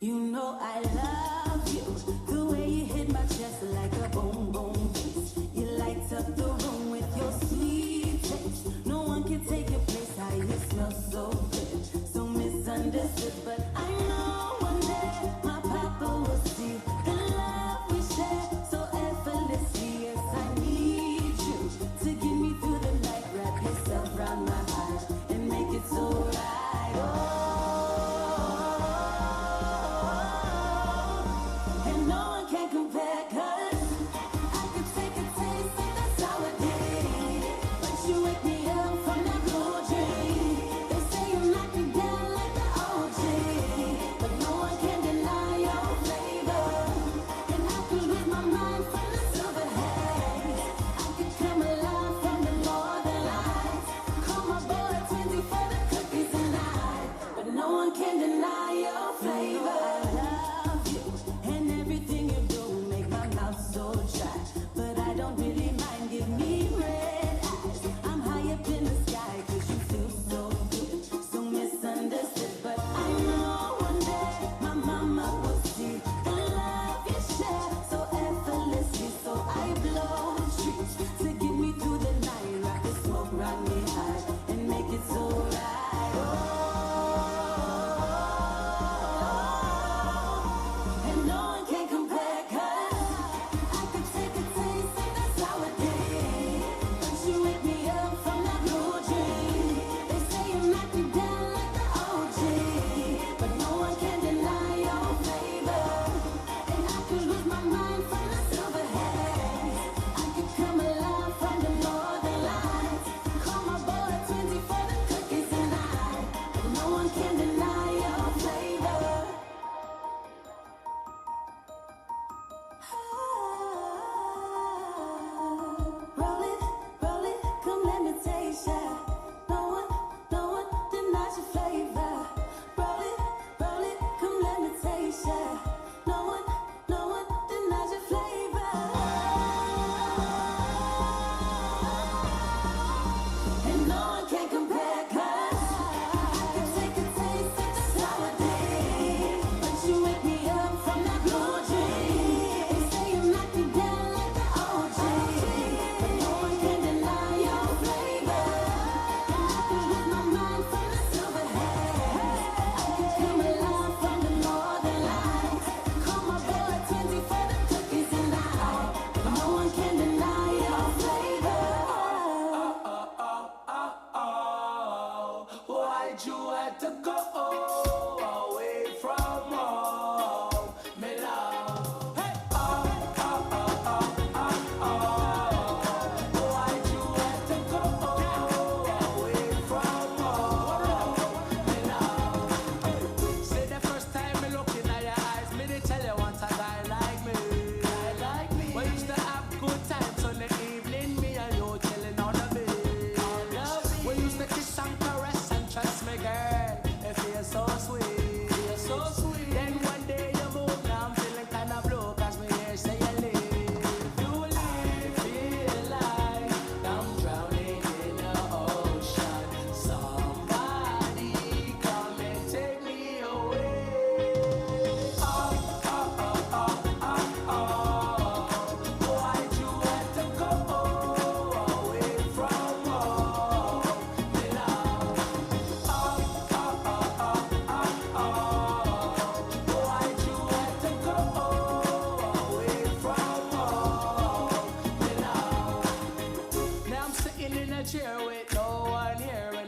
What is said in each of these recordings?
You know I love you, the way you hit my chest like a boom boom bass. You light up the room with your sweet taste. No one can take your place. How you smell so good, so misunderstood. But I know one day my papa will see the love we share so effortlessly. Yes, I need you to get me through the night. Wrap yourself round my heart and make it so right. Oh. And no one can compare, 'cause I could take a taste of that sour day, but you wake me up from that blue dream. They say you knock me down like the OG, but no one can deny your flavor. And I could lose my mind from the silver haze. I could come alive from the northern lights. Call my boy 20 for the cookies and I, but no one can deny your flavor. I love you and everything you do make my mouth so dry, but I don't really mind. Give me red eyes. I'm high up in the sky 'cause you feel so good, so misunderstood. But I know one day my mama will see the love you share so effortlessly. So I blow trees to get me through the night. Rock the smoke, rock me high, and make it so right. Oh, and no one can compare, 'cause I could take a taste of that sour day, but you wake me up from that blue dream. They say you knock me down like the OG, but no one can deny your flavor. And I could lose my mind from the silver haze. I could come alive from the northern lights. Call my boy 20 for the cookies and I, but no one can deny your flavor. Roll it, roll it, come let me taste ya. No one, no one denies your flavor. Roll it, come let me taste ya. No one, no one denies your flavor. And no one can compare, 'cause I could take a taste of the sour day, but you wake me up from that blue dream. They say you knock me down like the OG, but no one can deny your flavor. And I could lose my mind from the silver haze. I could come alive from the northern lights. Call my boy 20 for the cookies and I, but no one can deny your flavor. Oh, why'd you have to go away from home, me love? Hey, oh, oh, oh, oh, oh, oh. Why'd you have to go away from home, me love? Say the first time me look in your eyes, me they tell you want a guy like me. We used to have good times on the evening, me and you chilling on the beach. We used to kiss and caress and trust me, girl, it feels so sweet.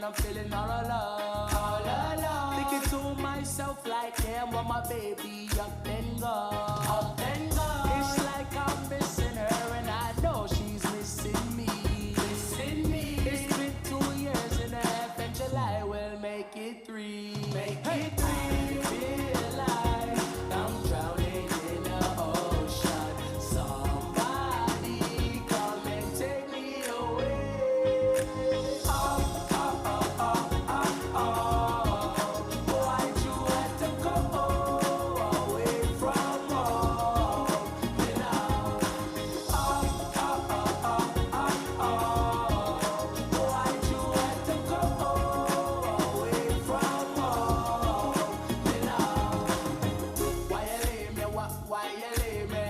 I'm feeling all alone. All alone. Thinking to myself like, damn, why my baby up and gone? Up and gone. It's like I'm missing her and I know she's missing me. Missing me. It's been 2.5 years and July will make it 3. Make it 3. Feel like I'm drowning in the ocean. Somebody come and take me away. Oh, oh, oh, oh, oh, oh. Why'd you have to go away from home? You know. Oh, oh, oh, oh, oh, oh. Why'd you have to go away from home? You know. Why you leave me? Why you leave me?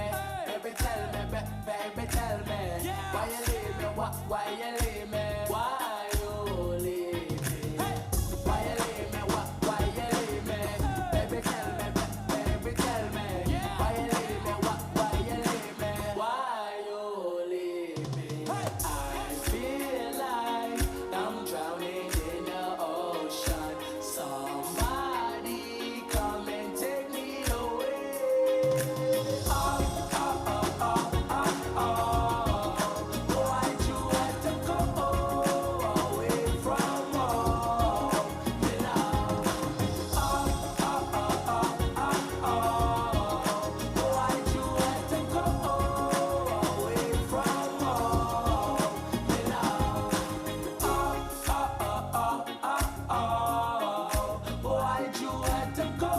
Baby, tell me, baby, tell me. Why you leave me? Why you leave me? Why you leave me? Why you leave me? Why you leave me? Baby, tell me, baby, tell me. Why you leave me? Why you leave me? Why you leave me? I feel like I'm drowning in the ocean. Somebody come and take me away. Oh, oh, oh, oh, oh, oh. Why'd you have to go away from home? You know. Oh, oh, oh, oh, oh, oh. Why'd you have to go away from home? You know. Oh, oh, oh, oh, oh, oh. Why'd you have to go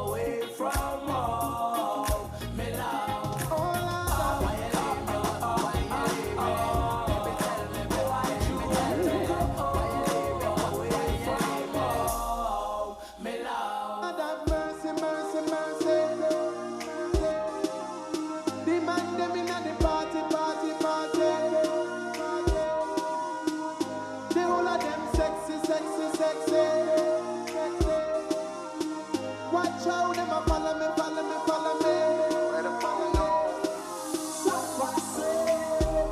away from home? Me love. Oh, Lord, Why you leave me? Why you leave me? Baby, tell me, why'd you have to go away from home? Me love. have mercy, mercy, mercy. The man them inna the party, party, party. The whole of them sexy, sexy, sexy. Watch out, them a follow me, follow me, follow me.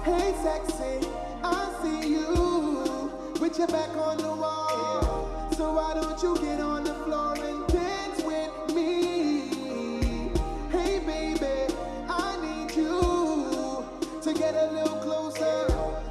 Hey, sexy, I see you with your back on the wall. So why don't you get on the floor and dance with me? Hey, baby, I need you to get a little closer.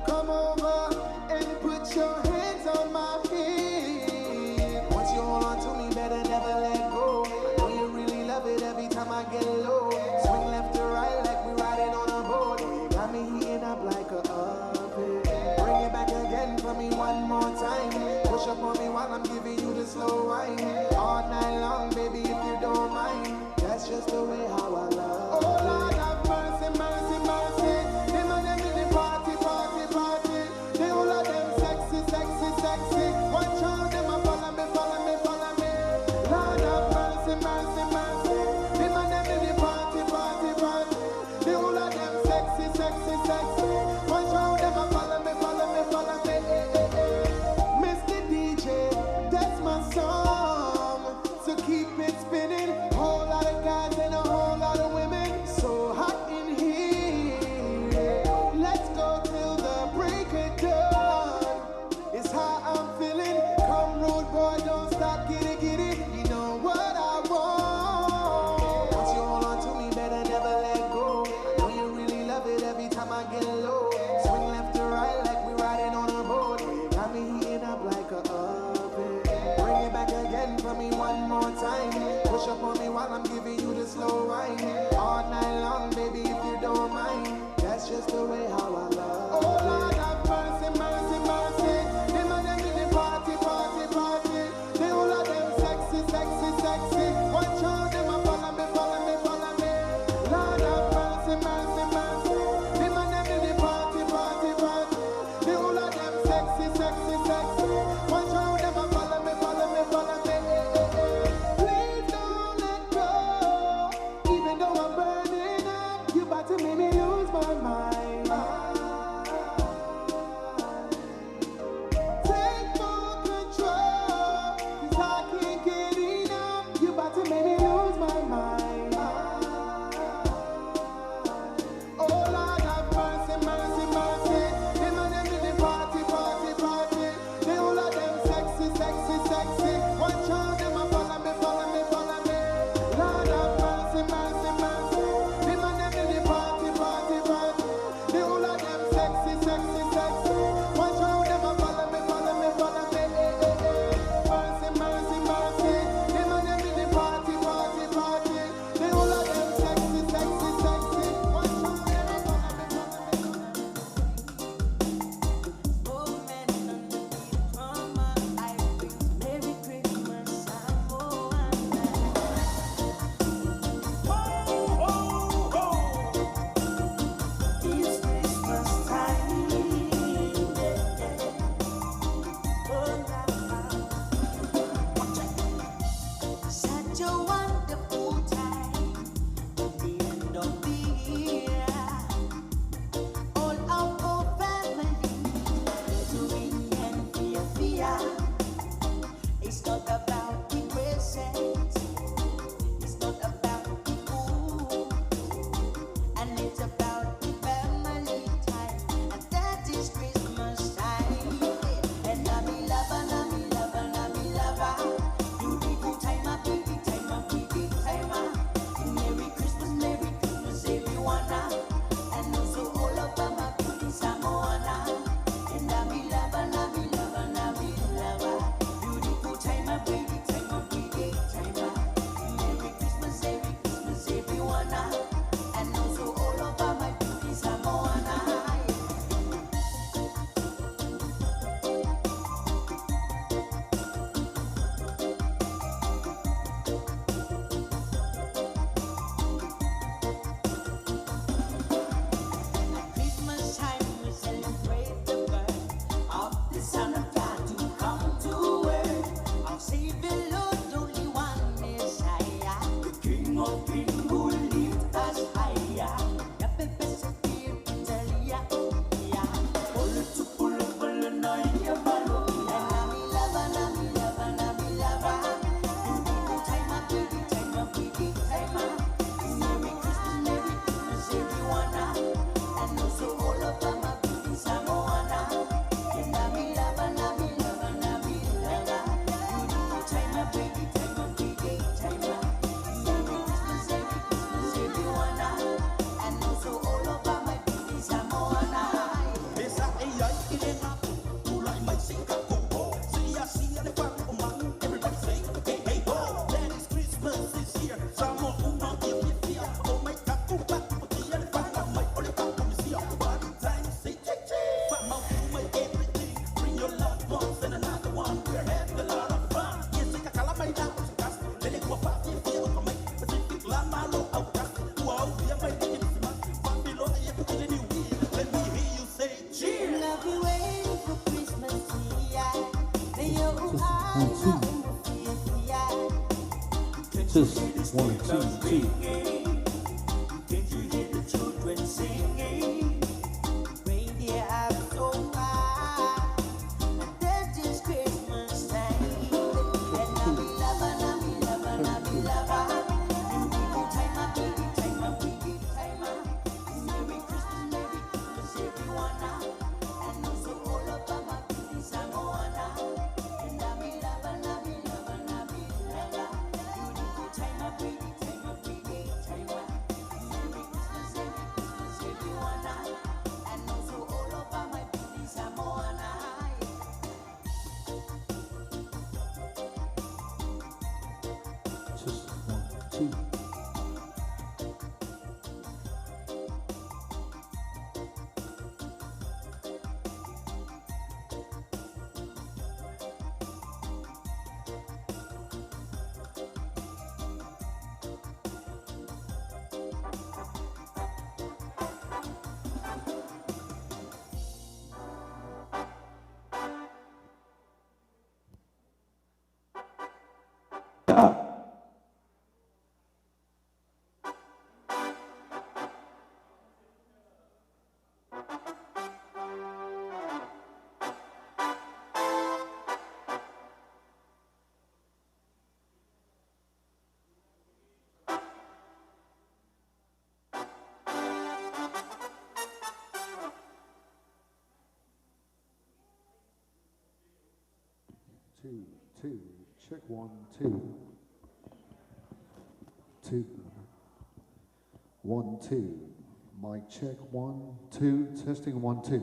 Come over and put your hands on my hips. Once you hold on to me, better never let go. I know you really love it every time I get low. Swing left to right like we riding on a boat. You got me heating up like a oven. Bring it back again for me one more time. Push up on me while I'm giving you the slow wine. All night long, baby, if you don't mind. That's just the way how I love. Oh Lord, have mercy, mercy, mercy. Them and them in the party, party, party. They all of them sexy, sexy, sexy. Watch out, them a follow me, follow me, follow me. Lord have mercy, mercy, mercy. Them and them in the party, party, party. They all of them sexy, sexy, sexy. Watch out, them a follow me, follow me, follow me. Eh, eh, eh. Mr. DJ, that's my song. 1, 2. Test, 1, 2, 2. Can't you hear the children singing? Reindeer are so high, and that is Christmas time. And I be lover, I be lover, I be lover. Beautiful time, a baby time, a baby time. Merry Christmas, Merry Christmas, everyone. And also all of my beauty Samoana. And I be lover, I be lover, I be lover. Beautiful time, a baby time, a baby time. Merry Christmas, Merry Christmas, everyone. And also all of my beauty Samoana. Test, 1, 2. Two, 2, check 1, 2. 2, 1, 2. Mic check 1, 2, testing 1, 2.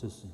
Testing.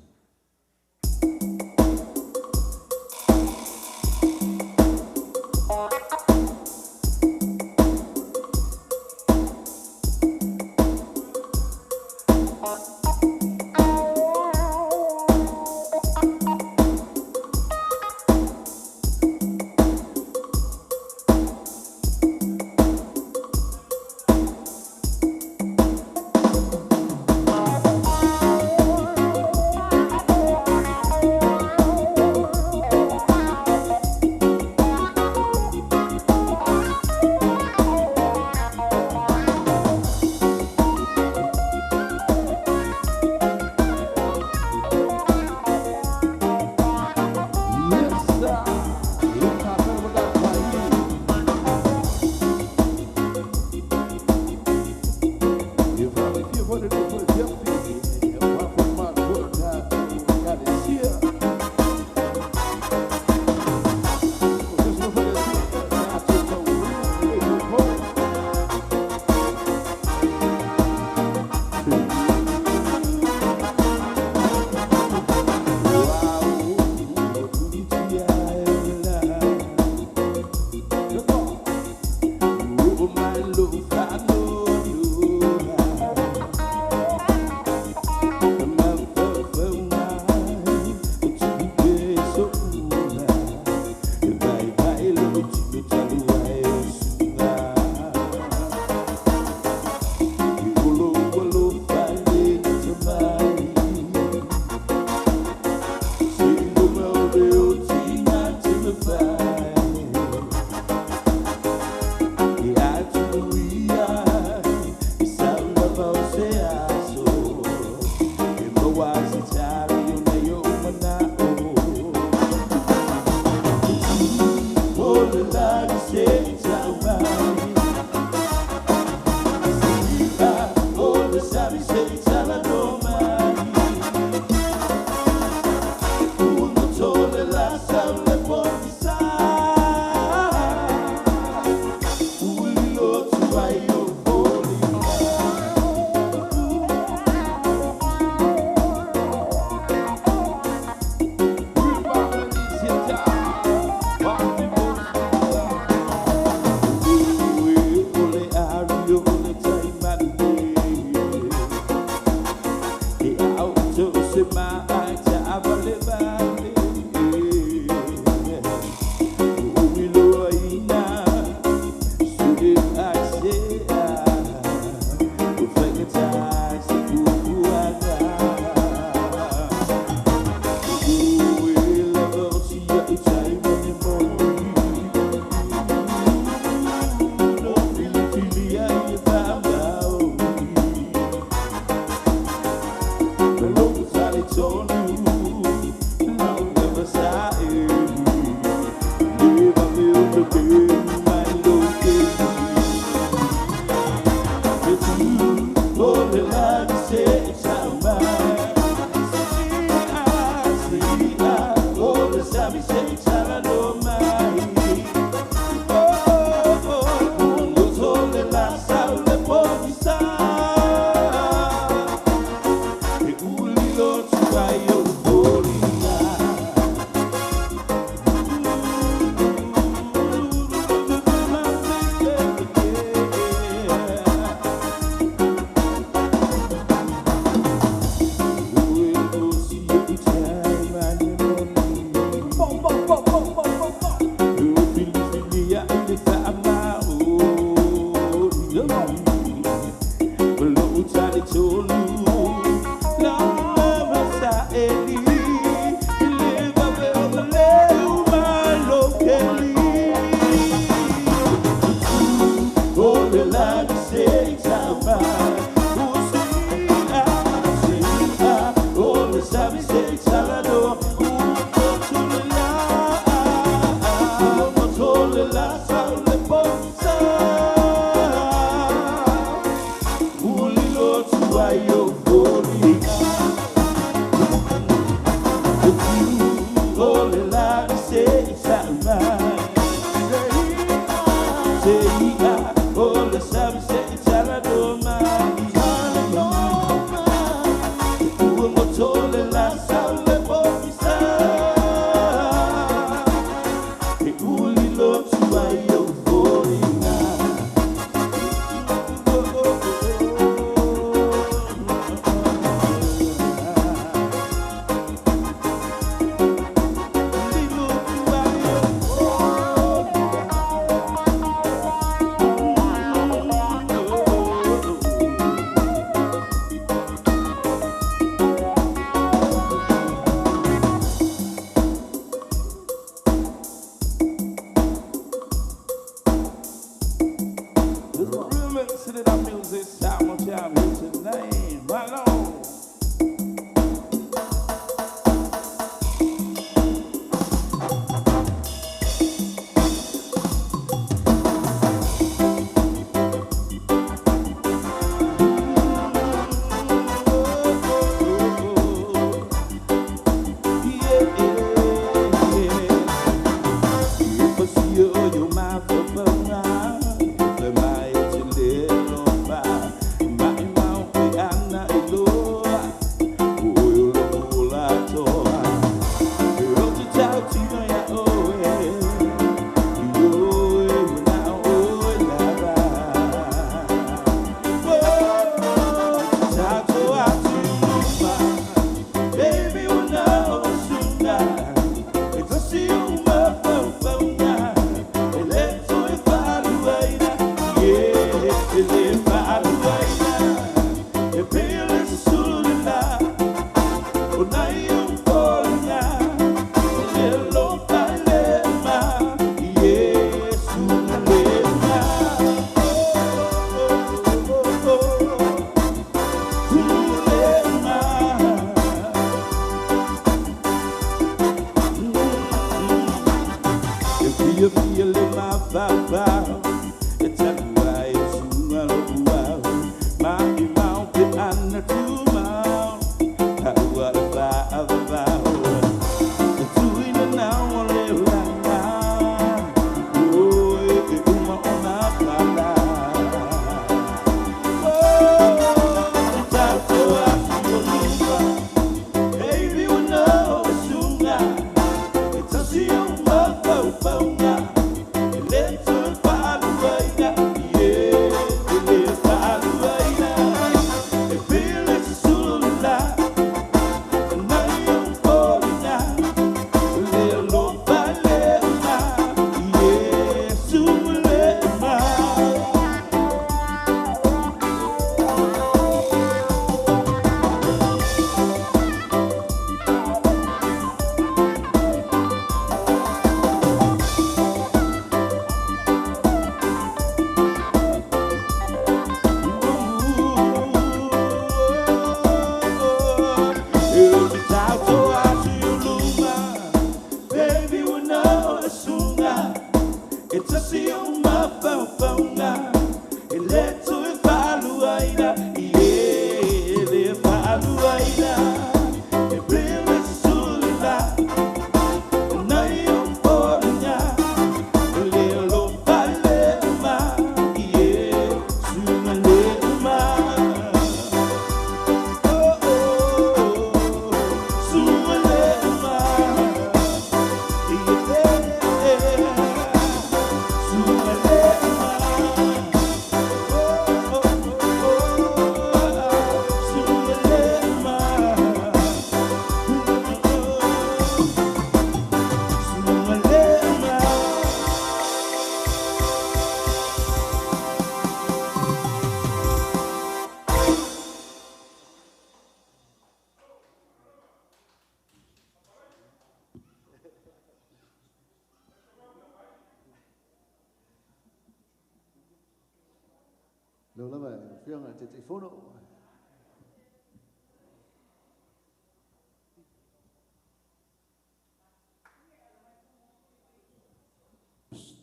this time of time here tonight, my Lord.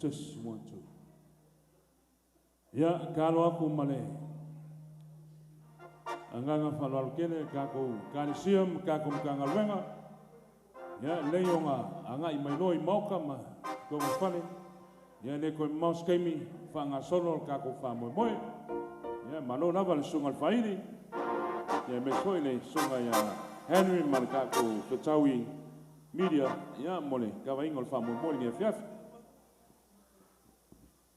Just 1, 2. Ia, kalo aku male. Anganga whaloalo kele, kako kalisia, kako mkangaluenga. Ia, leionga, anga i mailoi mauka ma konga whale. Ia, le koe mauskeimi, whanga sono kako wha moe moe. Ia, mano lava le sunga le whairi. Ia, me koe le sunga ia Henry ma le kako whetaui media. Ia, mole, kawainga le wha moe moe ni afiafi.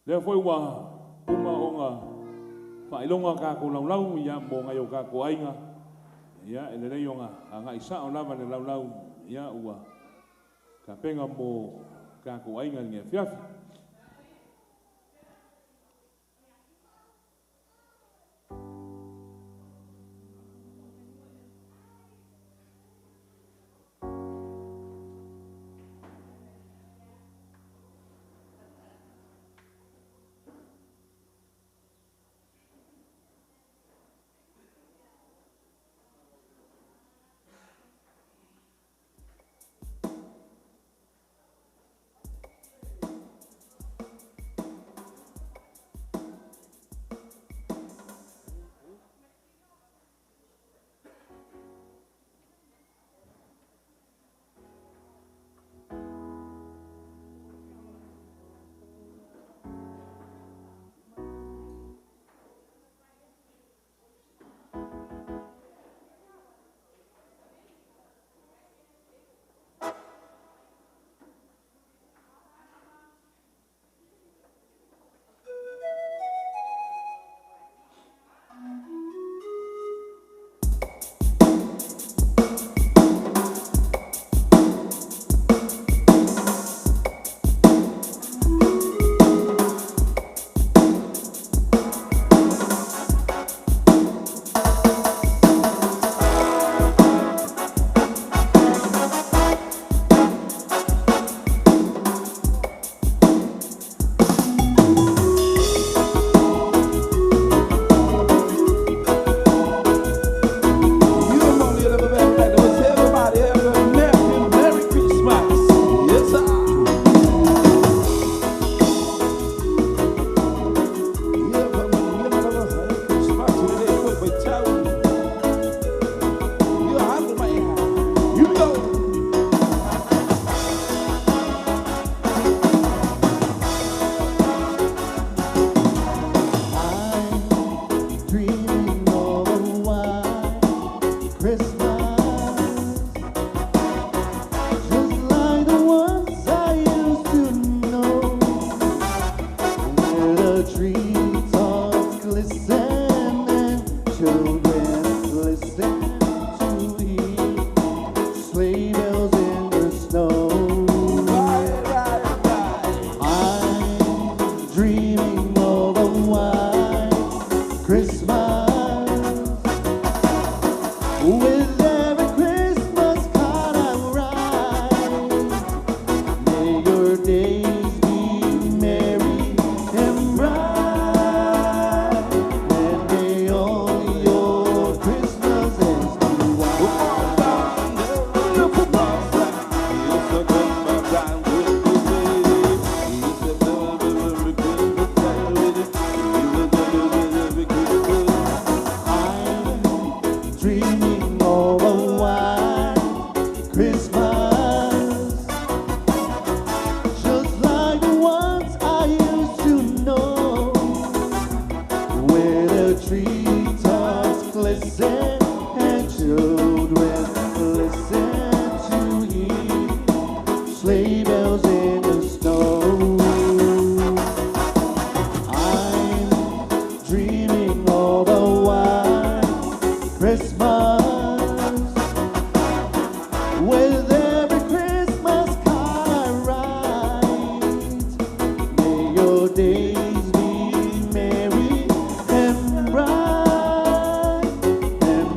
Lea foi ua uma onga whailonga kako laulau ia mo ngai o kako ainga. Ia e lelei onga a ngai sao lava le laulau ia ua ka penga mo kako ainga ni afiafi. children listen to hear sleigh bells in the snow. I'm dreaming of a white Christmas. With every Christmas card I write, may your days be merry and bright, and may all your Christmases be white. Dreaming of a white Christmas, just like the ones I used to know, where the treetops glisten and children listen to hear sleigh bells in the snow. I'm dreaming of a white Christmas. With every Christmas card I write, may your days be merry and bright, and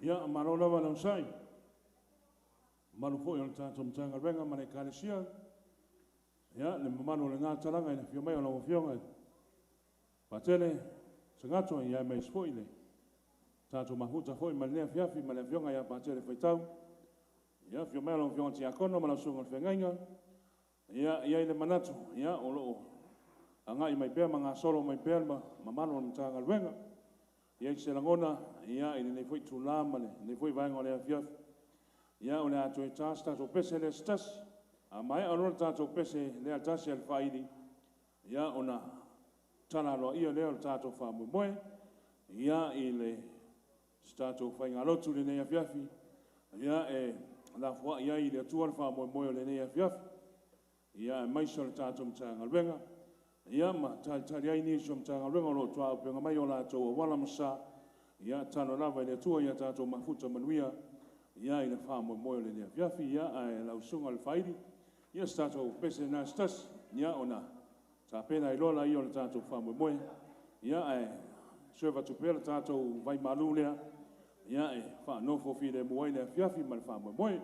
Ia, malo lava le onosai. Mamalu foi o le tatou Matagaluega ma le Ekalesia. Ia, le mamalu o lena talaga i le afio mai o lau Afioga i Patele Sagato, ia aemaise foi le tatou mafuta foi ma lenei afiafi ma le Afioga ia Patele Faitau. Ia, afio mai o lau Afioga Tiakono ma lau Susuga i le Feagaiga. Ia, e i ai le manatu, ia, o lo o agai mai pea ma gasolo mai pea le mamalu o le Matagaluega. E i ai se lagona, ia, i lenei foi itula ma lenei foi vaega o le afiafi, ia, o le a toe ta se tatou pese lea se tasi. A maea loa le tatou pese lea tasi a le faaili, ia, ona tala aloaia lea o le tatou faamoemoe, ia, i le se tatou faigalotu i lenei afiafi, ia, e lafoai ai i le Atua le faamoemoe o lenei afiafi, ia, aemaise o le tatou Matagaluega, ia, ma talitali ai nisi o Matagaluega o lo o toaupega mai o latou auala ma sa, ia, tatalo lava i le Atua ia tatou mafuta manuia, ia, i le faamoemoe o lenei afiafi. Ia, ae lau susuga i le faaili, ia, se tatou pese lena se tasi, ia, ona tapena ai loa lea o le tatou faamoemoe, ia, ae serve atu pea le tatou vai malu lea, ia, e faanofo filemu ai le afiafi ma le faamoemoe.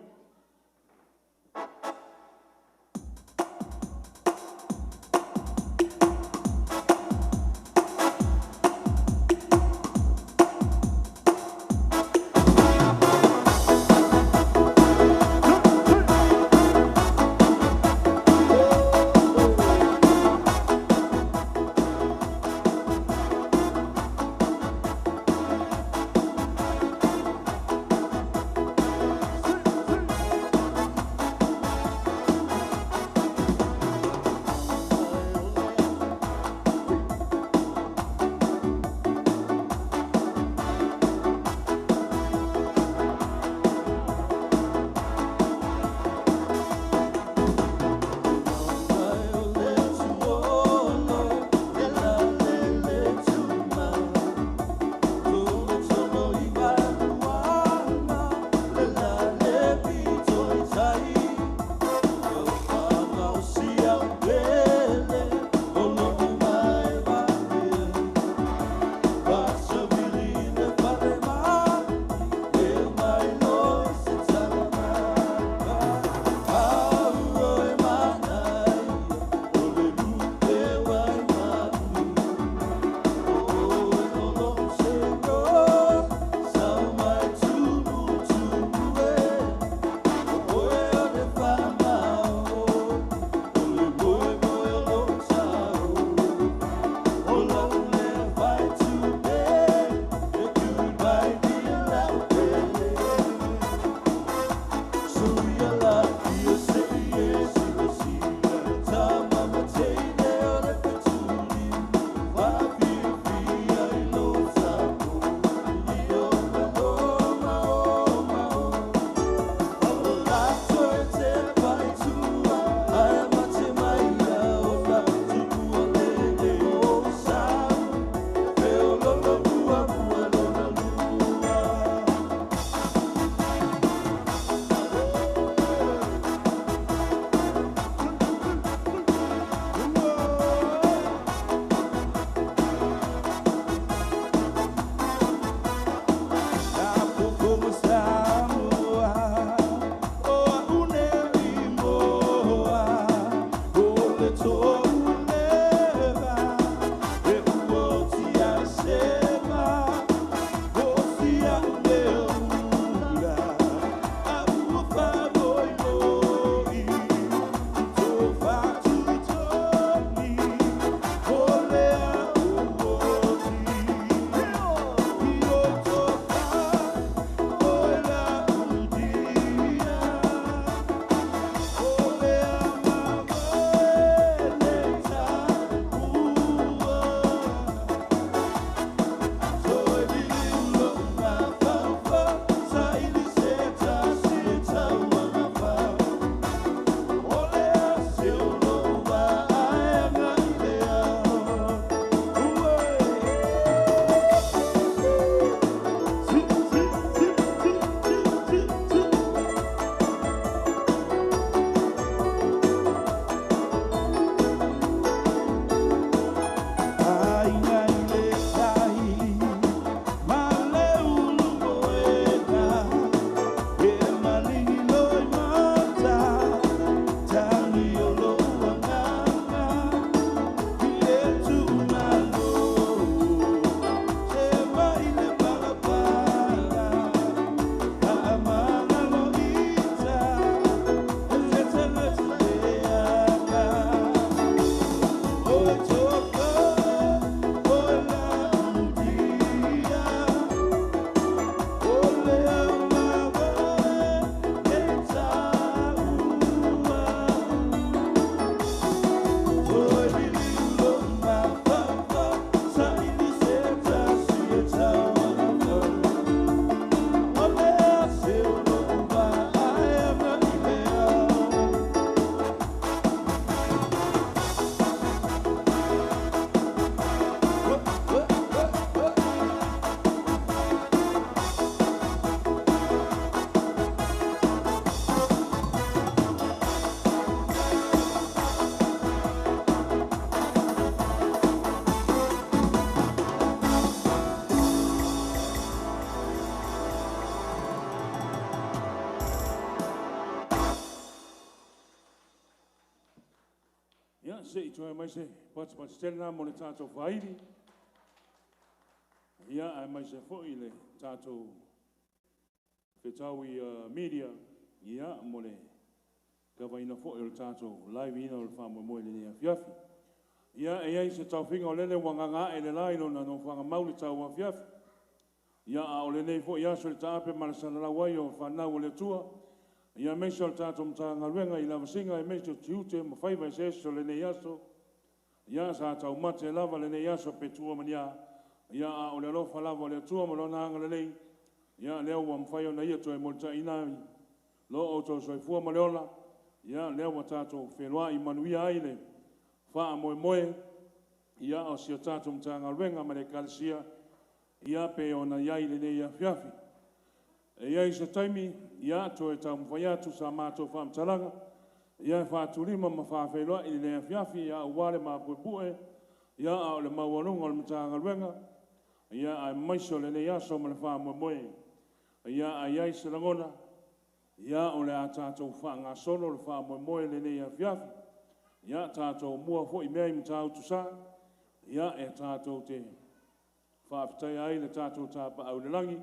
Se i toe mai se patipati tele na mo le tātou whairi. Ia, ae mai se foi le tātou Fetaui Media, ia, mo le kavaina foi o le tātou live ina o le whaamoemoe le nei afiafi. Ia, e ai se taufiga o lele ua nganga e le lai lona no whanga mauli tau afiafi. Ia, a o le nei foi aso le taape ma le salalau ai o whanau o le Atua. Ia, meise o le tātou matagaluega i lavasiga, e meise o tiute ma faiva e se esi o lenei aso. Ia, sa taumate lava lenei aso pe tua ma ni a. Ia, a o le alofa lava o le Atua ma lona agalelei. Ia, lea ua mafai ona ia toe molitaina ai lo outou soifua ma le ola. Ia, lea ua tātou feloai manuia ai le faamoemoe. Ia, o si o tātou matagaluega ma le ekalesia, ia, pe ona i ai lenei afiafi. E i ai se taimi, ia, toe taumafai atu sa matou faamatalaga, ia, e faatulima ma faafeiloai lenei afiafi, ia, aua le mapuepue, ia, a o le maualuga o le Matagaluega, ia, aemaise o lenei aso ma le faamoemoe. Ia, a i ai se lagona, ia, o le a tatou faagasolo le faamoemoe lenei afiafi. Ia, tatou mua foi mea i Matautusa, ia, e tatou te faafetaia ai le tatou tapaau i le lagi,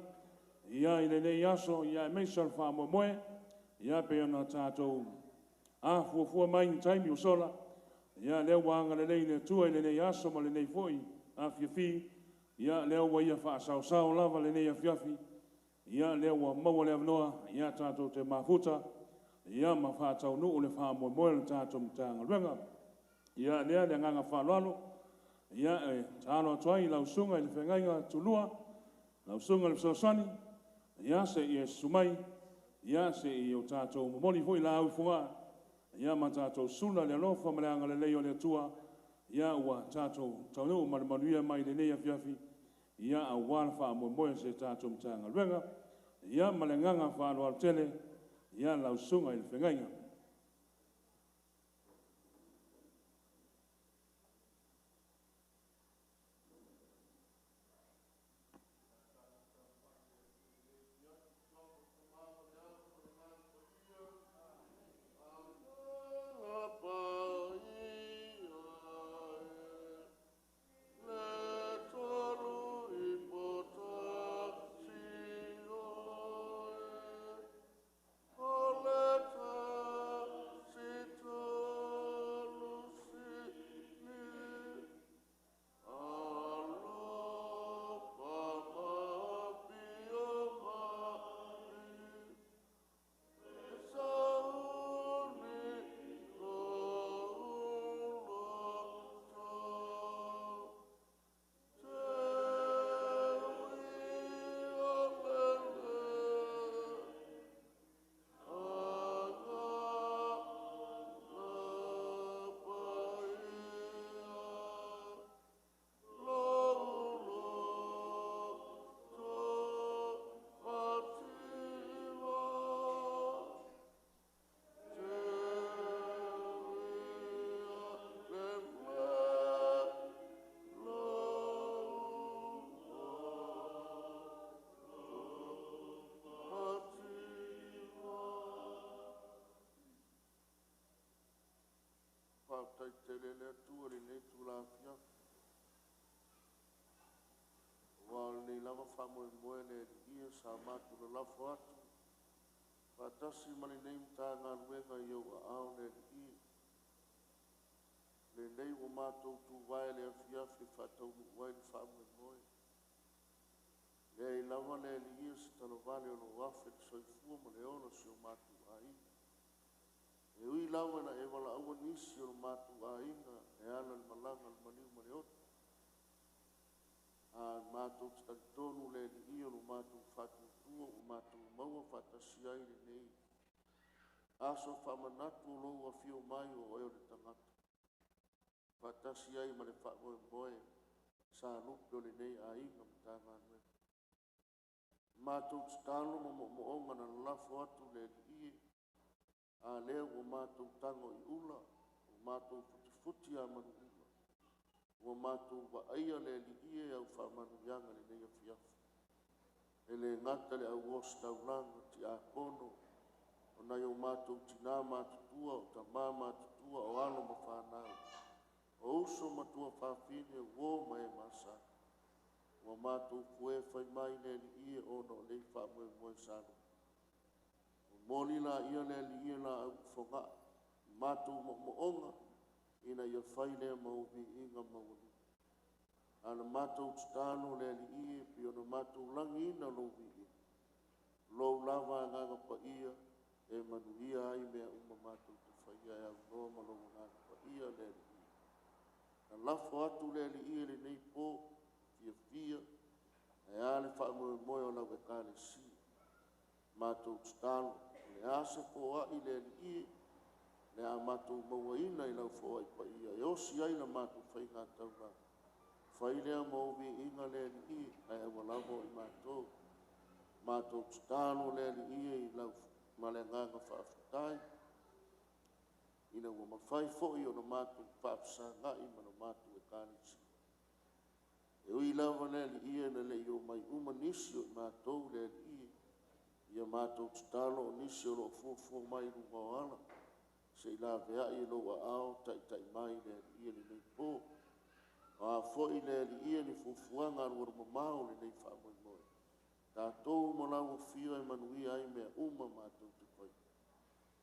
ia, i lenei aso, ia, aemaise o le faamoemoe, ia, pei ona tatou afuafua mai i taimi ua sola, ia, lea ua agalelei le Atua i lenei aso ma lenei foi afiafi, ia, lea ua ia faasaosao lava lenei afiafi, ia, lea ua maua le avanoa, ia, tatou te mafuta, ia, ma faataunuu le faamoemoe o le tatou Matagaluega. Ia, lea le agaga faaaloalo, ia, e tatalo atu ai i lau susuga i le feagaiga Tulua, lau susuga i le Fesoasoani, ia, se i e susu mai, ia, se i o tatou momoli foi laau i Fogaa, ia, ma tatou sula le alofa ma le agalelei o le Atua, ia, ua tatou taunuu ma le manuia mai lenei afiafi, ia, aua le faamoemoe o si a tatou Matagaluega. Ia, ma le agaga faaaloalo tele, ia, lau susuga i le feagaiga. Faafetai tele i le Atua i lenei itula afiafi, aua o lenei lava faamoemoe le Alii e sa matou lalafo atu faatasi ma lenei Matagaluega i ou aao le Alii. Lenei ua matou tuvae le afiafi e faataunuu ai le faamoemoe. Leai lava le Alii o se talavale o loo afe le soifua ma le ola o si o matou aiga. E ui lava ina e valaauina nisi o le matou aiga e ala i le malaga a le maliu ma le oti. A matou te talitonu le Alii o lo matou faatuatua ua matou maua faatasi ai lenei aso faamanatu o lou afio mai o oe o le tagata. Faatasi ai ma le faamoemoe sa lupe o lenei aiga Matagaluega. Matou tatalo ma moomooga na lalafo atu le Alii, a lea ua matou tago i ula, ua matou futifuti a manuula, ua matou vaaia le Alii e au faamanuiaga lenei afiafi. E le gata le au ositaulaga, tiakono, o nai o matou tina matutua, o tama matutua, o alo ma fanau. O uso ma tuafafine, uo ma e masani, ua matou fue fai mai le Alii e ona o nei faamoemoe sa luma. Momoli laia le Alii e laau i Fogaa, matou moomooga, ina ia fai lea ma ou viiga maualuga. A na matou tatalo le Alii e pei ona matou lagiina lou viiga, lou lava Agaga Paia e manuia ai mea uma matou te faia e aunoa ma lou Agaga Paia le Alii. Na lafo atu le Alii i lenei po fiafia, ae a le faamoemoe o lau Ekalesia. Matou tatalo, o le a se foai le Alii e, o le a matou mauaina i lau foai paia e osi ai la matou faigataulaga. Fai lea ma ou viiga le Alii e, ae aua lava o i matou. Matou tatalo le Alii e i lau ma le agaga faafetai, ina ua mafai foi ona matou faafesagai ma la matou Ekalesia. E ui lava le Alii e na le i omai uma nisi o i matou le Alii e, ia matou tatalo o nisi o lo o fuafua mai i luga o ala, se i laveai i lou aao taitai mai le Alii e lenei po. O a foi le Alii e ni fuafuaga alualumamao o lenei faamoemoe, tatou ma lau Afio e manuia ai mea uma matou te faia.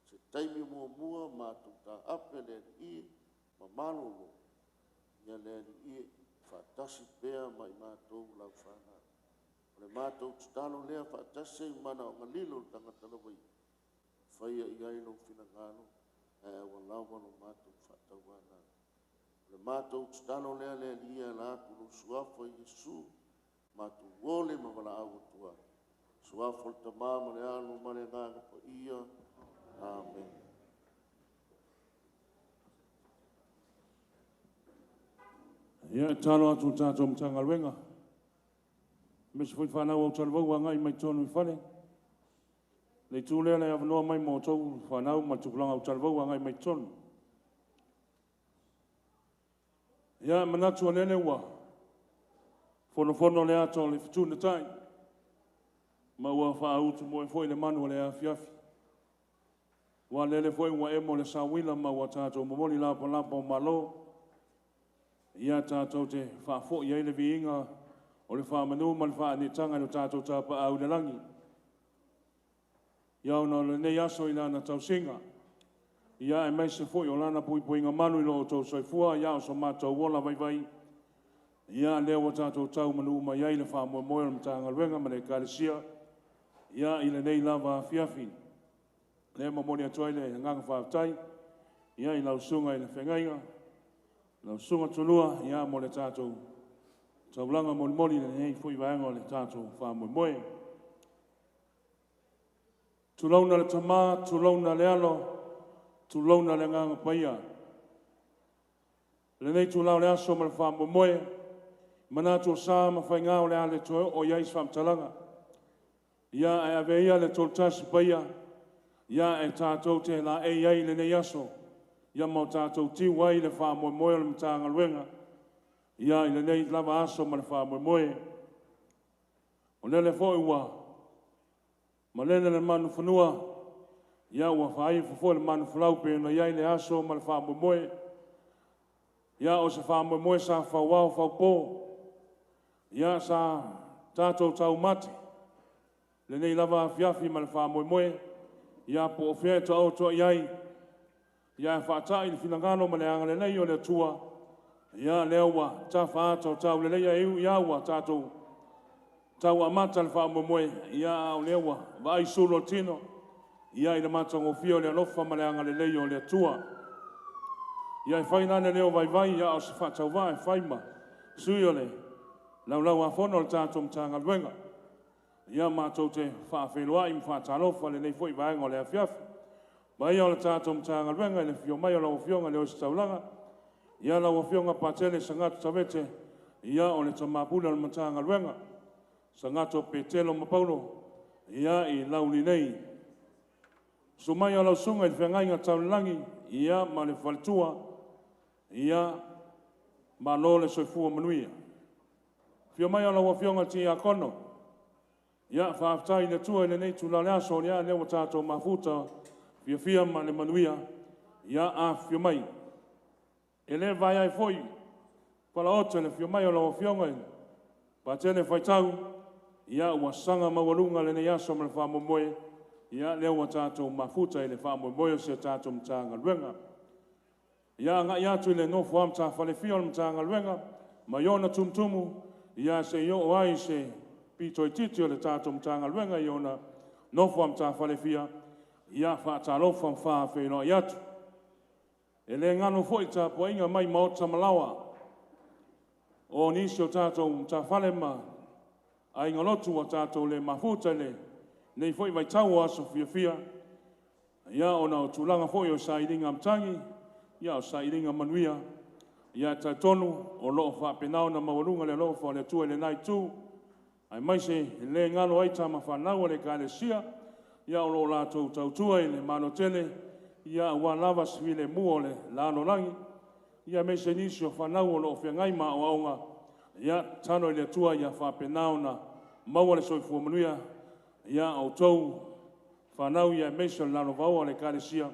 Se taimi muamua matou taape le Alii e ma malolo, ia le Alii e faatasi pea ma i matou lau fanau. O le matou tatalo lea faatasi ai ma manaoga lilo o le tagata lava ia, faia i ai lou finagalo, ae aua lava lo matou faatauanau. O le matou tatalo lea le Alii e ala atu i lou Suafa Iesu, matou ole ma valaau atu ai. Suafa o le Tama ma le Alo ma le Agaga Paia. Amene. Ia, e tatalo atu i le tatou Matagaluega, aemaise foi fanau autalavou agai mai totonu i fale. Le itu lea le avanoa mai mo outou fanau ma le tupulaga autalavou agai mai totonu. Ia, manatu o lele ua fonofono le ata o le fetunatai, ma ua faautumoe foi le manu o le afiafi. Ua lele foi ua emo le sauila ma ua tatou momoli lapalapa o malo. Ia tatou te faafoi ai le viiga o le faamanu ma le faaneetaga i lo tatou tapaau i le lagi. Ia ona o lenei aso i lana tausiga, ia aemaise foi o lana puipuiga malu i lo outou soifua, ia o so matou ola vaivai, ia lea ua tatou tau manuu mai ai le faamoemoe o le Matagaluega ma le Ekalesia, ia i lenei lava afiafi. Lea e momoli atu ai le agaga faafetai, ia i lau susuga i le Feagaiga, lau susuga Tumua, ia mo le tatou taulaga molimoli i lenei foi vaega o le tatou faamoemoe. Tulouna le Tama, tulouna le Alo, tulouna le Agaga Paia. I lenei itula o le aso ma le faamoemoe, manatu o sa ma faiga o le a le toe oo i ai se faamatalaga. Ia ae avea ia le Toolutasi Paia, ia e tatou te laei ai i lenei aso, ia ma o tatou tiu ai le faamoemoe o le Matagaluega, ia i lenei lava aso ma le faamoemoe. O lele foi ua malele le manufanua, ia ua faaifo foi le manufolau pei ona i ai le aso ma le faamoemoe. Ia o se faamoemoe sa fauao faupo, ia sa tatou taumate lenei lava afiafi ma le faamoemoe, ia po o fea e taoto i ai, ia ae faatai le finagalo ma le agalelei o le Atua, ia lea ua tafa ata o tauleleia e ui lava ua tatou tau amata le faamoemoe, ia a o lea ua vaai sulu o le tino, ia i le matagofie o le alofa ma le agalelei o le Atua. Ia e fai la le leo vaivai, ia o se faatauvaa e fai ma sui o le Laulau-a-Fono a le tatou Matagaluega. Ia matou te faafeiloai ma faatalofa i lenei foi vaega o le afiafi. Paia o le tatou Matagaluega i le afio mai o lau Afioga i le Ositaulaga, ia lau Afioga Patele Sagathu Tavete, ia o le Tama Pule o le Matagaluega, Sagathu o Petelo ma Paulo, ia i Lauli nei. Susu mai o lau Susuga i le Feagaiga Tau i le Lagi, ia ma le faletua, ia malo le soifua manuia. Afio mai o lau Afioga i le Tiakono, ia faafetai i le Atua i lenei itula o le aso, ia lea ua tatou mafuta fiafia ma le manuia, ia afifio mai. E le vaeae foi falaoto i le afio mai o lau Afioga i Patele Faitau, ia ua saga maualuga lenei aso ma le faamoemoe, ia lea ua tatou mafuta i le faamoemoe o si a tatou Matagaluega. Ia agai atu i le nofo a matafale fia o le Matagaluega mai ona tumutumu, ia se i oo ai se pito itiiti o le tatou Matagaluega i ona nofo a matafale fia, ia faatalofa ma faafeiloai atu. E le galo foi le tapuaiga mai maota ma laoa o nisi o tatou matafale ma aiga lotu ua tatou le mafuta i lenei foi vaitau o aso fiafia, ia ona o tulaga foi o sailiga matagi, ia o sailiga manuia, ia e talitonu o lo o faapena ona maualuga le alofa o le Atua i lena itu, aemaise e le galo ai tama fanau a le Ekalesia, ia o lo o latou tautua i le Malo tele, ia aua lava se filemu o le lalolagi, ia aemaise nisi o fanau o lo o feagai ma aoaoga, ia tatalo i le Atua ia faapena ona maua le soifua manuia a outou fanau, ia aemaise o le lalovaoa o le Ekalesia,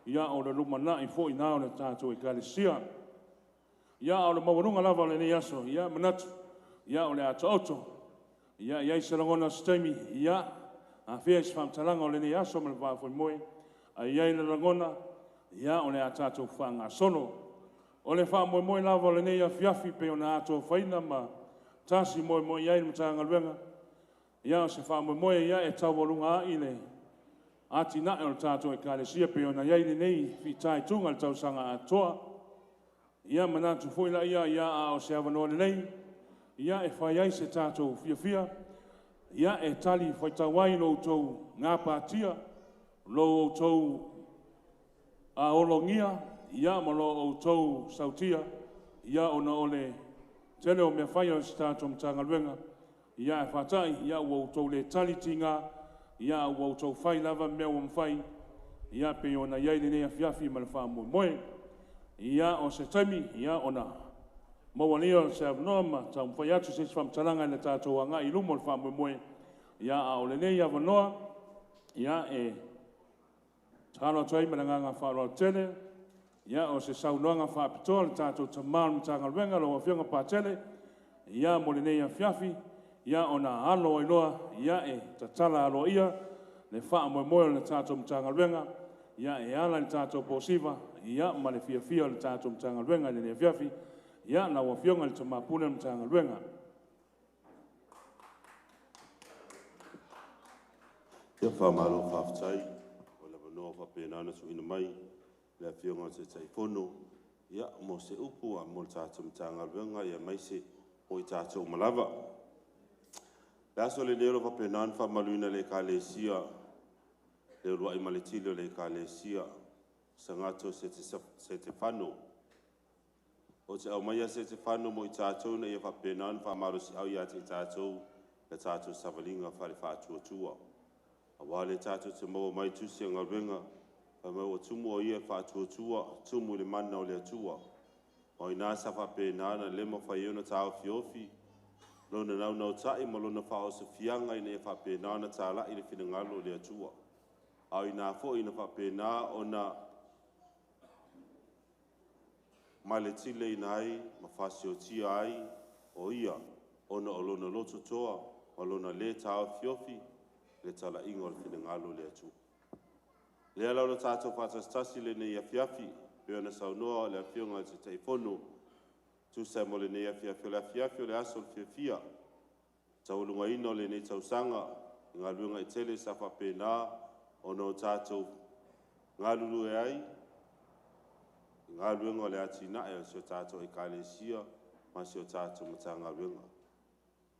ia o le lumanai foi lena o le tatou Ekalesia. Ia a o le maualuga lava o lenei aso, ia e manatu ia o le a taoto. Ia e i ai se lagona o se taimi ia afea i se faamatalaga o lenei aso ma le faamoemoe, ae i ai le lagona ia o le a tatou faagasolo. O le faamoemoe lava o lenei afiafi pei ona atofaina ma tasi moemoe i ai le Matagaluega, ia o se faamoemoe e taualuga ai le atinae o le tatou Ekalesia pei ona i ai lenei fitaituga i le tausaga atoa. Ia manatu foi lea, ia a o se avanoa lelei e fai ai se tatou fiafia, e talifuaitau ai lo outou gapatia, lo outou ologia ma lo outou sautia, ona o le tele o mea fai a si tatou Matagaluega, ae faatai ua outou le tali tiga, ae ua outou fai lava mea ua mafai, pei ona i ai lenei afiafi ma le faamoemoe. Ia, o se taimi ona maua lea o se avanoa ma taumafai atu se isi faamatalaga i le tatou agai i luma o le faamoemoe, a o lenei avanoa, e tatalo atu ai ma le agaga faaaloalo tele, o se saunoaga faapitoa a le tatou Tama o le Matagaluega lau Afioga Patele mo lenei afiafi, ona alo ai loa e tatala aloaia le faamoemoe o le tatou Matagaluega e ala i le tatou po o Siva ma le fiafia o le tatou Matagaluega i lenei afiafi. Ia, lau Afioga i le Tama Pule o le Matagaluega. Ia faamalo faafetai mo le avanoa ua faapena ona tuuina mai i le Afioga i le Taitaifono mo se upu mo le tatou Matagaluega aemaise o i tatou uma lava. O le aso lenei o lo o faapena ona faamamaluina e le Ekalesia le uluai maletini o le Ekalesia Sagatro Setefano. Ou te aumaia Setefano mo i tatou ina ia faapena ona faamalosiau ia te i tatou i le tatou savaliga faale-faatuatua. Aua o lea tatou te maua mai le Tusi o Galuega, fai mai ua tumu o ia i le faatuatua, tumu i le mana o le Atua. O i ina sa faapena ona le mafai ai ona taofiofi lona naunautai ma lona faaosofiaga ina ia faapena ona talai le finagalo o le Atua. A o i ina foi na faapena ona maletileina ai ma fasiotia ai o ia ona o lona loto toa ma lona le taofiofi le talaiga o le finagalo o le Atua. O lea la ua tatou faatasitasi i lenei afiafi pei ona saunoa le Afioga i le Taitaifono e tusa mo lenei afiafi. O le afiafi o le aso fiafia, taualugaina o lenei tausaga i galuega tetele sa faapena ona tatou galulue ai i galuega o le atinae o si a tatou Ekalesia ma si a tatou Matagaluega.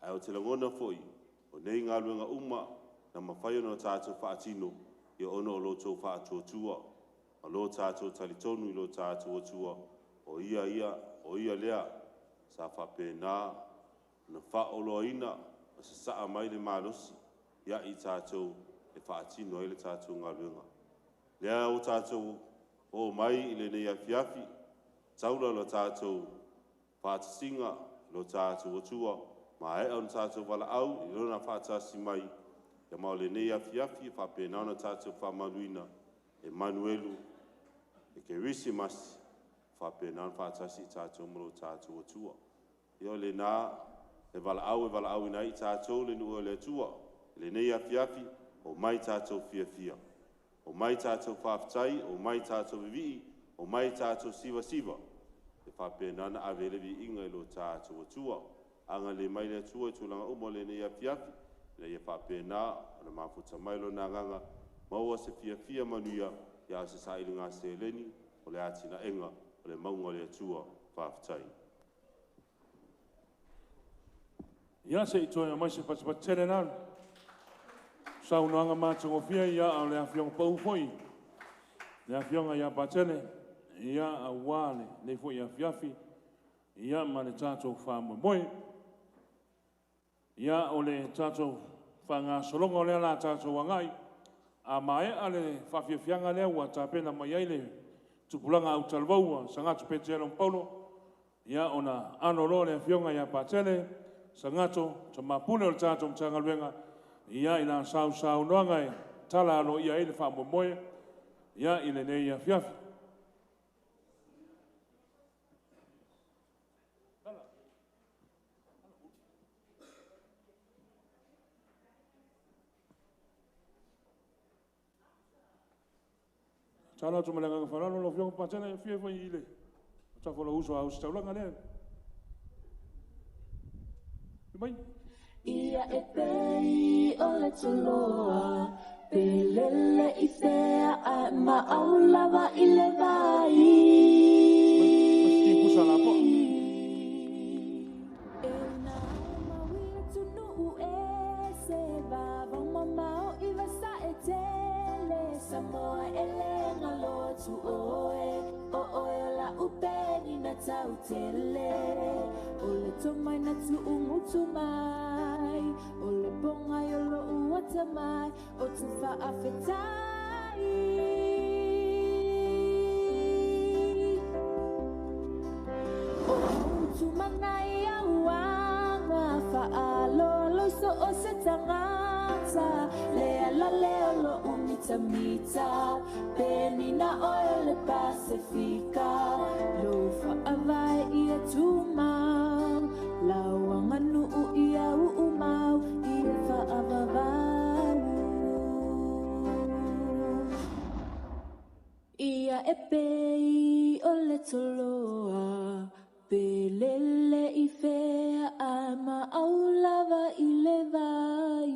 Ae ou te lagona foi, o nei galuega uma na mafai ona tatou faatino, ona o lo outou faatuatua ma lo tatou talitonu i lo tatou Atua, o Ia lea sa faapena ona faaoloaina ma sasaa mai le malosi ia i tatou e faatino ai le tatou galuega. O lea ua tatou oo mai i lenei afiafi, taula le tatou faatasiga i lo tatou Atua, ua maea ona tatou valaau i Lona faatasi mai, ma o lenei afiafi e faapena ona tatou faamamaluina, e manuelu le Kerisimasi. Faapena ona faatasi i tatou ma lo tatou Atua. Ia o lena e valaau e valaauina ai i tatou le nuu e o le Atua i lenei afiafi, omai tatou fiafia, omai tatou faafetai, omai tatou vivii, omai tatou sivasiva, e faapena ona ave ai le viiga i lo tatou Atua. Agalelei mai le Atua i tulaga uma o lenei afiafi, ina ia faapena ona mafuta mai Lona Agaga, maua se fiafia manuia, a o se sailiga seleni o le atinaeina o le mauga o le Atua. Faafetai. Ia se i toe aumai se patipati tele la. Saunoaga matagofie ia a o le Afioga Pau foi, le Afioga ia Patele, ia aua lenei foi afiafi, ia ma le tatou faamoemoe. Ia o le tatou faagasologa o lea o le a tatou agai, a maea le faafiafiaga lea ua tapena mai ai le tupulaga autalavou a Sagatro Petelo ma Paulo, ia ona alo loa o le Afioga ia Patele Sagatro Tama Pule o le tatou Matagaluega, ia i lana sausaunoaga e tatala aloaia ai le faamoemoe i lenei afiafi. Tatalo atu ma le agaga faaaloalo lau Afioga Patele, afio mai i le autafa o lou uso a ositaulaga lea. Mai. Ia e pei o le tuloa, pe lele i fea ae maau lava i le vai. Pusa lapoa. E una maui atunuu ese, vavao mamao i vasa e tele. Samoa e le galo atu oe, o oe o la upeni na tautele. O le tomai na tuumutu mai, o le ponga i o lou atamai, o te faafetai. O tumana ia uaga, faalolo so o se tagata, le ala lea o lou mitamita, penina oe o le Pasefika. Lou faavae ia tumau, lau aganuu ia uumau, ia faavavau. Ia e pei o le toloa, pe lele i fea ae maau lava i le vai.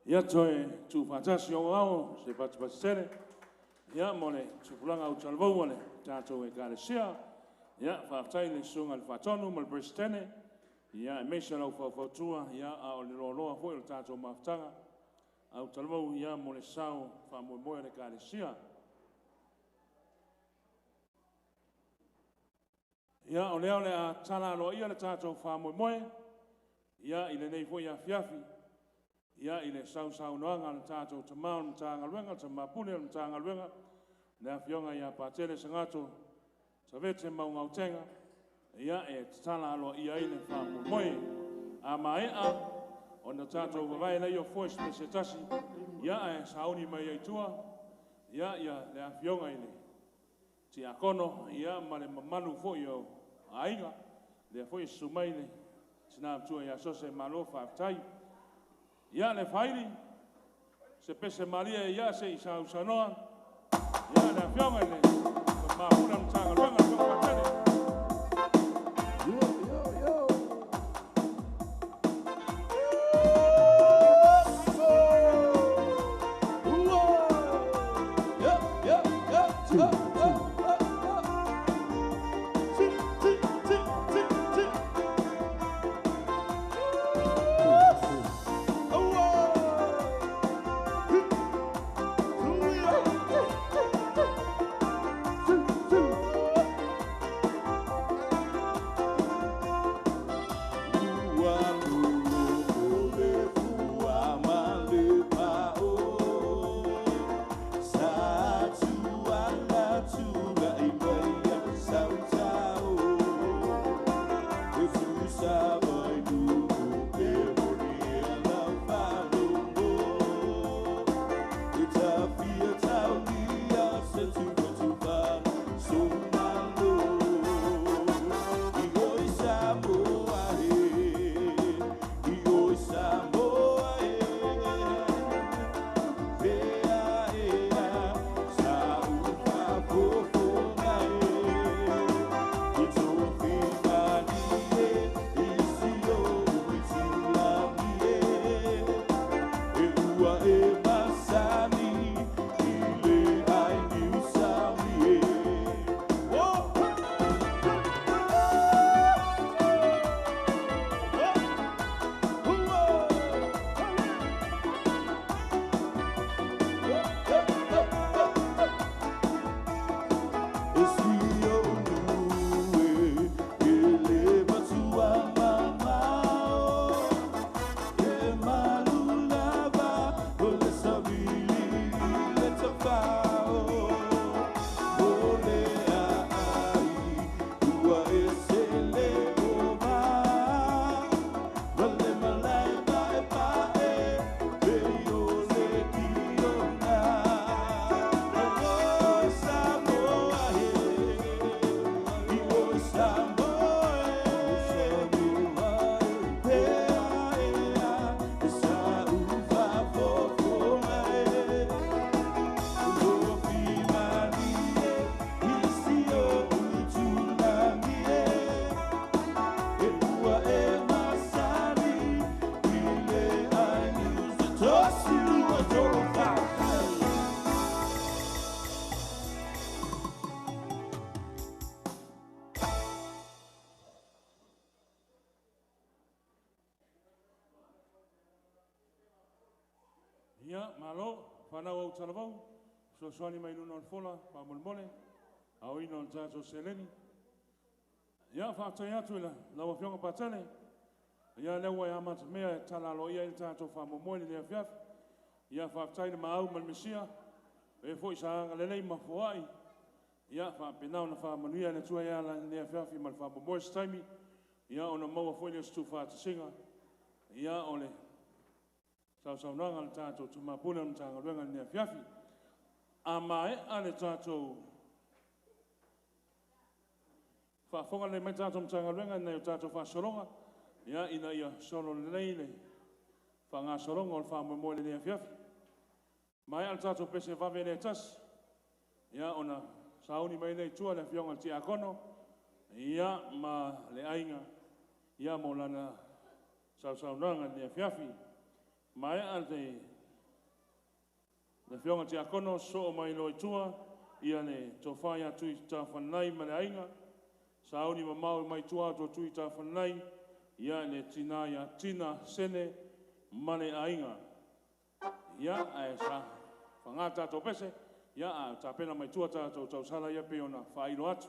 Ia toe tuufaatasi o ao se patipati tele. Ia mo le tupulaga autalavou a le tatou Ekalesia. Ia faafetai i le Susuga i le Faatonu ma le Peresetene, ia aemaise lau faufautua, ia a o le loaloa foi o le tatou mafutaga autalavou, ia mo le sao faamoemoe o le Ekalesia. Ia o lea o le a tatala aloaia le tatou faamoemoe, ia i lenei foi afiafi, ia i le sausaunoaga a le tatou Tama o le Matagaluega, le Tama Pule o le Matagaluega, le Afioga ia Patele Sagatro Savete Maugaotega, ia e tatala aloaia ai le faamoemoe. A maea ona tatou vavae lea o foe se pese se tasi, ia ae sauni mai ai i tua, ia le Afioga i le Tiakono, ia ma le mamalu foi o aiga, lea foi e susu mai le Tina Matua ia Sose, malo faafetai. Ia le faaili, se pese malie ia se i sausaunoa, ia le Afioga i le Tama Pule o le Matagaluega le Afioga Patele. Yo, yo, yo. Ia, malo, whanau au talavou, fesoasoani mai luna o le fola, faamolemole, aoina o le tatou seleni. Ia, faafetai atu i lau Afioga Patele, ia lea ua e amatamea e tatala aloaia ai le tatou faamoemoe i lenei afiafi. Ia, faafetai le maau ma le Mesia, o e foi sa agalelei ma foai, ia faapena ona faamanuia le Atua e ala i lenei afiafi ma le faamoemoe se taimi, ia ona maua foi lea o se tuufaatasiga, ia o le sausaunoaga a le tatou Tama Pule o le Matagaluega i lenei afiafi. A maea le tatou faafofoga lelei mai le tatou Matagaluega i nai o tatou faasologa, ia, ina ia solo lelei le faagasologa o le faamoemoe i lenei afiafi. Maea le tatou pese vave lea e tasi, ia, ona sauni mai lea i tua le Afioga i le Tiakono, ia, ma le aiga, ia, mo lana sausaunoaga i lenei afiafi. Maea le Le afioga Tiakono soo mai loa i tua, ia le tofa ia Tui Tafanai ma le aiga, sauni mamao mai tua atu o Tui Tafanai, ia le tina ia Tina Sene ma le aiga. Ia, ae sa faga tatou pese, ia a tapena mai tua tatou tausala ia pei ona faailo atu.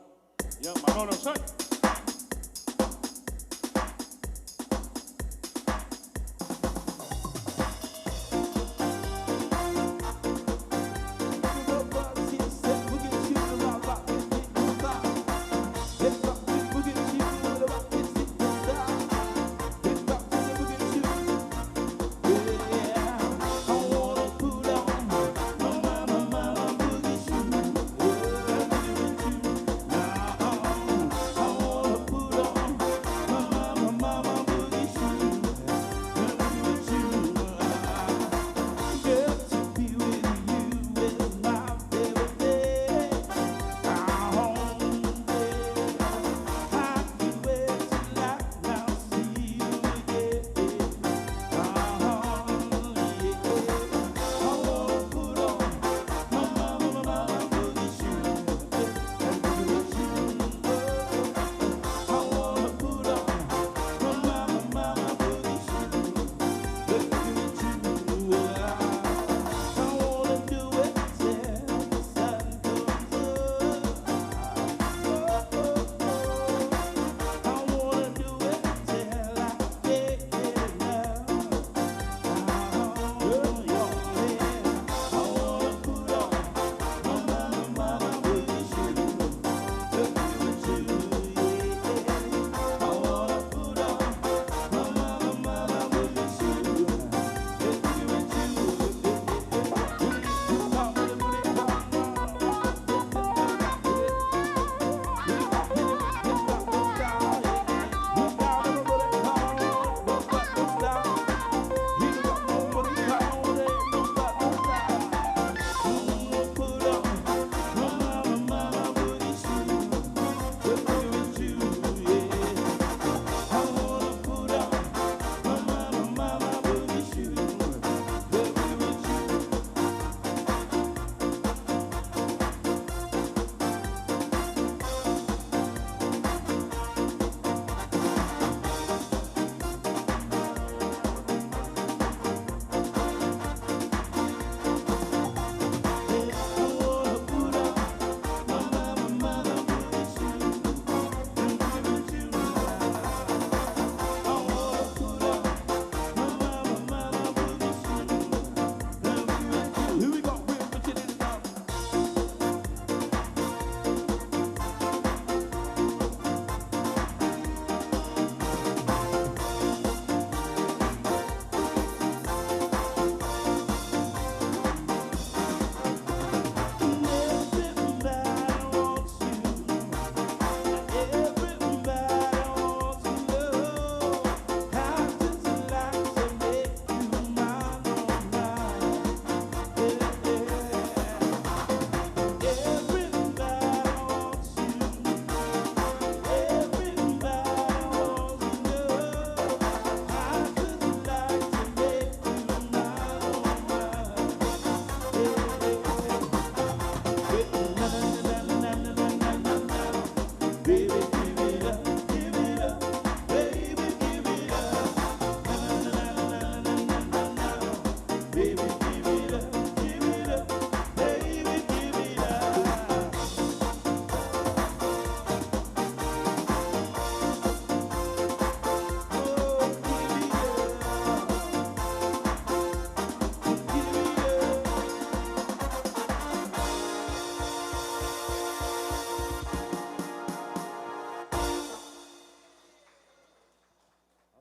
Ia, malo le onosai.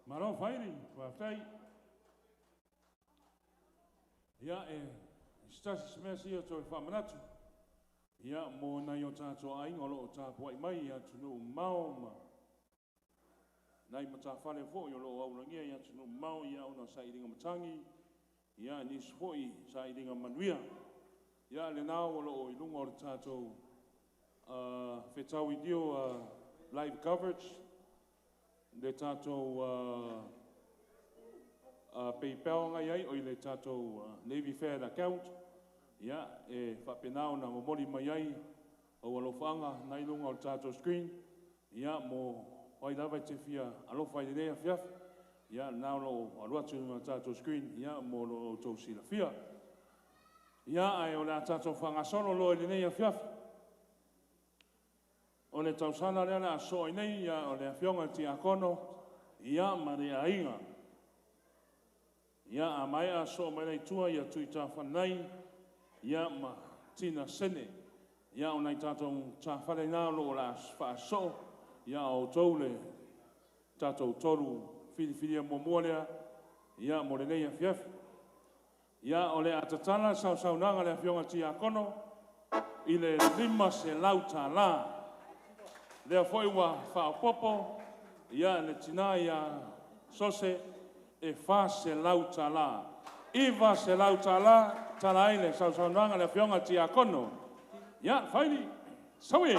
Malo faili, faafetai. Ia, e se tasi se mea sia toe faamanatu. Ia, mo nai o tātou aiga o lo o tapuai mai i atunuu mamao ma nai matafale foi o lo o aulagia i atunuu mamao, ia ona o sailiga matagi, ia nisi foi sailiga manuia. Ia, lena o lo o i luga o le tatou fetau video live coverage, le tatou PayPal ngai ai, o i le tatou Navy Fed account. Ia, e faapena ona momoli mai ai ou alofaaga na i luga o le tatou screen. Ia, mo ai lava e te fia alofa i lenei afiafi. Ia, lena o lo o alu atu i luga o le tatou screen, ia, mo lo outou silafia. Ia, ae o le a tatou faagasolo loa i lenei afiafi. O le tausala lea o le a sosoo ai nei, ia, o le afioga i le Tiakono, ia, ma le aiga. Ia, a maea sosoo mai lea i tua ia Tuitafanai, ia, ma Tina Sene. Ia, o nai tatou tafale na o lo o le a faasosoo, ia, o outou le tatou tolu filifilia muamua lea, ia, mo lenei afiafi. Ia, o le a tatala le sausaunoaga a le afioga i le Tiakono i le $500. Lea foi ua faaopoopo, ia, le tina ia Sose e $400. $900 tatala ai le sausaunoaga a le afioga i le Tiakono. Ia, Faili, sau e!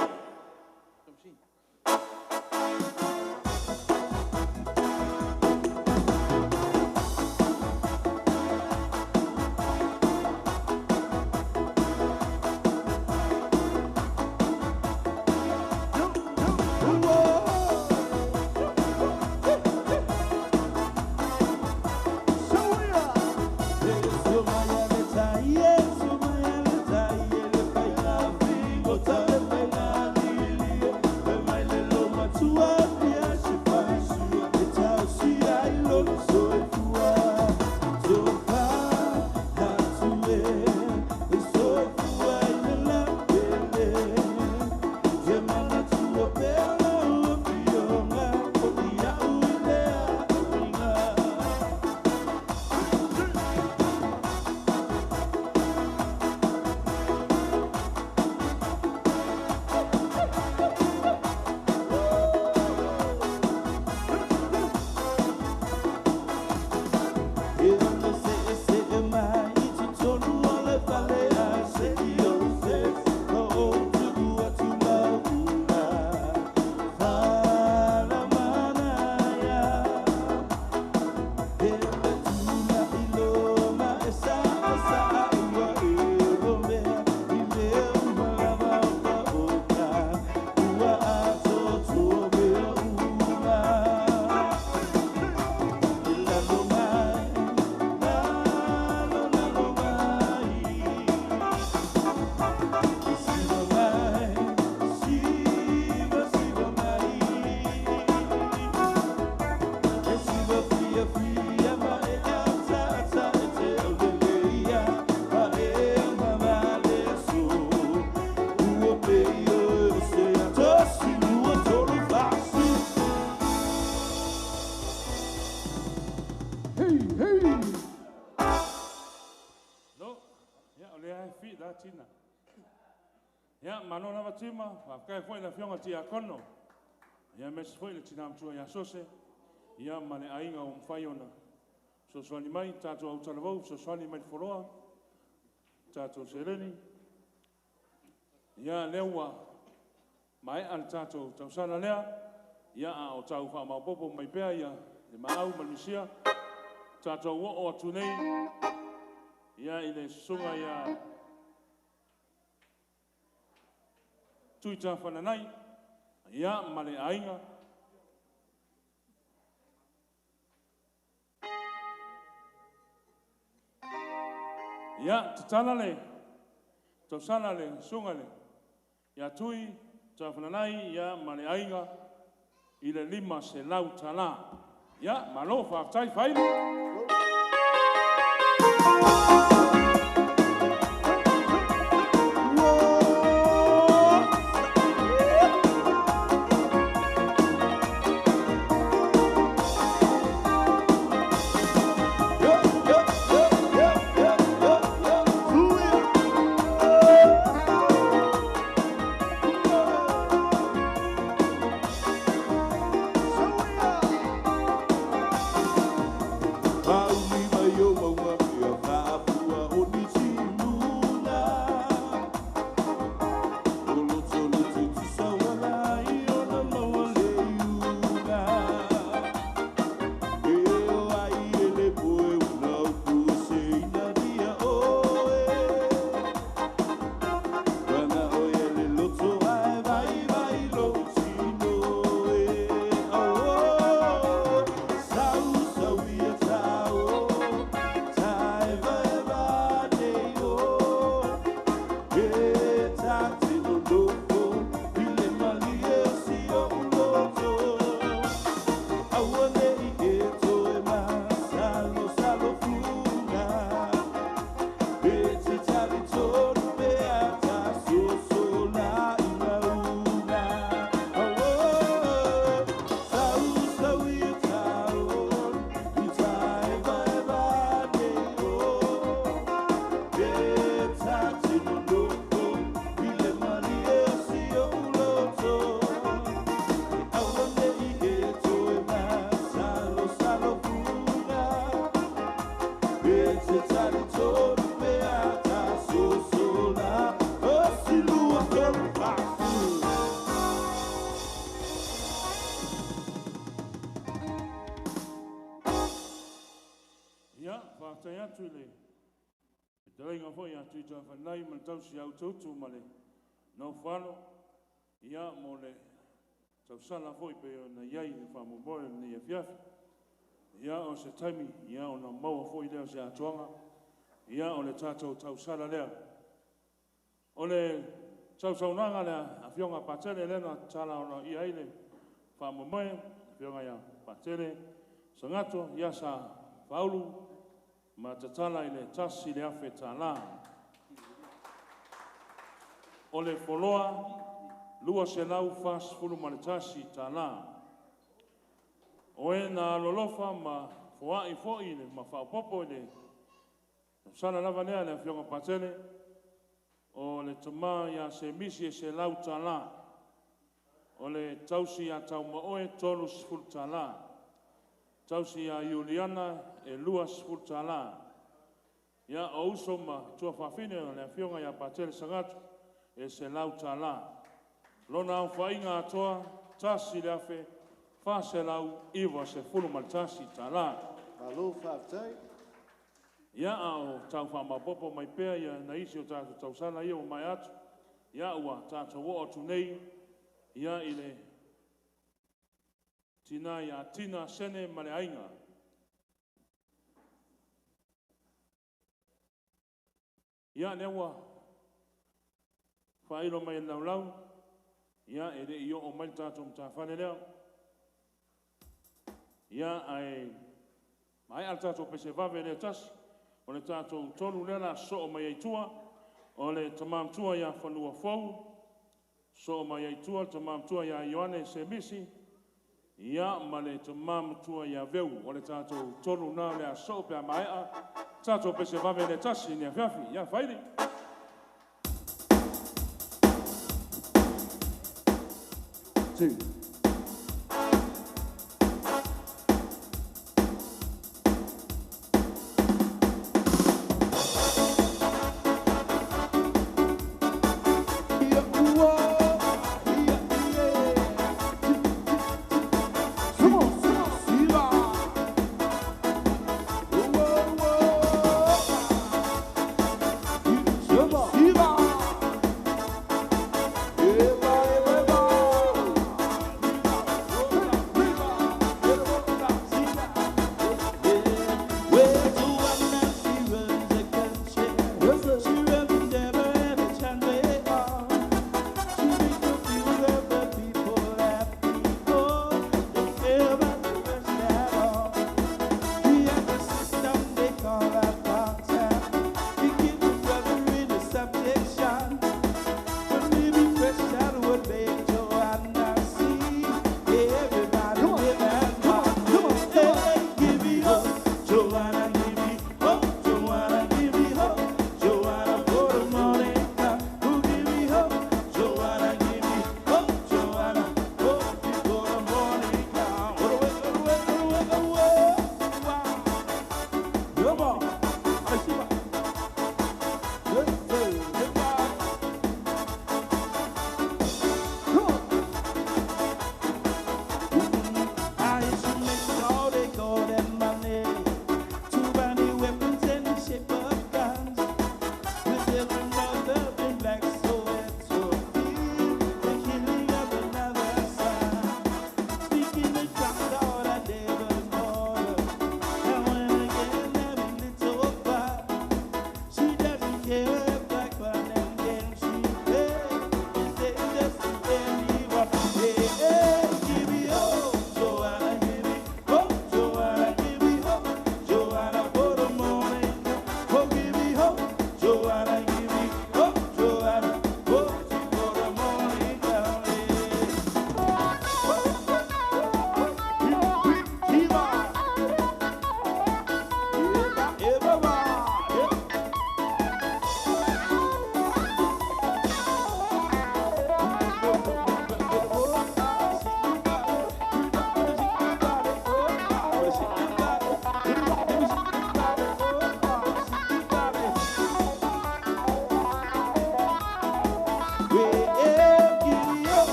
No, ia, o lea e fi la tina. Ia, malo lava tima, faafetai foi i le afioga i le Tiakono. Ia, aemaise foi le tina matua ia Sose, ia, ma le aiga ua mafai ona fesoasoani mai, tatou autalavou, fesoasoani mai le foloa, tatou seleni. Ia, lea ua maea le tatou tausala lea, ia, a o tau faamaopoopo mai pea ia le maau ma le misia, tatou oo atu nei, ia, i le susuga ia Tuitafananai, ia, ma le aiga. Ia, tatala le tausala le susuga le ia Tuitafananai, ia, ma le aiga i le $500. Ia, malo, faafetai, Faili. Maumi mai o maunga ia te talitonu pe a ta sosola. O silua tolu fasu. Ia, whaatai atu i le talenga foi a tuita whanai ma le tausi au tautu ma le naufalo. Ia, mo le tausala foi pe o na iai le whaamomoe o nei afiafi. Ia, o se taimi, ia, o na maua foi lea o se atoaga. Ia, o le tātou tausala lea. O le tausaunaga lea, afioga Patele lena tala ona ia ai le whaamomoe, afioga ia Patele Sagato, ia sa Faulu, ma tatala i le tasi le afe tālā. O le foloa, 241 tālā. O e na alolofa ma foai foi le ma whaopopo i le sala lava lea le afioga Patele, o le tama ia se misi e se lau tālā. O le tausi ia taumaoe 30 tālā. Tausi ia Iuliana e 20 tālā. Ia o uso ma tuafafine o le afioga ia Patele Sagato e se lau tālā. Lona au whainga atoa, tasi le afe, 491 tālā. Malo whaatai. Ia a o tau whaamapopo mai pea ia na isi o tātou tausala ia o mai atu. Ia ua tātou o atu nei, ia i le tina ia tina sene ma le ainga. Ia lea ua whailo mai lau lau, ia e le i o mai le tātou mtāwhale lea. Ia ai mai al tātou pese vave lea tasi, o le tātou tolu lea la soo mai aitua, o le tamamtua ia whanua fou, soo mai aitua, le tamamtua ia Ioane Semisi, ia ma le tamamtua ia Veu, o le tātou tolu nā lea soo pea maea, tātou pese vave lea tasi, ni awhiawhi, ia whairi. Two.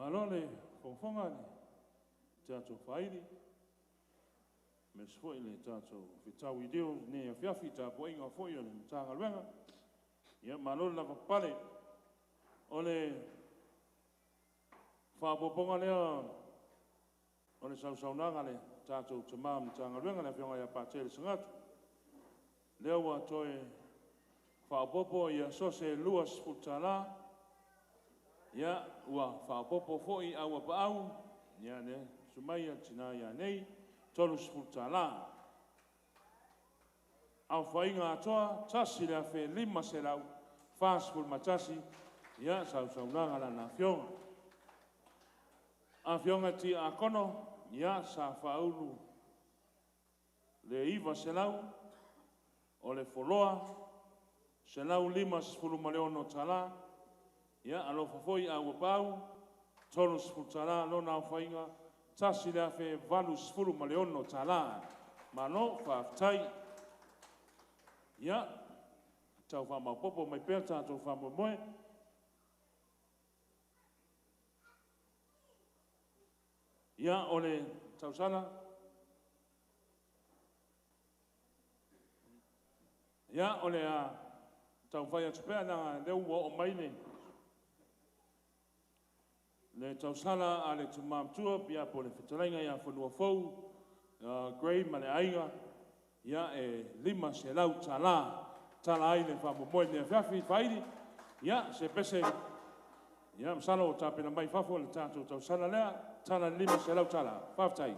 Malo le fofoga le tatou faili, aemaise foi le tatou fetau i leo nei afiafi tapuaiga foi o le Matagaluega. Ia malo le lavapapale. O le faaopoopoga lea o le sausaunoaga a le tatou tama o le Matagaluega, le Afioga ia Patele Sagatu, lea ua toe faaopoopo ia Sose $20, ia ua faaopoopo foi Auapaau, ia le susu mai a le tina ia nei, $30. Aofaiga atoa, 1,541, ia sausaunoaga a lana afioga. Afioga Tiakono, ia sa faaulu le 900, o le Foloa, $156, ia alofa foi Auapaau, $30 lona aofaiga, $1,086. Malo faafetai. Ia, tau faamaopoopo mai pea le tatou faamoemoe. Ia, o le tausala. Ia, o le a taumafai atu pea leaga o lea ua oo mai le tausala a le tama matua pia po o le fetalaiga ia Fanuafou Grey ma le aiga, ia e $500 tala ai le faamoemoe i lenei afiafi faili. Ia, se pese, ia masalo o tapena mai fafo le tatou tausala lea, tala le $500. Faafetai.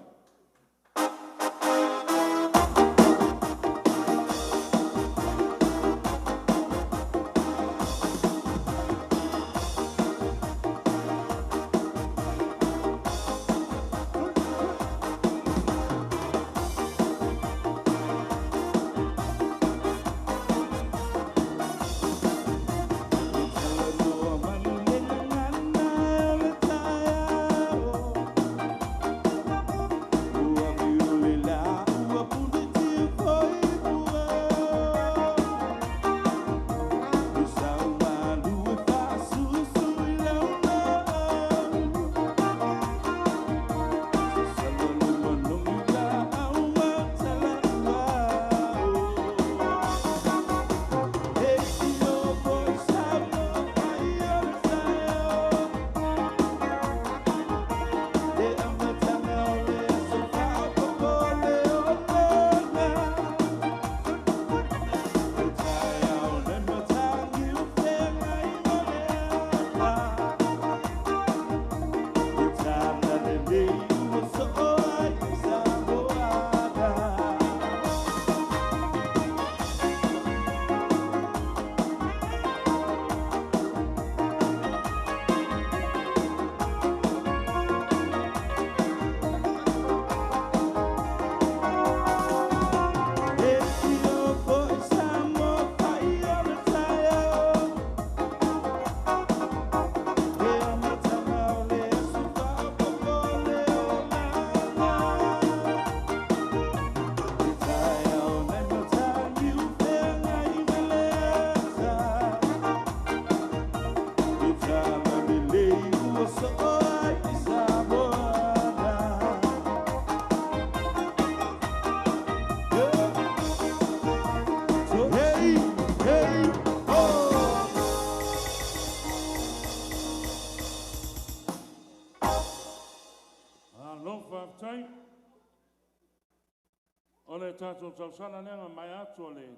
O le tatou tausala lea na maea atu o le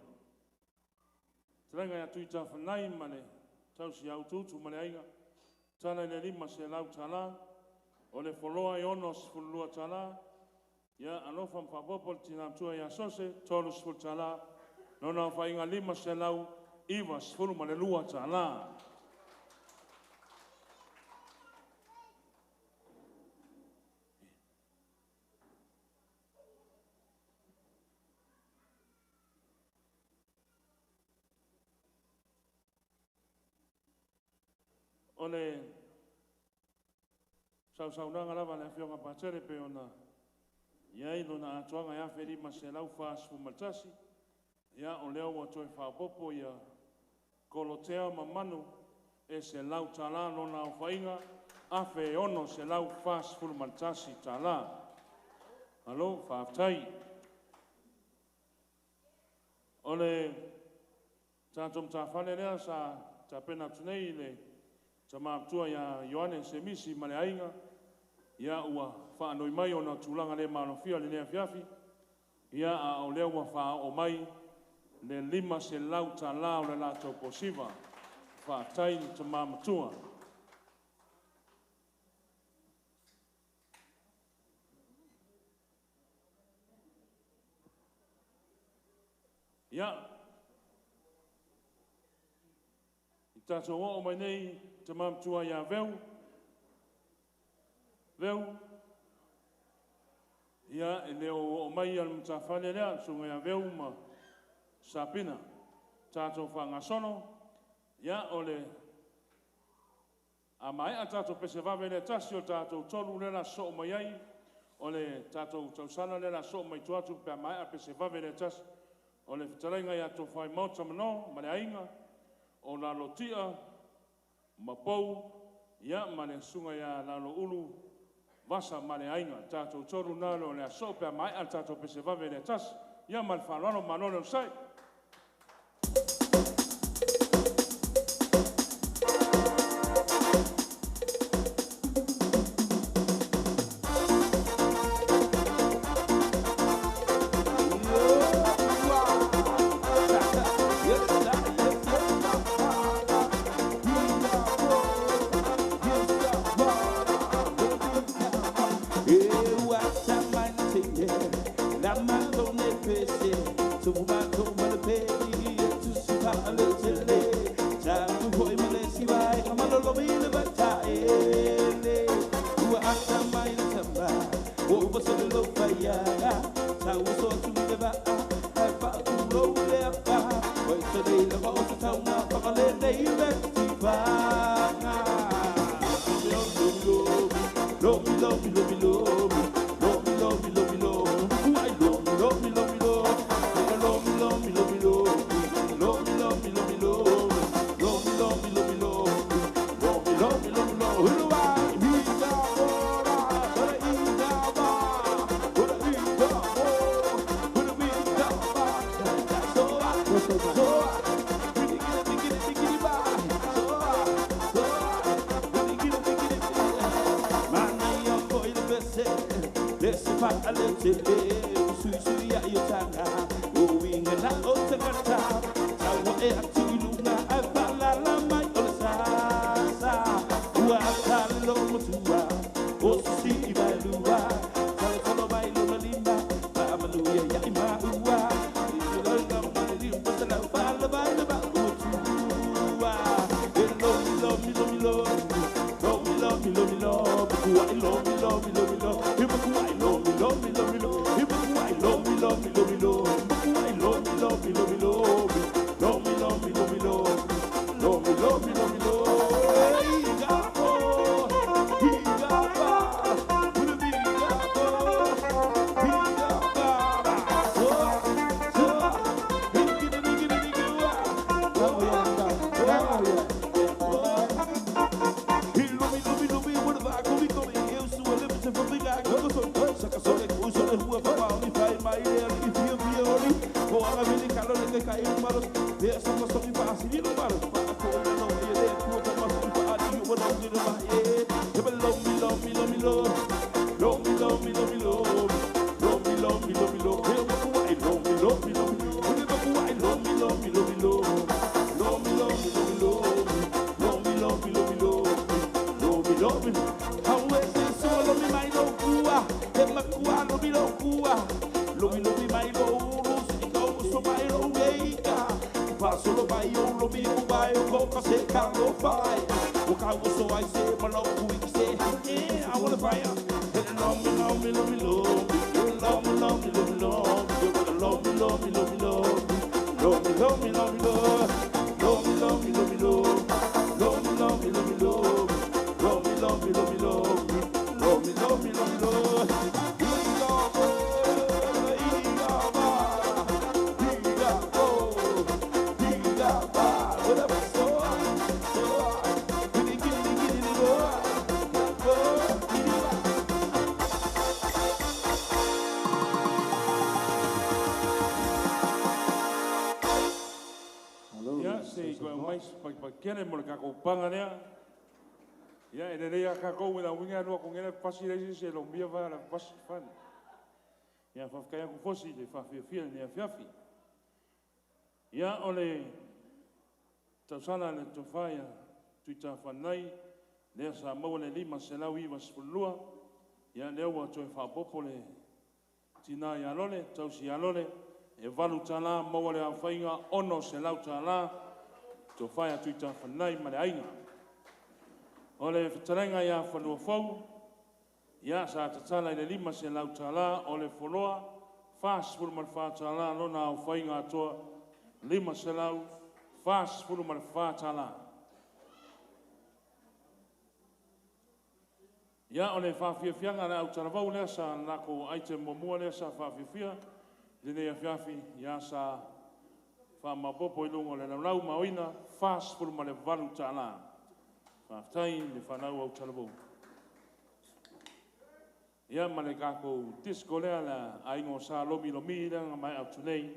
fetalaiga ia Tuitafanai ma le tausi ia Utuutu ma le aiga, tala i le $500, o le Foloa e $62, ia alofa ma faaopoopo le tina matua ia Sose, $30, lona aofaiga $592. O le sausaunoaga lava a le Afioga Patele pei ona i ai lona atoaga e 1,541, ia o lea ua toe faaopoopo ia Kolotea ma Manu e $100 lona aofaiga, $1,641 tālā. Malo, faafetai. O le tatou matafale lea sa tapena atu nei i le tama matua ia Ioane Semisi ma le aiga, ia ua faanoi mai ona o tulaga le maalofia i lenei afiafi, ia a o lea ua faaoo mai le $500 tālā o le latou posiva. Faafetai i le tama matua. Ia, i tatou oo mai nei tama matua ia Veu, Veu, ia e le o oo mai le matafale lea, le susuga ia Veu ma Sapina, tatou faagasolo, ia o le a maea tatou pese vave lea e tasi, o tatou tolu lea o le a sosoo mai ai, o le tatou tausala lea o le a sosoo mai tua atu pe a maea le pese vave lea e tasi. O le fetalaiga ia Tofaimauta Mano ma le aiga, o Lalotia ma Pou, ia ma le susuga ia Laloulu Vasa ma le aiga. Tatou tolu na o le a sosoo pe a maea le tatou pese vave lea e tasi. Ia ma le faaaloalo, malo le onosai. tele mo le kākou paga lea. Ia, e lelei a kākou e lauiga e lua kongele pasi le isi se lomia vai la pasi fale. Ia, faafetai atu fosi le faafiafia i lenei afiafi. Ia, o le tausala le tofa ia Tuitafanai, lea sa maua le 592, ia lea ua toe faaopoopo le tina ia Lole, tausi ia Lole, e $8 maua le aofaiga $600, tofa ia Tuitafanai ma le aiga. O le fetalaiga ia Fanuafou, ia sa tatala i le $500, o le foloa, $44 lona aofaiga atoa, $544. Ia, o le faafiafiaga a le autalavou lea sa lako item muamua lea sa faafiafia i lenei afiafi, ia sa faamaopoopo i luga o le laulau ma aoina $48. Faafetai i le fanau autalavou. Ia ma le tatou disco lea le aiga o Sa Lomi Lomi lea na maea atu nei,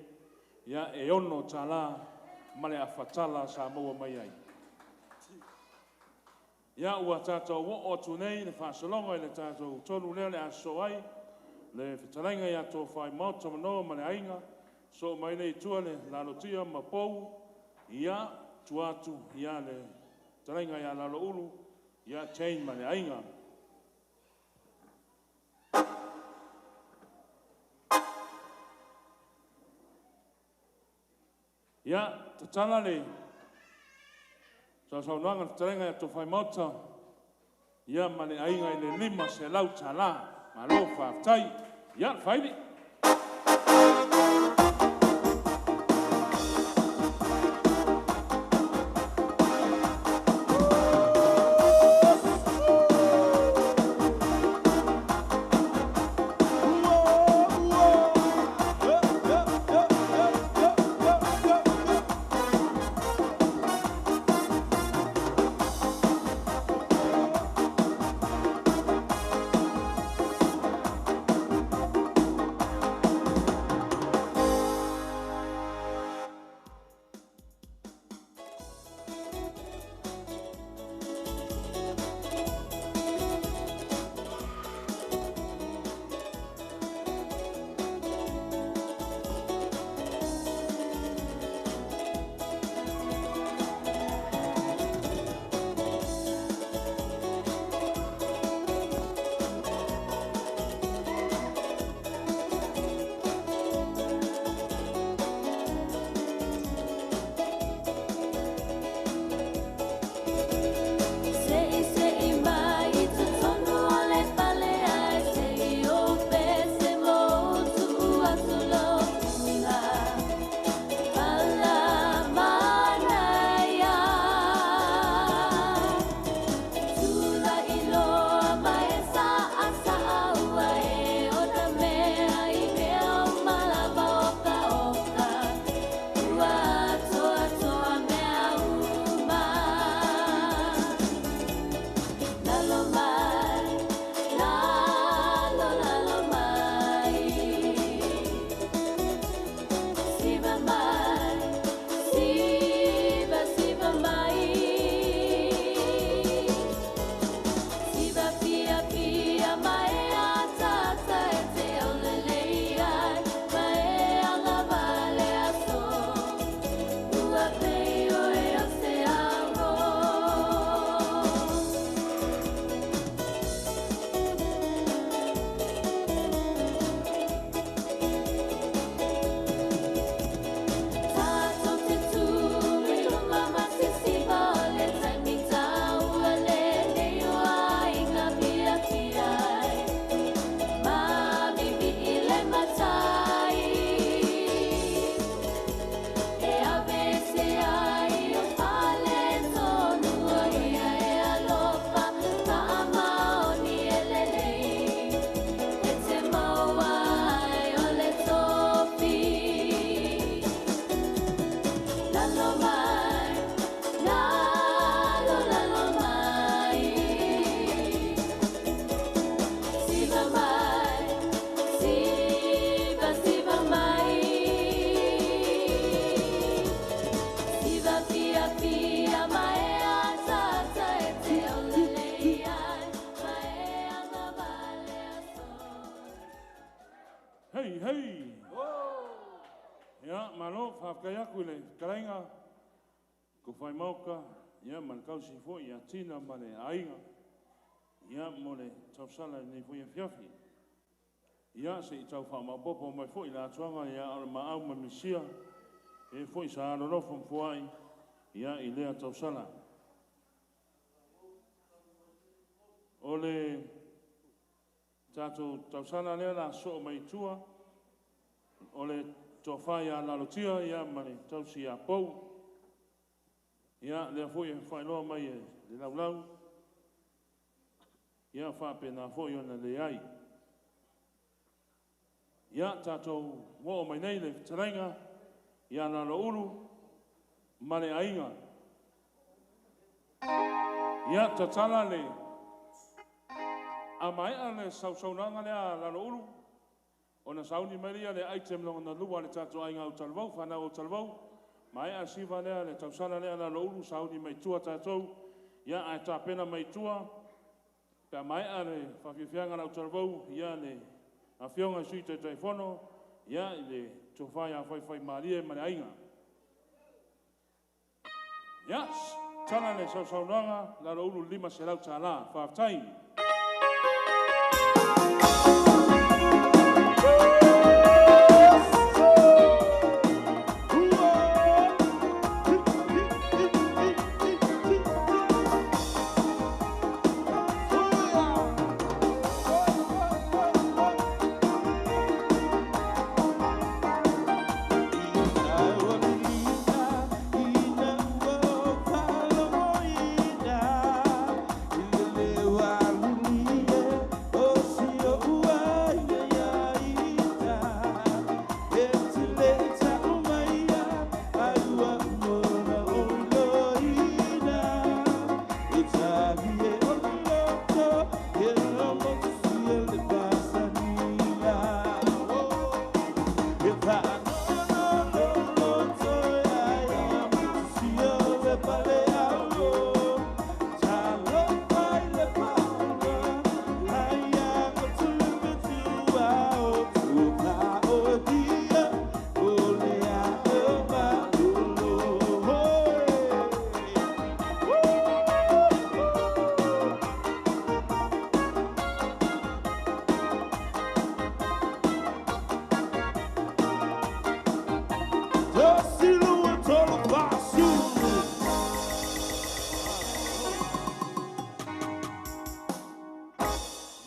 ia e $6 ma le afatala sa maua mai ai. Ia ua tatou oo atu nei le faasologa i le tatou tolu lea o le a sosoo ai, le fetalaiga ia Tofaimalaota Manoa ma le aiga, sosoo mai lea i tua le Lalotia ma Pou, ia tua atu ia le fetalaiga ia Laloulu, ia Jane ma le aiga. Ia, tatala le sausaunoaga a le fetalaiga ia Tofaimalaota, ia ma le aiga i le $500. Malo faafetai. Ia, Faili. Faafetai atu i le fetalaiga, tofa i Maota, ia ma le tausi foi ia Tina ma le aiga, ia mo le tausala i lenei foi afiafi. Ia, se i tau faamaopoopo mai foi le atoaga ia o le maau ma misia, e foi sa alolofa ma foai, ia i lea tausala. O le tatou tausala lea la soo mai tua, o le tofa ia Lalotia ia ma le tausi ia Pou. Ia, lea foi e faailoa mai e le laulau, ia faapena foi ona leai. Ia, tatou oo mai nei le fetalaiga ia Laloulu ma le aiga. Ia, tatala le a maea le sausaunoaga lea a Laloulu, ona sauni mai lea le item lona lua a le tatou aiga autalavou, fanau autalavou, maea siva lea le tausala lea a Laloulu, sauni mai tua tatou, ia ae tapena mai tua, pe a maea le faafiafiaga a le autalavou, ia le afioga i le Sui Taitaifono, ia i le tofa ia Faifaimalie ma le aiga. Ia, tala le sausaunoaga, Laloulu $500. Faafetai.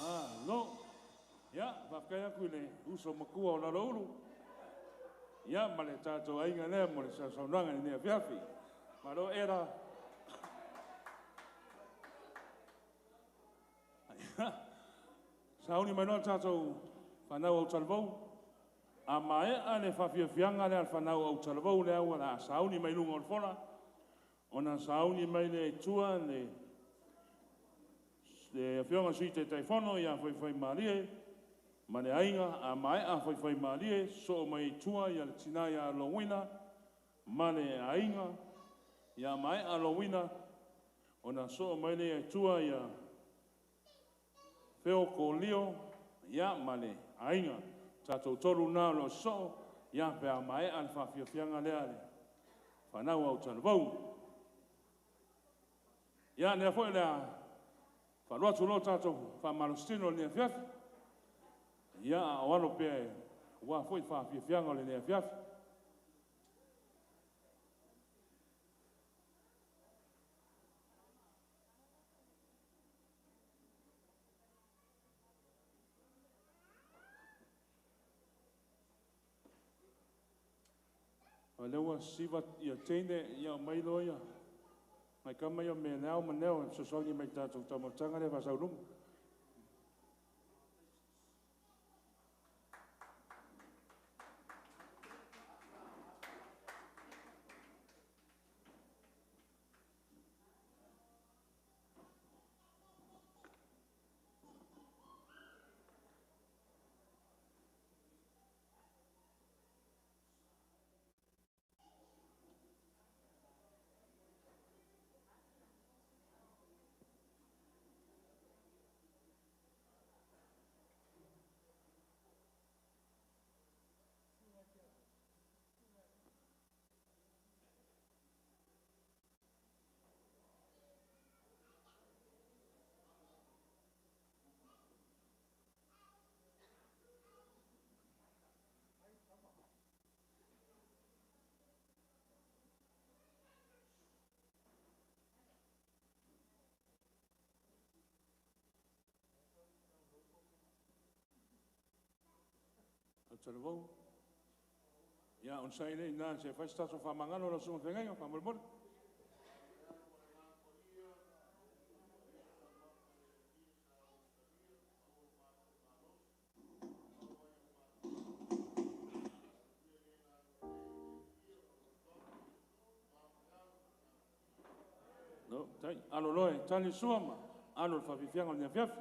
Malo. Ia, faafetai atu i le uso matua o Laloulu, ia ma le tatou aiga lea mo le sausaunoaga i lenei afiafi. Malo era. Sauni mai loa tatou fanau autalavou, a maea le faafiafiaga lea a le fanau autalavou lea ua le sauni mai luga o le fola, ona sauni mai lea i tua le afioga i le Sui Taitaifono ia Faifaimalie ma le aiga. A maea Faifaimalie, sosoo mai i tua ia le tina ia Logoina ma le aiga. Ia maea Logoina, ona sosoo mai lea i tua ia Feo Kolio ia ma le aiga. Tatou tolu na o lo o sosoo, ia pe a maea le faafiafiaga lea a le fanau autalavou. Ia, lea foi o le a faaluatu loa tatou faamalositino i lenei afiafi. Ia, a o alo pea aua foi le faafiafiaga o lenei afiafi. O lea ua siva ia teine, ia aumai loa ia nai tama ia o Melao ma Neo e fesoasoani mai i le tatou taumafataga lea faasauluga. Talavou. Ia, on sa ile ina se fai se tatou faamagalo lau susuga i le feagaiga faamolemole. No, tai, alo loa e tali le sua ma alo le faafiafiaga o le afiafi.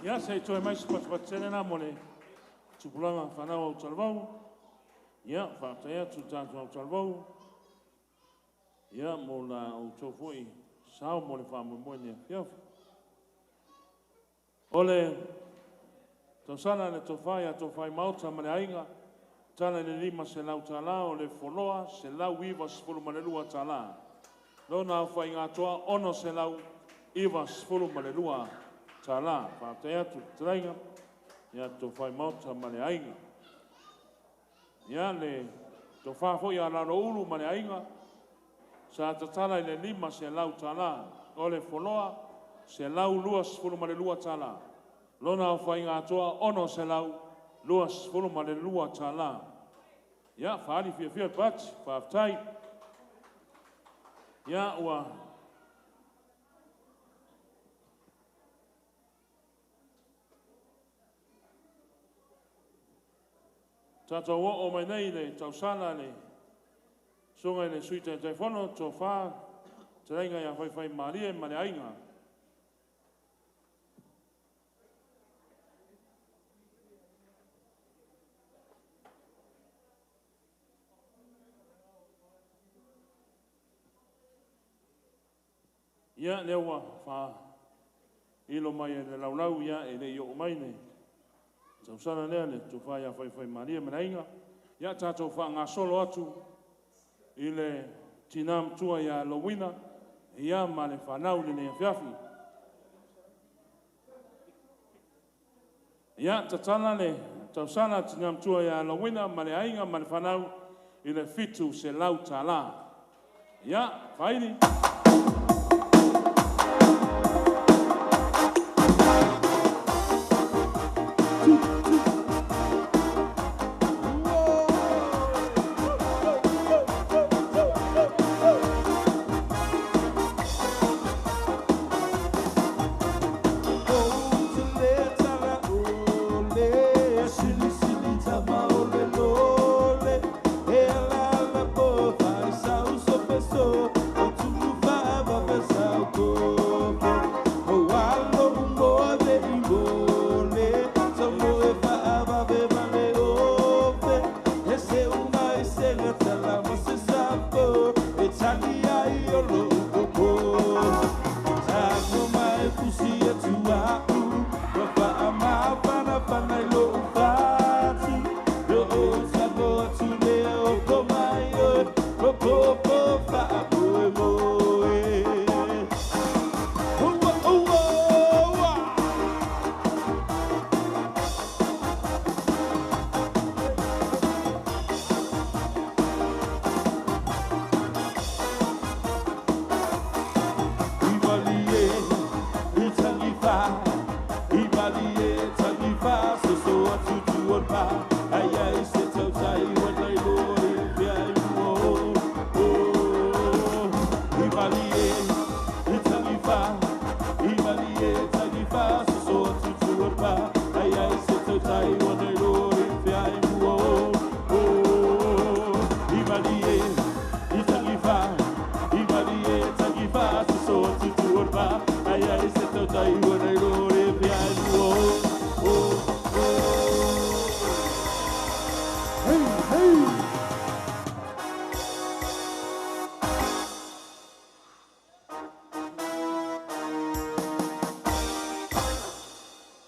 Ia, se i toe mai se patupatu na mo le tupulaga fanau au talavou. Ia, faafetai atu i tatou au talavou. Ia, mo la outou foi sao mo le faamoemoe i le afiafi. O le tausaga le tofa ia Tofa i Maota ma le aiga, tala i le $500, o le foloa $192. Lona aofaiga atoa $692. Faafetai atu i le fetalaiga ia Tofa i Maota ma le aiga. Ia le tofa foi a Laloulu ma le aiga, sa tatala i le $500, o le foloa $122. Lona aofaiga atoa $622. Ia, faaali fiafia le pati, faafetai. Ia, ua tatou oo mai nei i le tausala le susuga i le Sui Taitaifono, Tofa Talaiga ia Faifai Malie ma le aiga. Ia, lea ua faailo mai e le laulau, ia, e le i oo mai le tausala lea le tofa ia Faifai Malie ma le aiga. Ia, tatou faagasolo atu i le tina matua ia Lowina, ia ma le fanau i lenei afiafi. Ia, tatala le tausala a le tina matua ia Lowina ma le aiga ma le fanau i le $700. Ia, faaili.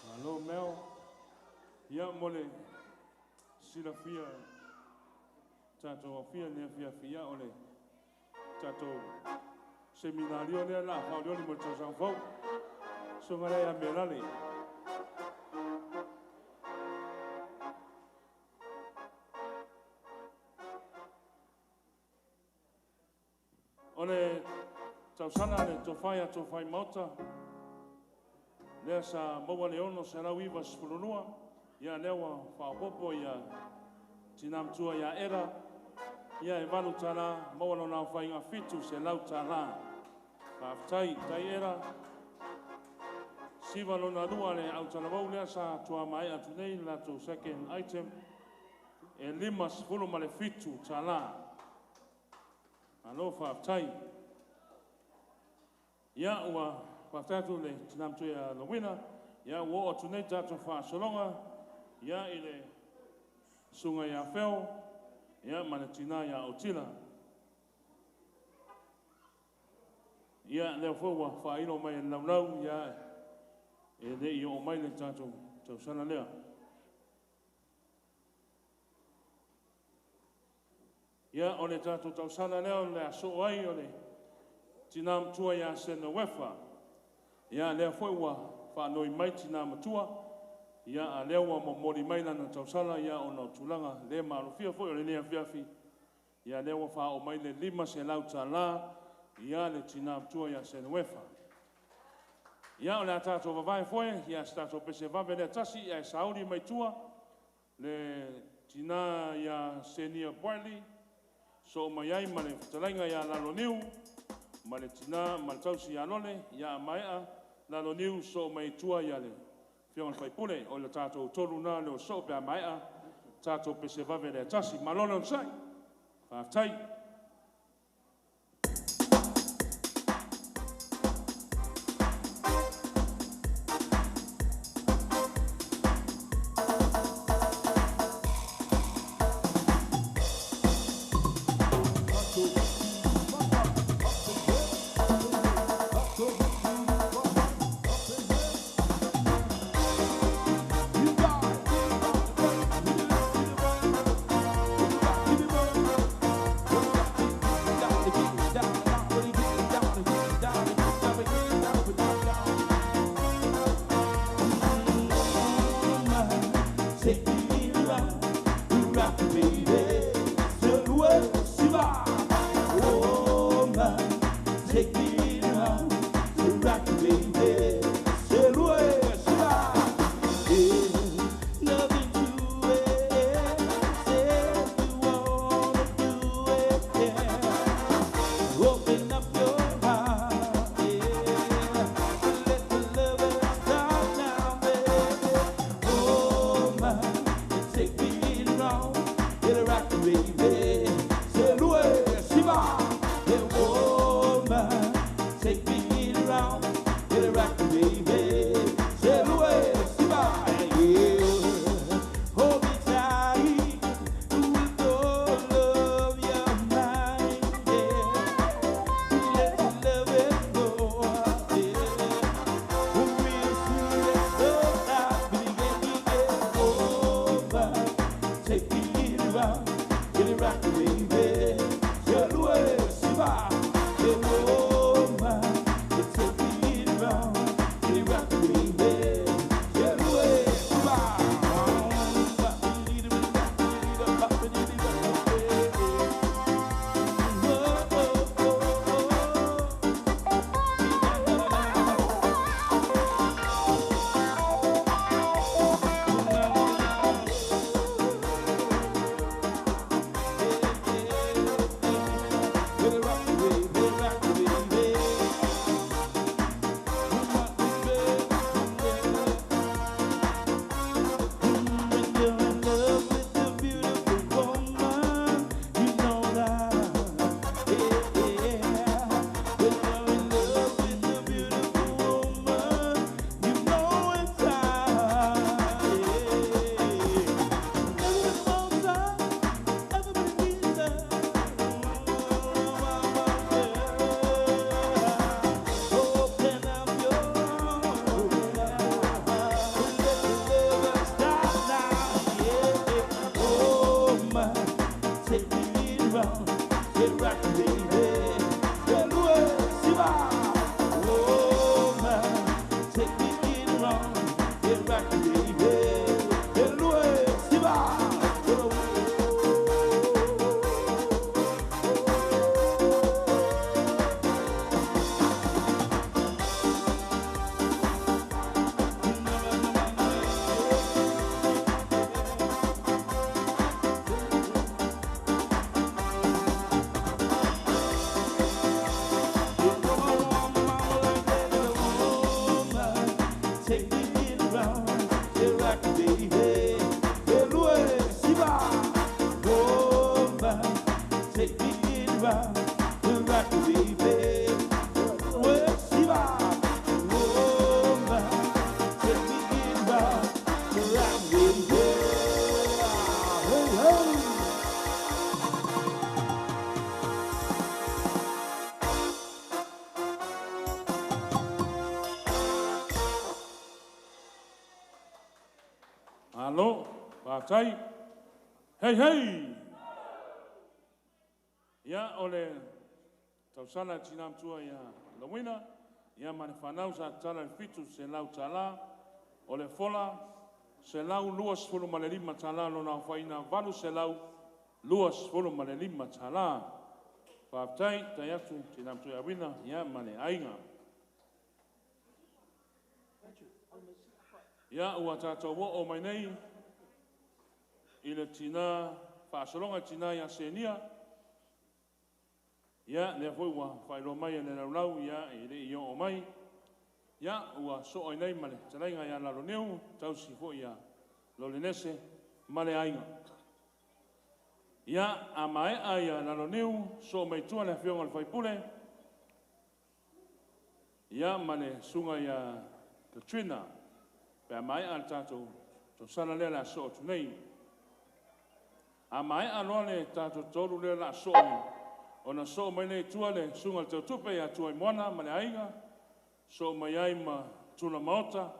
Malo meo. Ia mo le silafia tatou afia ni afiafi ia o le tatou seminario lea la faolioli mo le tausaga fou. Susuga lea ia Melale. O le tausala le tofa ia Tofa i Maota, lea sa maua le 692, ia lea ua faaopoopo ia tina matua ia Era, ia e $8, maua lona aofaiga $700. Faafetai, tai Era. Siva lona lua le autalavou lea sa tuamae atu nei le latou second item, e $57. Malo faafetai. Ia ua faafetai atu le tina matua ia Lowina, ia ua oo atu nei tatou faasologa, ia i le susuga ia Feo, ia ma le tina ia Otila. Ia lea foi ua faailo mai e le laulau, ia e le i oo mai le tatou tausala lea. Ia o le tatou tausala lea o le a soo ai o le tina matua ia Senoefa. Ia lea foi ua faanoi mai tina matua, ia a lea ua momoli mai lana tausala ia ona o tulaga le maalofia foi o lenei afiafi. Ia lea ua faaoo mai le $500 ia le tina matua ia Senoefa. Ia o le a tatou vavae foe, ia se tatou pese vave lea tasi, ae sauni mai tua le tina ia Senia Bradley, soo mai ai ma le fetalaiga ia Laloniu, ma le tina ma le tausi ia Lole, ia a maea Laloniu soo mai tua ia le afioga i le faipule. O le tatou tolu na leo soo pe a maea, tatou pese vave lea tasi. Malo le onosai, faafetai. baby. Silhouette, Shiva. Oh, my, take me round to rock, baby. Silhouette, Shiva. Yeah, nothing to it. Said you wanna do it, yeah. Open up your heart, yeah. Let the loving start now, baby. Oh, my, take me round, get a rock, baby. Silhouette, Shiva. Yeah, oh, my, take me round, get a rock, baby. Silhouette, Shiva. Yeah, hold me tight with all of your might, yeah. Let the love it go, yeah. Real soon, let's start, begin to get over. Take me round, get it rock, baby. Silhouette, Shiva. Yeah, oh, my, take me round, get it rock, baby. Silhouette, Shiva. When you're in love with a beautiful woman, you know that. Yeah, yeah. When you're in love with a beautiful woman, you know it's time. Yeah. Everybody wants her, everybody needs her. Open up your heart. Start now, yeah. Oh my, take me round, get rock, baby. Silhouette, Shiva. Oh my, take me round, get rock, baby. Silhouette, Shiva. Take me round, get rock, baby. Silhouette, Shiva. Oh my, take me round, get rock, baby. Silhouette, Shiva. Oh my, take me round, get rock, baby. Hey, hey. Alo, faafetai. Hei, hei! Ia, o le tausala e tina matua ia Lawina, ia ma le fanau sa tatala i le $700, o le fola, $125, lona aofaiga $825. Faafetai, tai atu tina matua ia Wina, ia ma le aiga. Ia, ua tatou oo mai nei i le tina, faasologa i tina ia Senia. Ia, lea foi ua faailoa mai e le laulau, ia, e le i oo mai. Ia, ua soo ai nei ma le talaiga ia Laloneu, tausi foi ia Lolenese ma le aiga. Ia, a maea ia Laloneu, soo mai tua le afioga o le faipule. Ia, ma le susuga ia Katrina, pe a maea le tatou tausala lea le a soo atu nei. A maea loa le tatou tolu lea la a soo ai, ona soo mai nei tua le susuga le tautupe ia Tuaimoana ma le aiga, soo mai ai ma Tula Maota,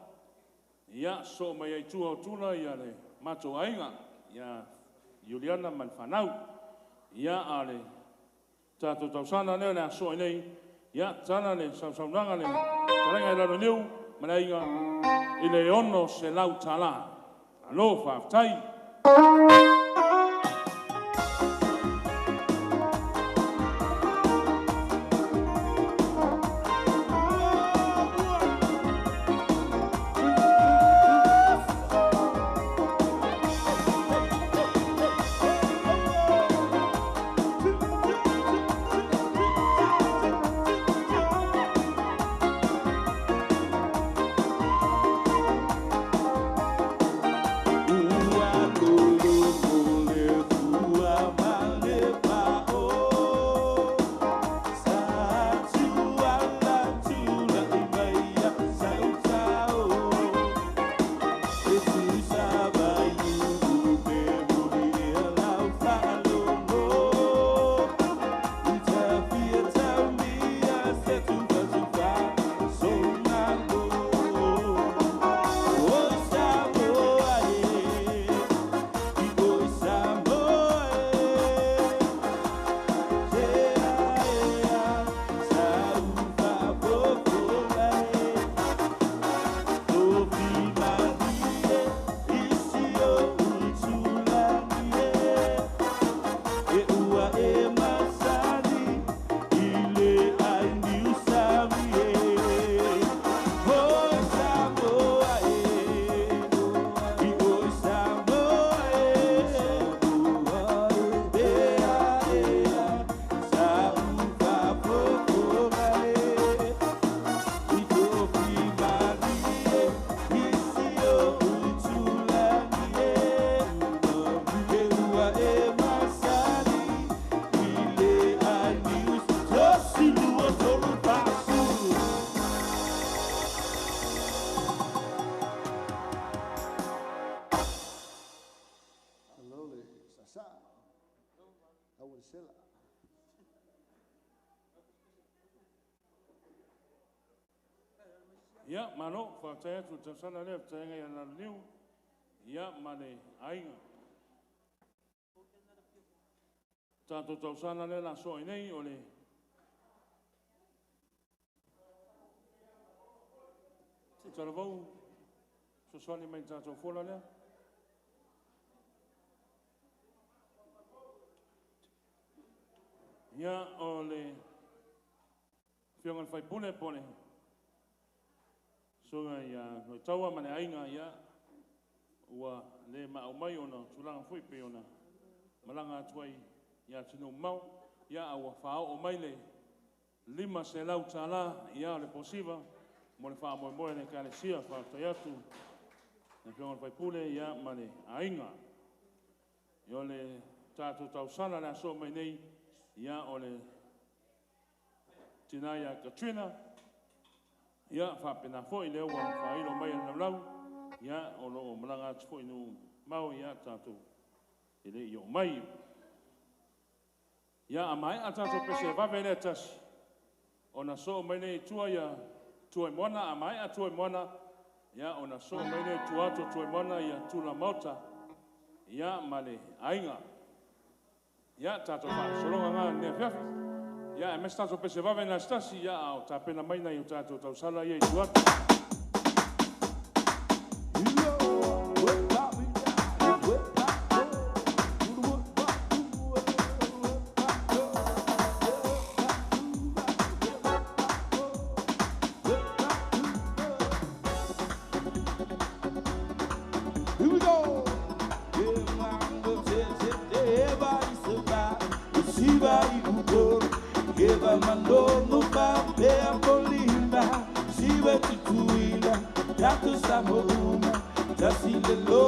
ia, soo mai ai tua o Tula ia le matou aiga, ia Juliana ma le fanau. Ia, a le tatou tausala lea le a soo ai nei, ia, tala le sausaunaga le talaiga i Laloniu ma le aiga i le $600. Alo, faafetai. Aua le sela. Ia, malo, faafetai atu i le tausala lea fetalaiga ia Lalaniu, ia ma le aiga. Tatou tausala lea la soa ai nei o le Talavou fesoasoani mai i le tatou fola lea. Ia, o le afioga i le faipule po o le susuga ia Noitaua ma le aiga, ia, ua le maau mai ona o tulaga foi pei ona malaga atu ai i atunuu mamao, ia, a ua faaoo mai le $500, ia, o le posiva mo le faamoemoe o le Ekalesia. Faafetai atu le afioga i le faipule, ia, ma le aiga. Ia, o le tatou tausala le aso mai nei, ia, o le tina ia Katrina, ia, faapena foi lea ua faailo mai e le laulau, ia, o lo o malaga atu foi i nuu mamao, ia, tatou e le i oo mai. Ia, a maea tatou pese vave lea tasi, ona soo mai lea i tua ia Tuaimoana, a maea Tuaimoana, ia, ona soo mai lea i tua atu o Tuaimoana ia Tulamaota, ia, ma le aiga. Ia, tatou faasologa na i lenei afiafi. Ia, aemaise tatou pese vave na se tasi, ia, a o tapena mai nai o tatou tausala ia i tua atu. Here we go.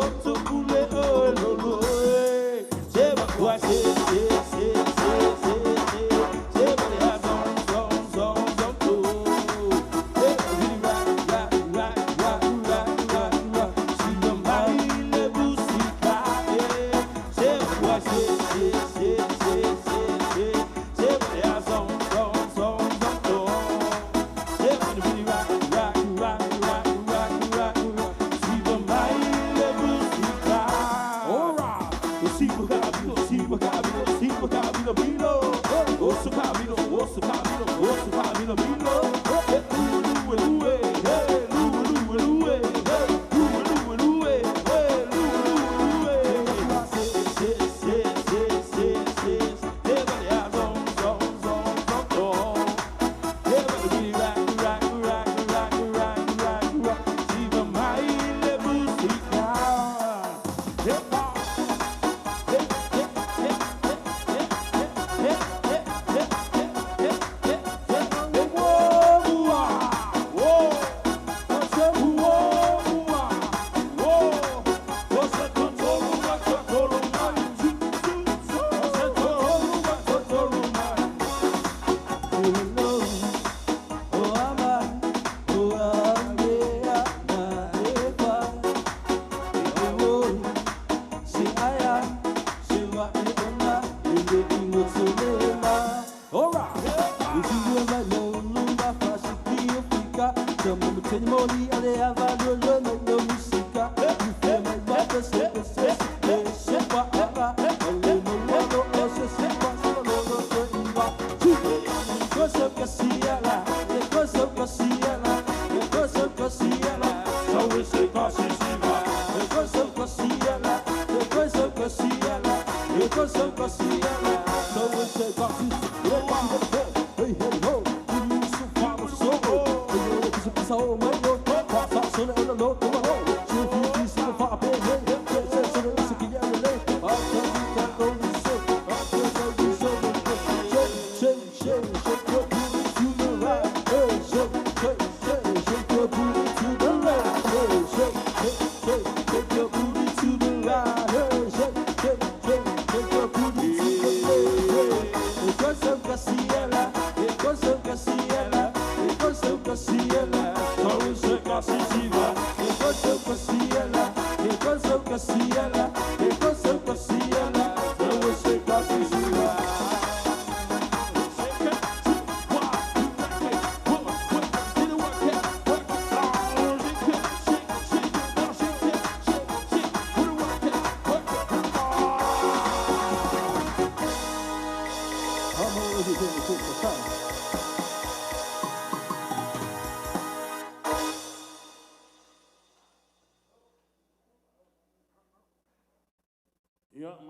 Ciela,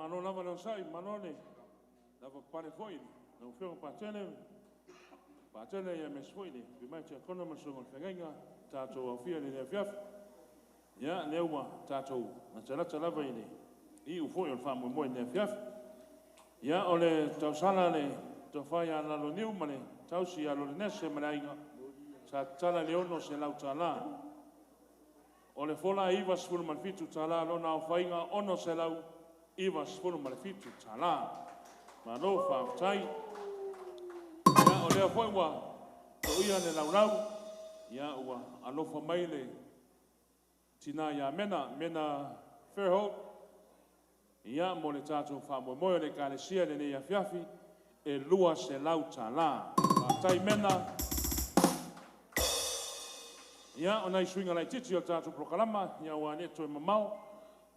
Malo lava le osai, malo le lava pale foi, lau Afioga Patele, Patele ia aemaise foi le afio mai o Tiakono ma le Susuga i le Feagaiga, tatou aofia i lenei afiafi. Ia, lea ua tatou latalata lava i le iu foi o le faamoemoe i lenei afiafi. Ia, o le tausala a le Tofa ia Laloaniu ma le tausi ia Lorenese ma le aiga, sa tatala i le $600. O le fola e $97, lona aofaiga $697. Malo faafetai. Ia, o lea foi ua toia le laulau, ia ua alofa mai le tina ia Mena, Mena Fairhope, ia mo le tatou faamoemoe o le Ekalesia i lenei afiafi, e $200. Faafetai Mena. Ia, o nai suiga laitiiti o le tatou polokalama, ia aua e le toe mamao.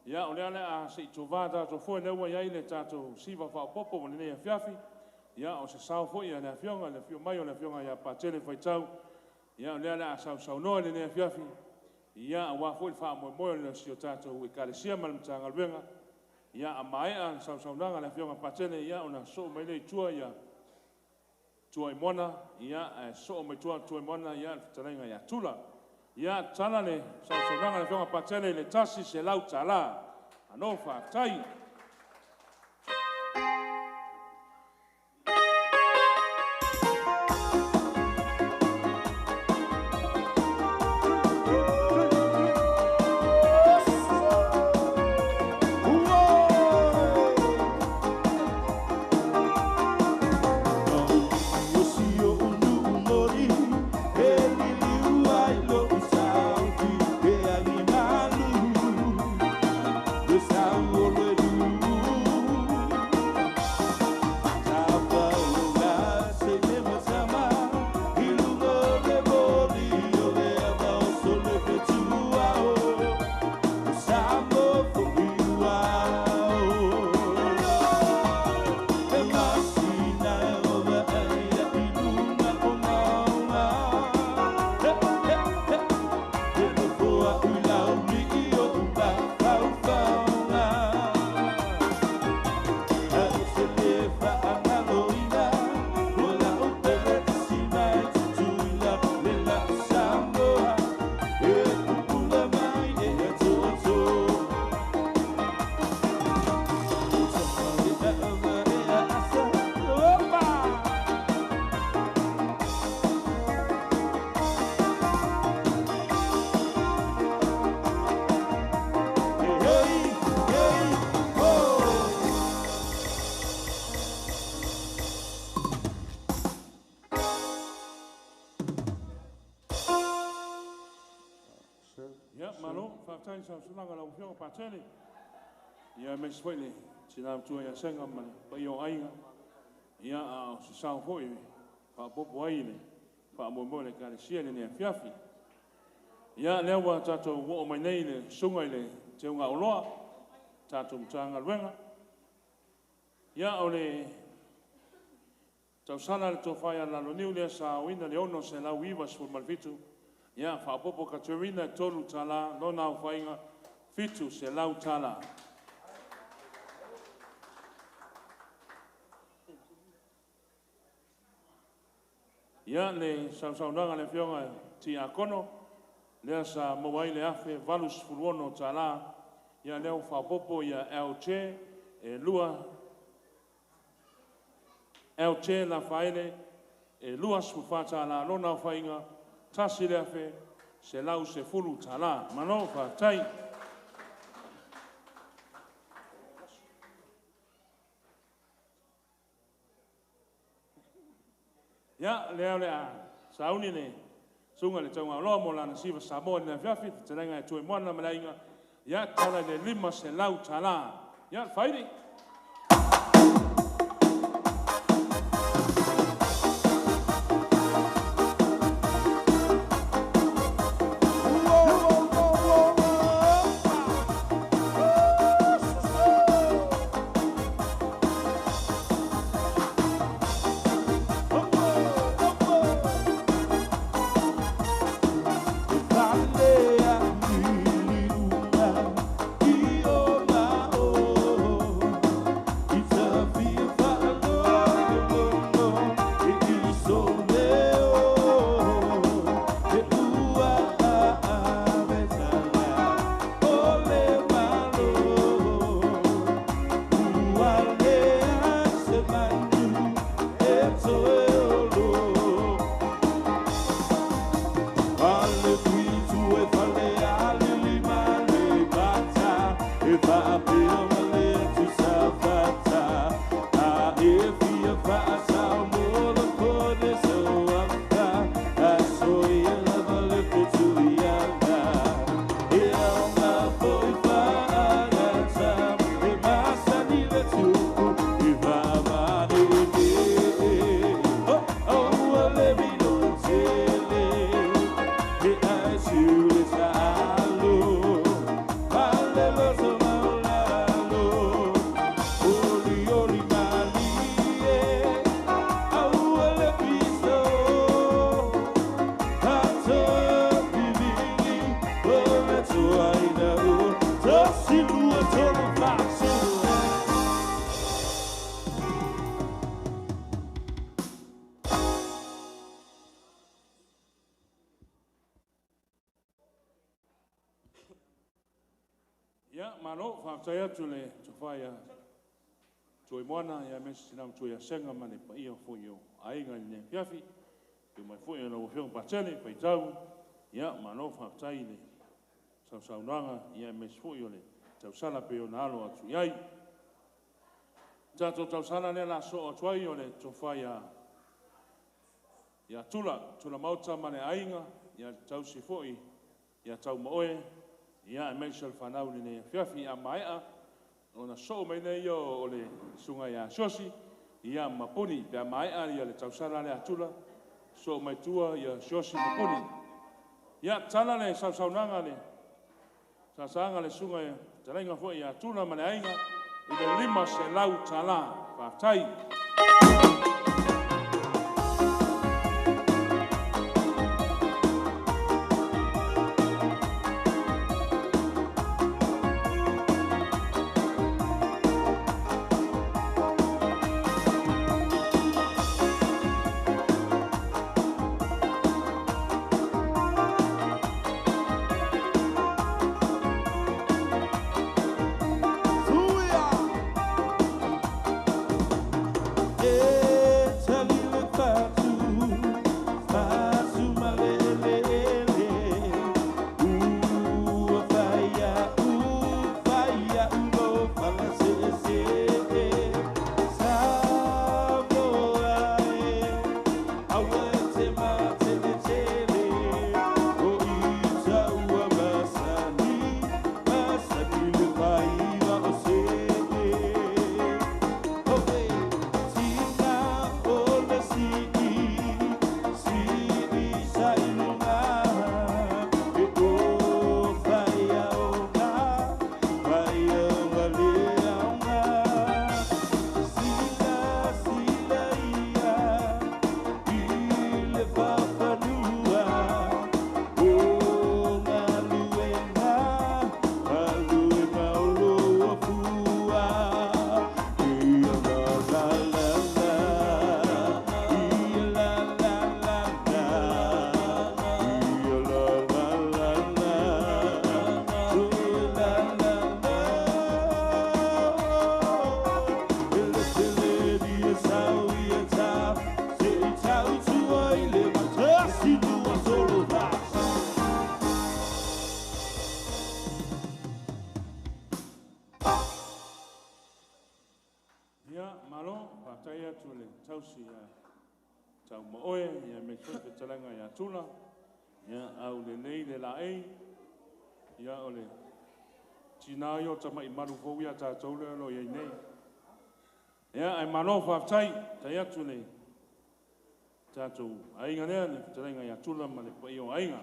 Ia, o lea o le a se i tova tatou foe, lea ua i ai le tatou siva faaopoopo mo lenei afiafi. Ia, o se sao foi a le Afioga i le afio mai o le Afioga ia Patele Faitau, ia o lea o le a sausaunoa i lenei afiafi, ia aua foi le faamoemoe o si a tatou Ekalesia ma le Matagaluega. Ia, a maea le sausaunoaga a le Afioga ia Patele, ia ona sosoo mai lea i tua ia Tuaimoana, ae sosoo mai tua Tuaimoana, le fetalaiga ia Tula. Ia, tatala le sausaunoaga a le Afioga Patele i le $100. Malo faafetai. Ia, malo, faafetai i le sausaunoaga a lau Afioga Patele. Ia, aemaise foi le tina matua ia Sega ma le paia o aiga. Ia, a o se sao foi e faaopoopo ai i le faamoemoe o le Ekalesia i lenei afiafi. Ia, lea ua tatou oo mai nei i le susuga i le teugaoloa, tatou Matagaluega. Ia, o le tausala a le Tofa ia Laloaniu lea sa aoina le $697, ia, faaopoopo Katerina e $3, lona aofaiga $700. Ia, le sausaunoaga a le Afioga i le Tiakono, lea sa maua ai le $1,086, ia lea ua faaopoopo LJ e 2, LJ Lafaele e $24, lona aofaiga $1,110. Malo faafetai. Ia, lea o le a sauni le susuga i le taugaoloa mo lana siva Samoa i lenei afiafi, le fetalaiga ia Tuaimoana ma le aiga, ia, tatala i le $500. Ia, Faili. Malo, faafetai atu le tofa ia Tuimoana, ia aemaise tina matua ia Sega ma le paia foi o aiga i lenei afiafi. Afio mai foi lau Afioga Patele Faitau, ia malo faafetai i le sausaunoaga, ia aemaise foi o le tausala pei ona alo atu i ai. Tatou tausala lea o le a sosoo atu ai o le tofa ia Tula, Tula Maota ma le aiga, ia tausi foi ia Taumaoe, ia aemaise o le fanau i lenei afiafi. A maea ona sosoo mai lea o le susuga ia Siaosi, ia ma Puni, pe a maea le tausala lea a Tula, sosoo mai tua ia Siaosi ma Puni. Ia, tatala le sausaunoaga le sasaaga a le susuga ia fetalaiga foi ia Tula ma le aiga i le $500. Faafetai. Ia, malo, faafetai atu le tausi ia Taumaoe, ia aemaise foi fetalaiga ia Tula, ia aulelei le laei, ia o le tina ia o tamai malu fou ia tatou lea o lo o i ai nei. Ia, ae malo faafetai, faafetai atu le tatou aiga lea, le fetalaiga ia Tula ma le paia o aiga.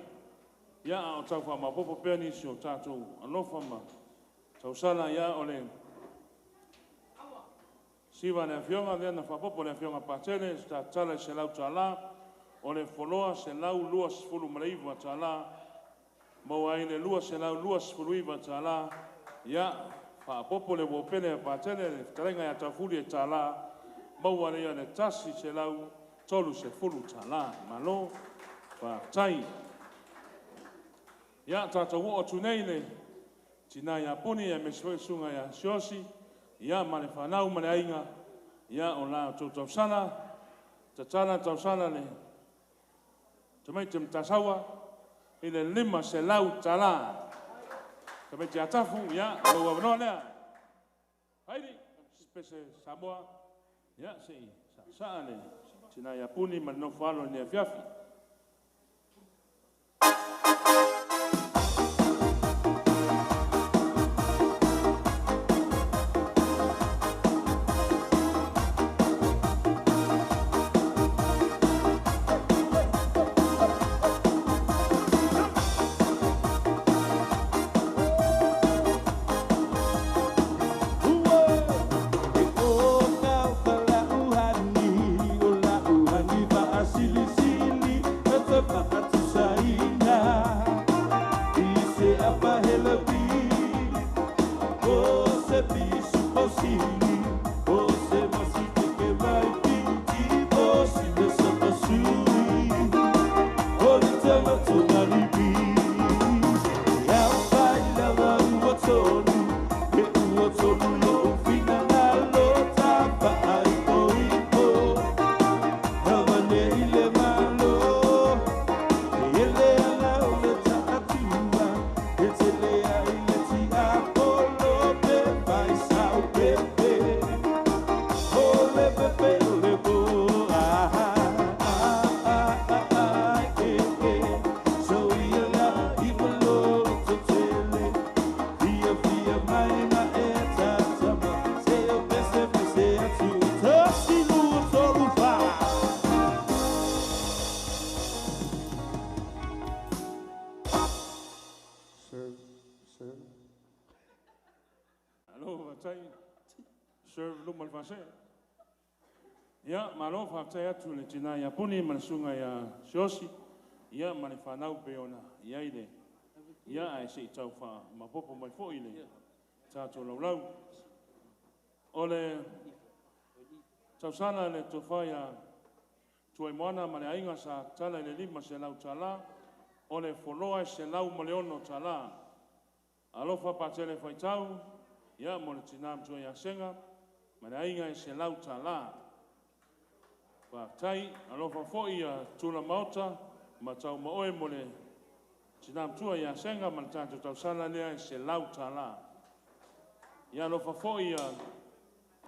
Ia, a o tau faamaopoopo pea nisi o tatou alofa ma tausala, ia o le siva a le afioga lea na faaopoopo e le afioga Patele, sa tatala i le $100, o le foloa $129, maua ai le $229. Ia, faaopoopo le uo pele a Patele le fetalaiga ia Taufuli e $1, maua ai le $130. Malo faafetai. Ia, tatou oo atu nei i le tina ia Puni aemaise foi le susuga ia Siaosi, ia ma le fanau ma le aiga, ia o la outou tausala, tatala le tausala le tamaiti o Matasaua i le $500. Tamaiti Atafu, ia, lou avanoa lea. Haili, pese Samoa, ia, se i saasaa le tina ia Puni ma le nofo a alo i lenei afiafi. Silisili. Serve luma le faasee. Ia, malo faafetai atu i le tina ia Puni ma le susuga ia Siaosi, ia ma le fanau pei ona i ai le, ia ae se i tau faamaopoopo mai foi le tatou laulau. O le tausala a le tofa ia Tuaimoana ma le aiga sa tatala i le $500, o le foloa e $106. Alofa Patele Faitau, ia mo le tina matua ia Sega, ma le aiga e $100. Faafetai, alofa foi ia Tula Maota ma Taumaoe mo le tina matua ia Sega ma le tatou tausala lea e $100. Ia alofa foi ia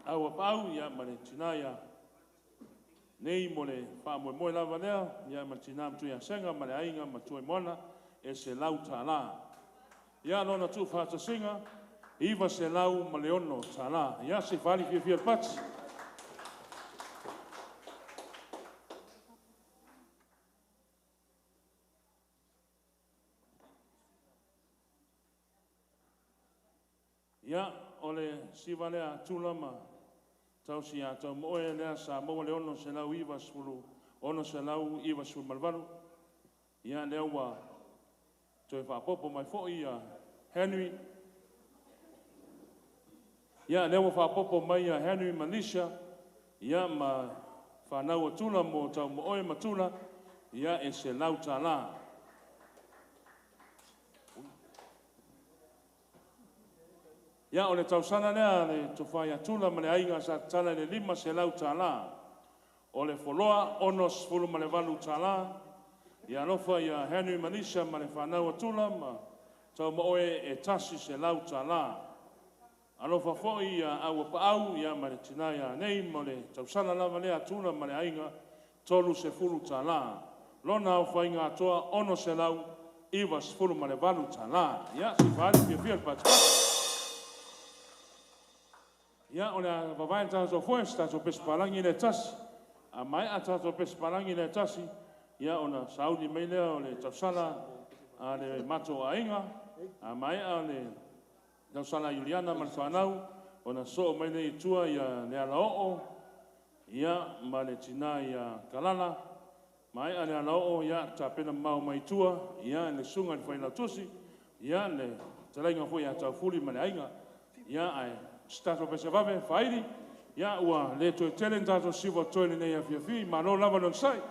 Auapaau ia ma le tina ia nei mo le faamoemoe lava lea, ia ma le tina matua ia Sega ma le aiga ma Tuaimoana e $100. Ia lona tuufaatasiga, $906. Ia se i faaali fiafia i le pati. Ia, o le siva lea a Tula ma tausi ia Taumaoe lea sa maua le 690, 698. Ia, lea ua toe faaopoopo mai foi ia Henry. Ia, lea ua faaopoopo mai ia Henry Manisha, ia ma fanau a Tula mo Taumaoe ma Tula, ia e $100. Ia, o le tausala lea le tofa ia Tula ma le aiga sa tatala i le $500. O le foloa, $68. Ia alofa ia Henry Manisha ma le fanau a Tula ma Taumaoe e $100. Alofa foi ia Auapaau ia ma le tina ia nei mo le tausala lava lea a Tula ma le aiga, $30. Lona aofaiga atoa, $698. Ia, se i faaali le fiafia o le patipati. Ia, o le a vavae le tatou foe i se tatou pese palagi lea e tasi. A maea tatou pese palagi lea e tasi, ia ona sauni mai lea o le tausala a le matou aiga. A maea le tausala a Iuliana ma le fanau, ona sosoo mai lea i tua ia le alaoo, ia ma le tina ia Kalala. Maea le alaoo, ia tapena mamao mai tua, ia le susuga i le failautusi, ia le fetalaiga foi ia Taufuli ma le aiga. Ia, ae se tatou pese vave, faaili, ia ua le toe tele ni tatou siva o totoe i lenei afiafi. Malo lava le onosai.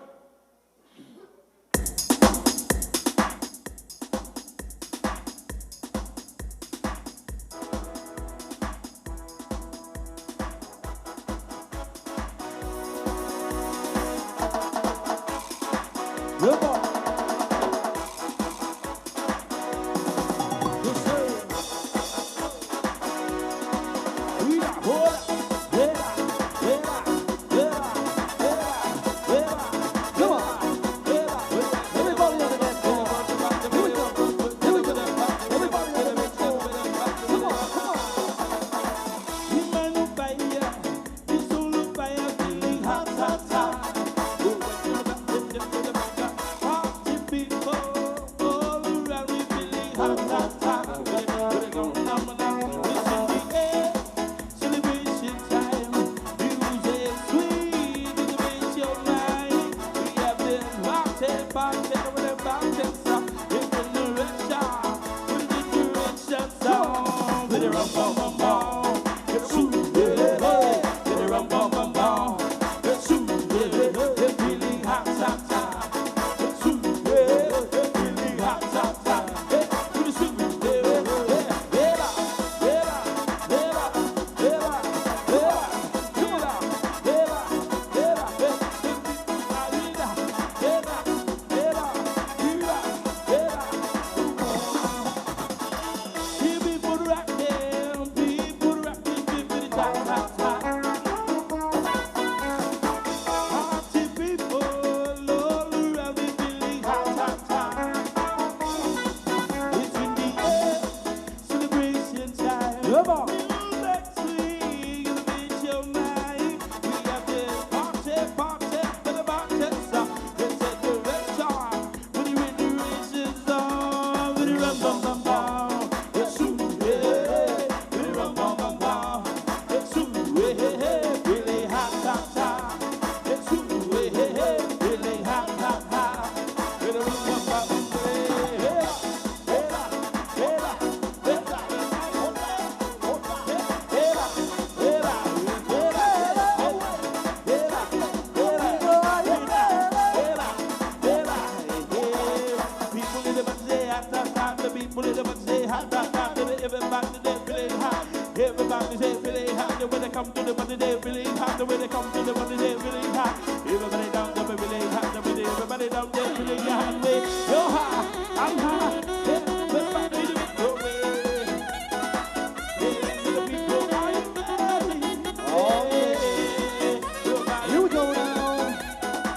the body, they really hot. The way they come to the body, they really hot. Everybody down there, really hot. The way they, everybody down there, really hot. They, you're hot, I'm hot. Everybody do it your way. Yeah, the people are you ready? Oh, yeah. Here we go now.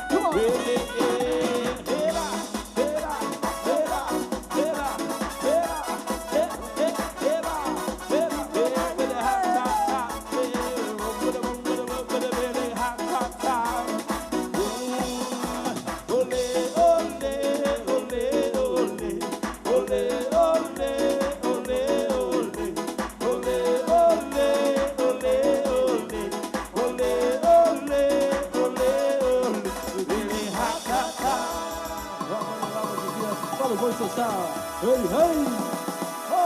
Come on. Hey, hey! Ho!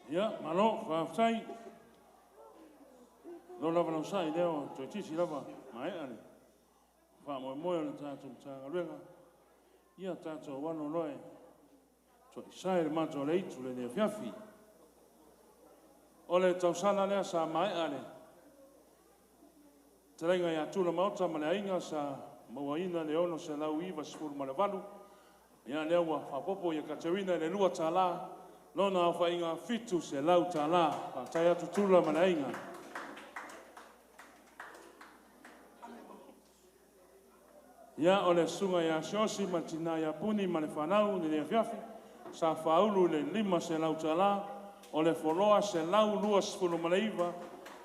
Ia, malo, whawhai. Lo lava lau sai leo, toi tisi lava, maea le. Wha moe moe o le tātou tāngaluenga. Ia tātou wano loe. Toi sai le mātou le itu le nea fiafi. O le tausala lea sa maea le. Terenga ia tula maota ma le ainga sa mauaina le ono se lau iwa sifuru ma le valu. Ia lea ua whapopo ia Katerina le lua tālā. Lona au whainga fitu se lau tālā. Whātai atu tula ma le ainga. Ia o le sunga ia siosi ma tina ia puni ma le whanau ni le fiafi. Sa whaulu le lima se lau tālā. O le foloa se lau lua sifuru ma le iwa.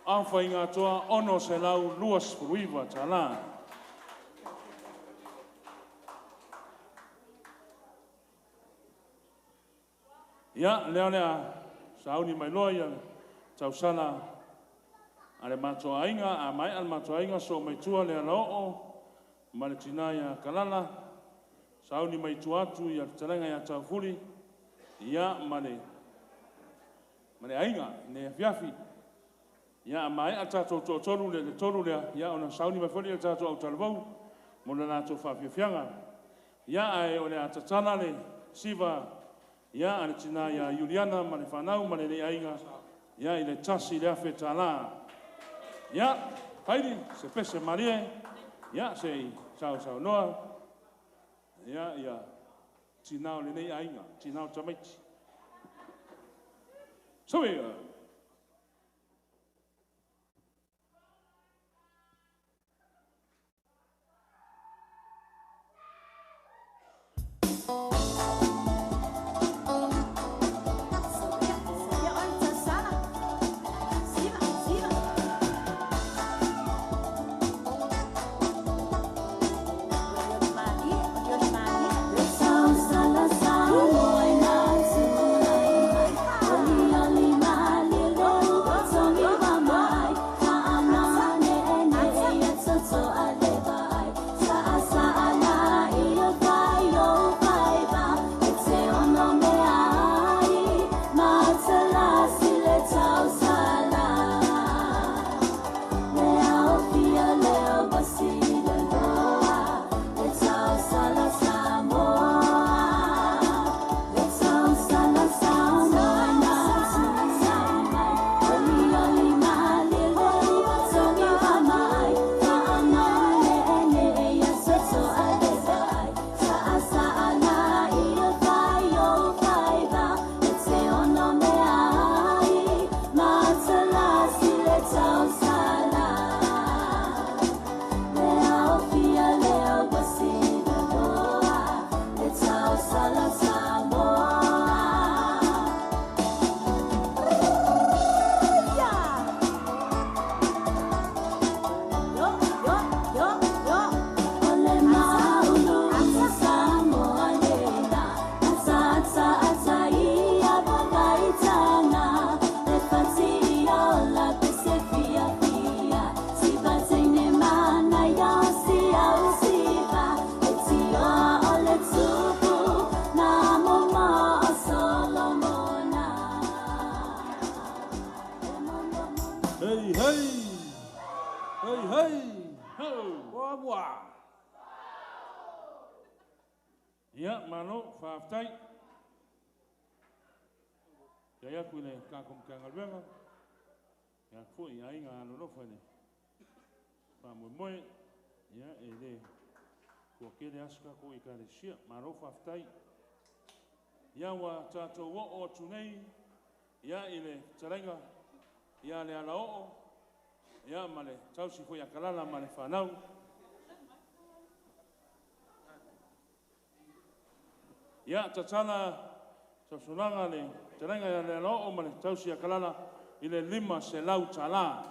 Au whainga toa ono se lau lua sifuru iwa tālā. Ia, lea lea, sauni mai loa ia, tausala a le mātua ainga, a mai a le mātua ainga, so mai tua lea laoo, ma le tina ia kalala, sauni mai tua atu ia le talenga ia taufuli, ia ma le ainga, ne fiafi. Ia, a mai a tātou toatolu le tolu lea, ia ona sauni mai foli le tātou au talavau, mo le lātou whaafiafianga. Ia, ae o le atatala le siva, ia, a le tina ia Juliana ma le whanau ma le nei ainga, ia, i le tasi le afe tālā. Ia, haere, se pese marie, ia, se i sao sao noa, ia, ia, tina o le nei ainga, tina o tamaiti. So, ia, Hey, hey! Hey, hey! Ho! Wa, wa! Ia, malo, faafetai. Ia aku i le tatou Matagaluega, ia foi i aiga alolofa i le faamoemoe, ia e le toatele lava si tatou ekalesia. Malo faafetai. Ia ua tatou oo atu nei ia i le fetalaiga ia le alaoo ia ma le tausi foi a Kalala ma le fanau. Ia tatala sausaunaga le fetalaiga ia le alaoo ma le tausi a Kalala i le $500.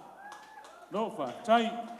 No faafetai.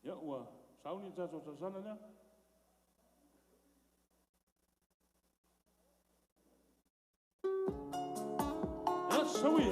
Ia ua sauni le tatou talosaga lea. Ia saui.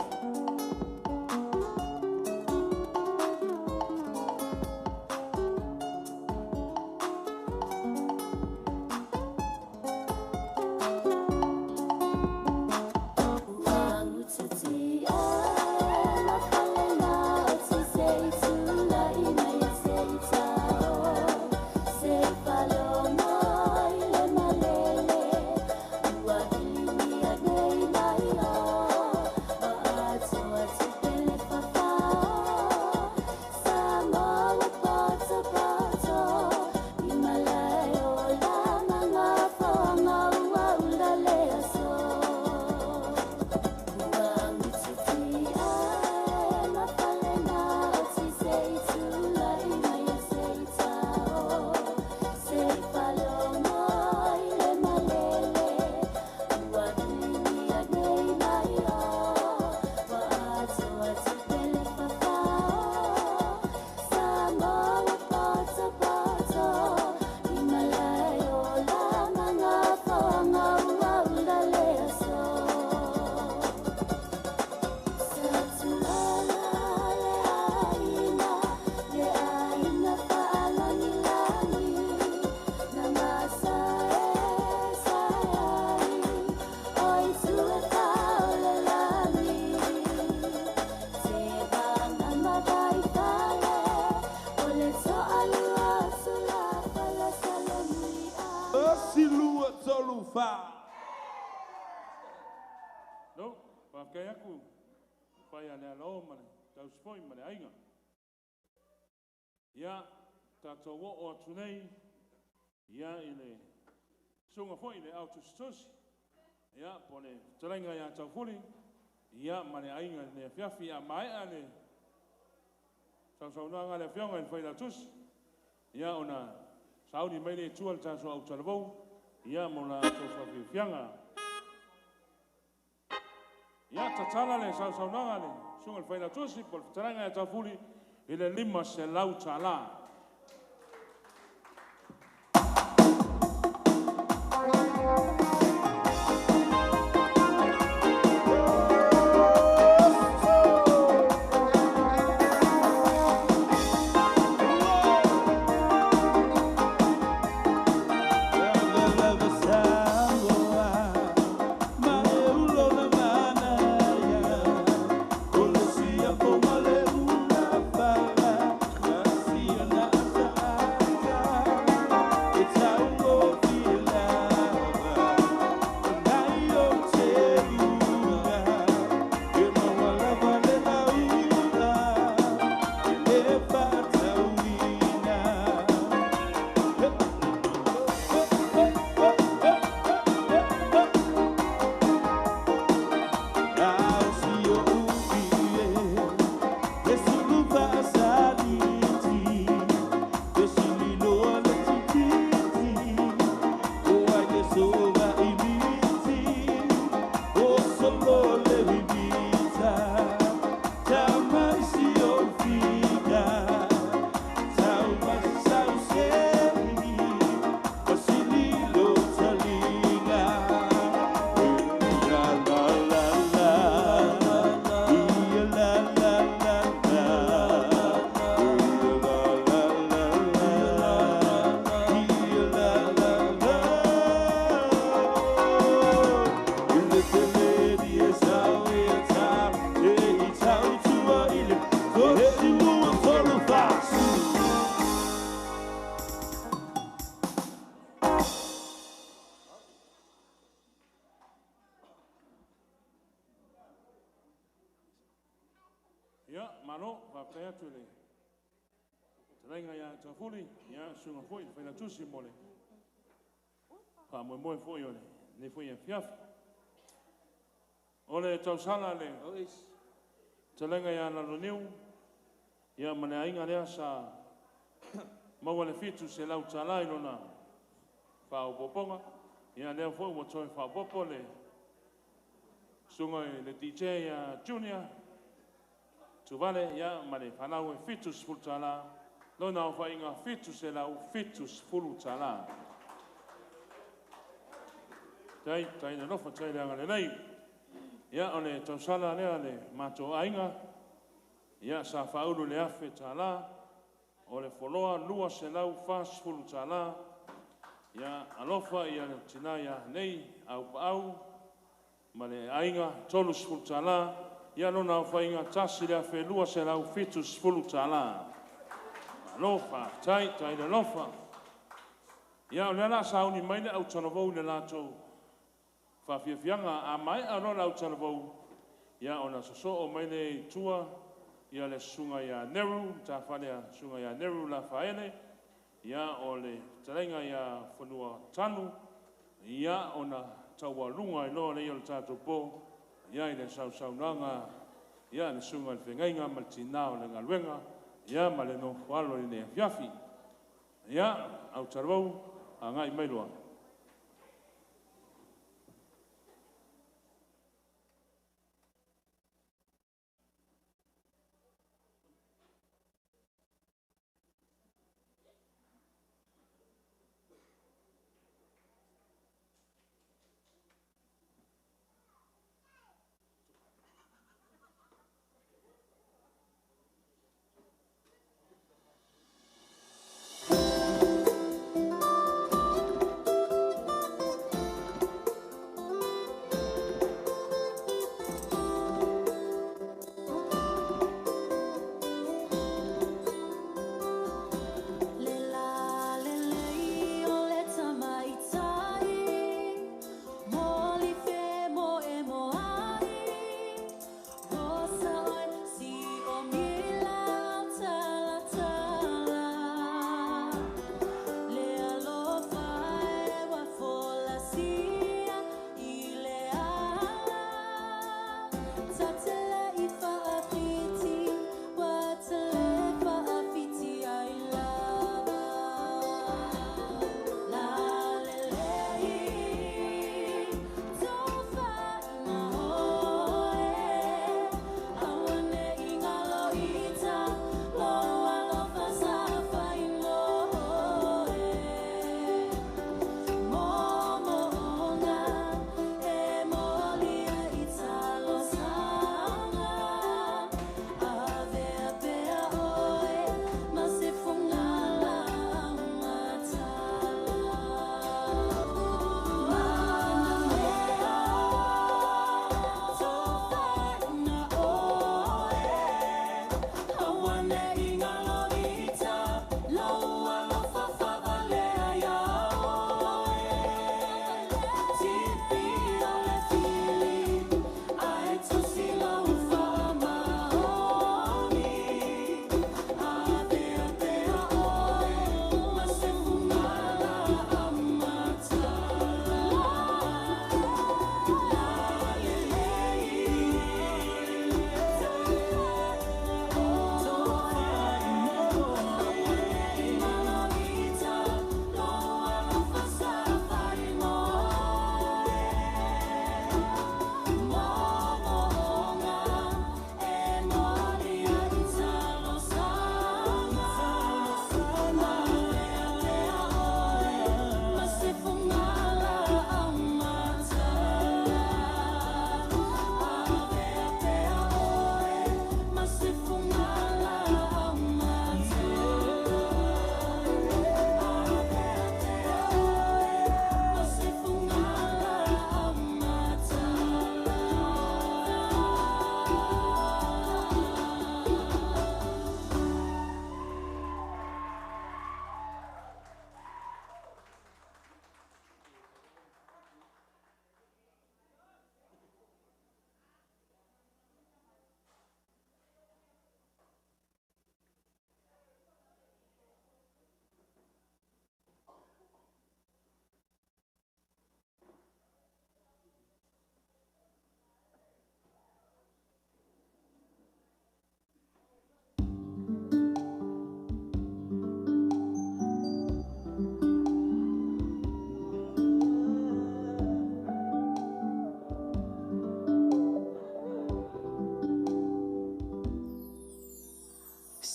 No, faafetai aku fai a le alaoo ma le tausi foi ma le aiga. Ia, tatou oo atu nei ia i le susuga foi i le au tusitusi, ia po o le fetalaiga ia Taufuli, ia ma le aiga i le afiafi a maea le sausaunoaga a le afioga i le Failautusi, ia ona sauni mai lea i tua le tatou autalavou, ia mo la outou faafiafiaga. Ia, tatala le sausaunoaga a le susuga i le Failautusi po o le fetalaiga ia Taufuli i le $500. It's how Malo, faafetai atu i le fetalaiga ia Taufuli, ia susuga foi i le Failautusi mo le faamoemoe foi o lenei foi afiafi. O le tausala a le fetalaiga ia Laloniu, ia ma le aiga lea sa maua le $700 i lona faaopoopoga, ia lea foi ua toe faaopoopo le susuga i le DJ ia Junior Tuvale, ia ma le fanau e $70, lona aofaiga $770. Tai, tai le alofa, tai le agalelei. Ia, o le tausala lea a le matou aiga, ia sa faaulu i le $1,000, o le Foloa $240. Ia alofa ia le tina ia Nei Aupaau ma le aiga $30, ia lona aofaiga $1,270. Malo faafetai, tai le alofa. Ia o lea o le a sauni mai le autalavou i le latou faafiafiaga. A maea loa le autalavou, ia ona sosoo mai lea i tua ia le susuga ia Neru Matafale, le susuga ia Neru Lafaele, ia o le fetalaiga ia Fanuatanu, ia ona taualuga ai loa lea o le tatou po ia i le sausaunoaga a le susuga i le feagaiga ma le tina o le galuega, ia ma le nofo alo i lenei afiafi. Ia, autalavou, agai mai loa.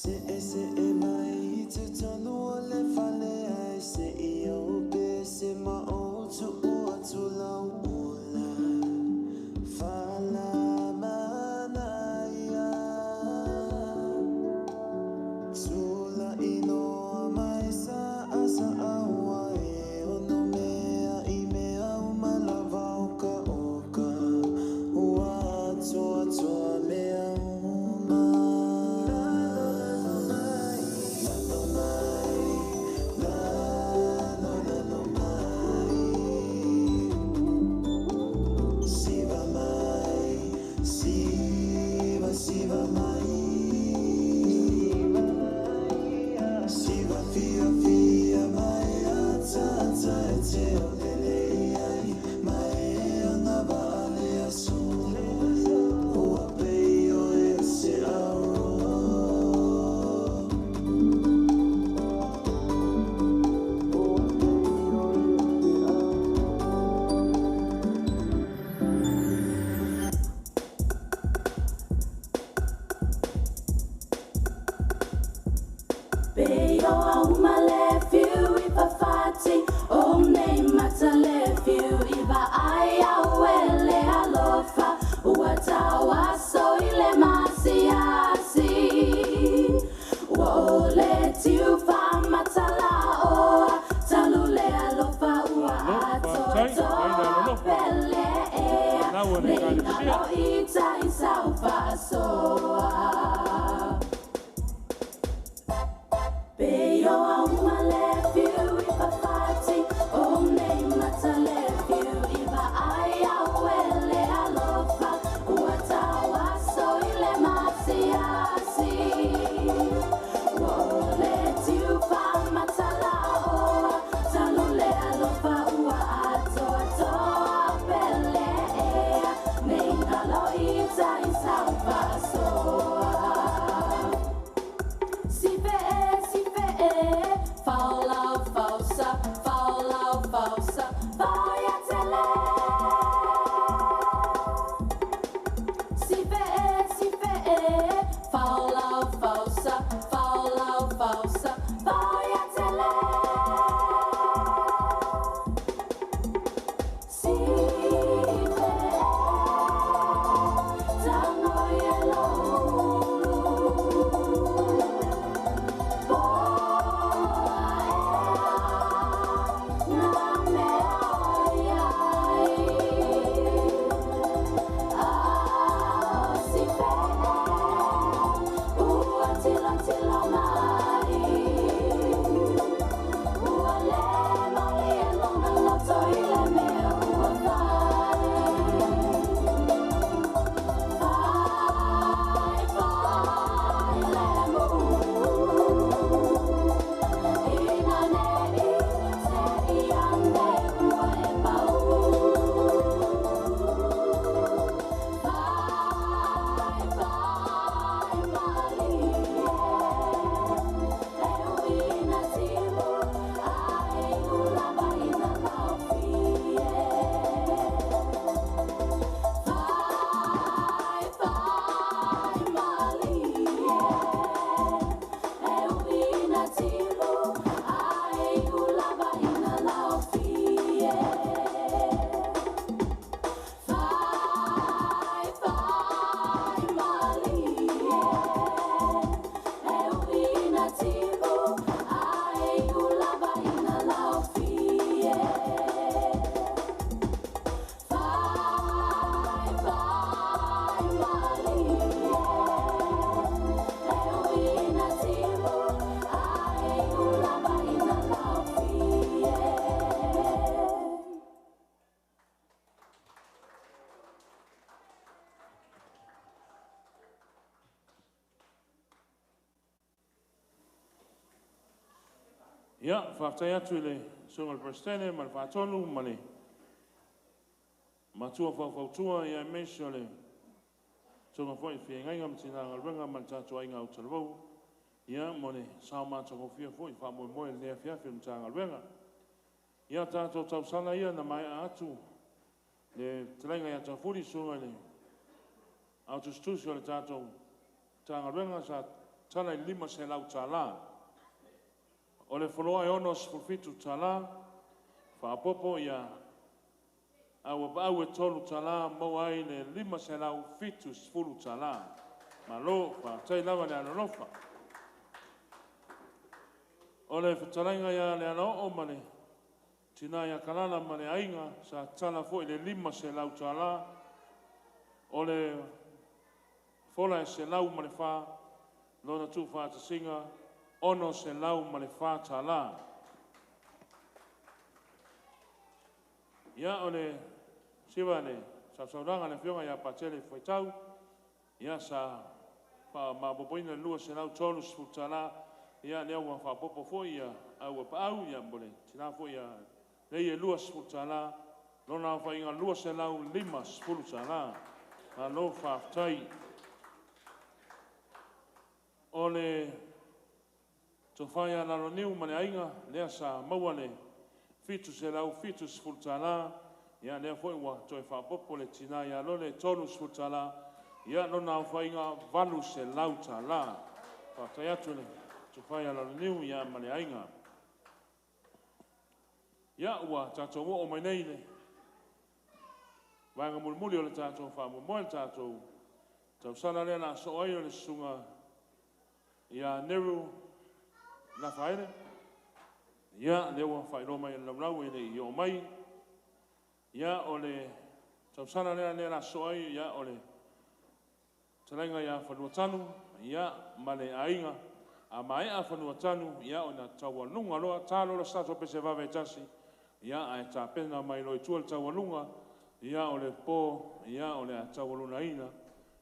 Se e se e mai te tonu o le fale ai se i au pe se ma o tu ua tu lau ula Fala mana ia Tula inoa mai sa asa aua e ono mea i mea umalava o ka oka Ua atoa toa mea uma Lalo mai, lalo lalo mai Siva mai, siva siva mai Siva fia fia mai ata ata e te o lele ai Mai anga vaale aso Ua pei o e se aro Peio a uma le fiu i fafati O nei mata le fiu i va ai au ele alofa Ua tau aso i le masiasi Ua o le tiu wha matala oa Talu le alofa ua atoa toa pele ea Nei nalo i tai sau faasoa Peio a uma le fiu i fafati O nei mata le fiu i va ai au ele alofa Ua tau aso i le masiasi Ua o le tiu wha matala oa Talu le alofa ua atoa toa pele ea Nei nalo i tai sau faasoa Si fe e, si fe e, faulau fausa, faulau fausa, fauia tele. Si fe e, si fe e, faulau fausa, faulau fausa, fauia tele. Si fe e, tango yelo. Ia, faafetai atu i le susuga i le Peresetene ma le Faatonu ma le matua faufautua ia aemaise o le susuga foi i feagaiga ma tina galuega ma le tatou aiga autalavou ia mo le sao matagofie foi faamoemoe i lenei afiafi o le Matagaluega. Ia tatou tausala ia na maea atu le fetalaiga ia Taufuli susuga i le autusitusi o le tatou Matagaluega sa tala i le $500. O le foloa e $67, faaopoopo ia auapaau e $3 maua ai le $570. Malo, faafetai lava le alolofa. O le fetalaiga ia Lealaoo ma le tina ia Kalala ma le aiga, sa tatala foi le $500. O le fola e 104, lona tuufaatasiga $604. Ia, o le siva le sausaunoaga a le afioga ia Patele Fuaitau, ia sa faamaopoopoina le $230, ia lea ua faaopoopo foi ia auapaau ia mo le tina foi ia Leie e $20, lona aofaiga $250. Malo faafetai. O le tofa ia Laloaniu ma le aiga, lea sa maua le $770, ia lea foi ua toe faaopoopo le tina ia Lole e $30, ia lona aofaiga $800. Faafetai atu i le tofa ia Laloaniu ia ma le aiga. Ia, ua tatou oo mai nei i le vaega mulimuli o le tatou faamoemoe, le tatou tausala lea o le a sosoo ai o le susuga ia Neru Lafaele. Ia, lea ua faailoa mai e le laulau e le i oo mai. Ia, o le tausala lea o le a sosoo ai, ia, o le fetalaiga ia Fanuatanu, ia, ma le aiga. A maea Fanuatanu, ia ona taualuga loa, ta loa le se pese vave e tasi, ia ae tapena mai loa i tua le taualuga, ia o le po, ia o le a taualugaina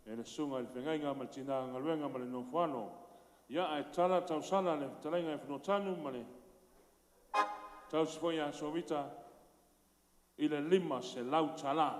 e le susuga i le feagaiga ma le tina galuega ma le nofo-alo. Ia ae tatala le tausala le fetalaiga ia Fanuatanu ma le tausi foi ia Sovita i le $500.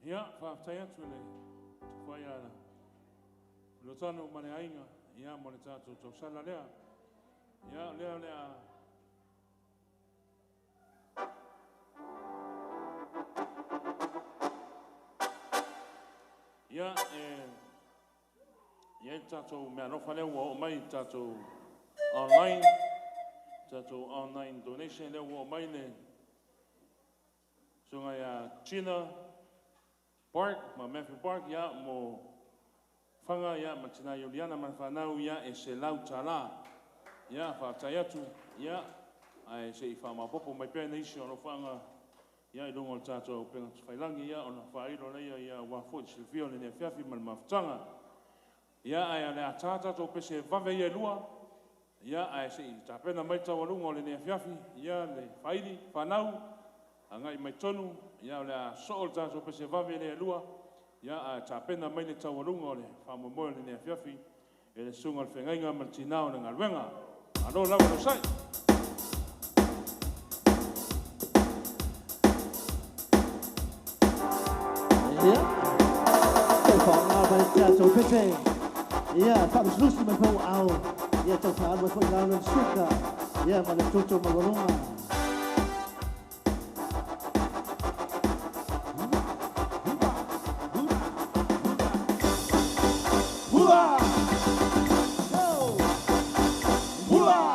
Ia, faafetai atu i le tofa ia Lotano ma le aiga, ia, mo le tatou tausala lea. Ia, lea o le a Ia, e i ai le tatou meaalofa lea ua oo mai i le tatou online, tatou online donation lea ua oo mai le susuga ia Gina Park ma Matthew Park, ia, mo Faga, ia, ma tina Iuliana ma le fanau, ia, e $100. Ia, faafetai atu, ia, ae se i faamaopoopo mai pea nisi o alofaaga, ia, i luga o le tatou upega tafailagi, ia, ona faailo lea, ia, aua foi le silafia o lenei afiafi ma le mafutaga. Ia, ae o le a ta tatou pese vave ia e lua, ia, ae se i tapena mai taualuga o lenei afiafi, ia, le faaili, fanau, agai mai totonu, Ia, o le a soo le tatou pese vave le alua, ia, ae tapena mai le taualuga o le faamoemoe o lenei afiafi e le susuga o le feagaiga ma le tina o le galuega. Malo lava le onosai. Ia, tau faaaoga mai le tatou pese. Ia, faalusilusi mai foi au. Ia, tau faaalu ai foi lalo le suka. Ia, ma le toto maualuga. Hua! Hua!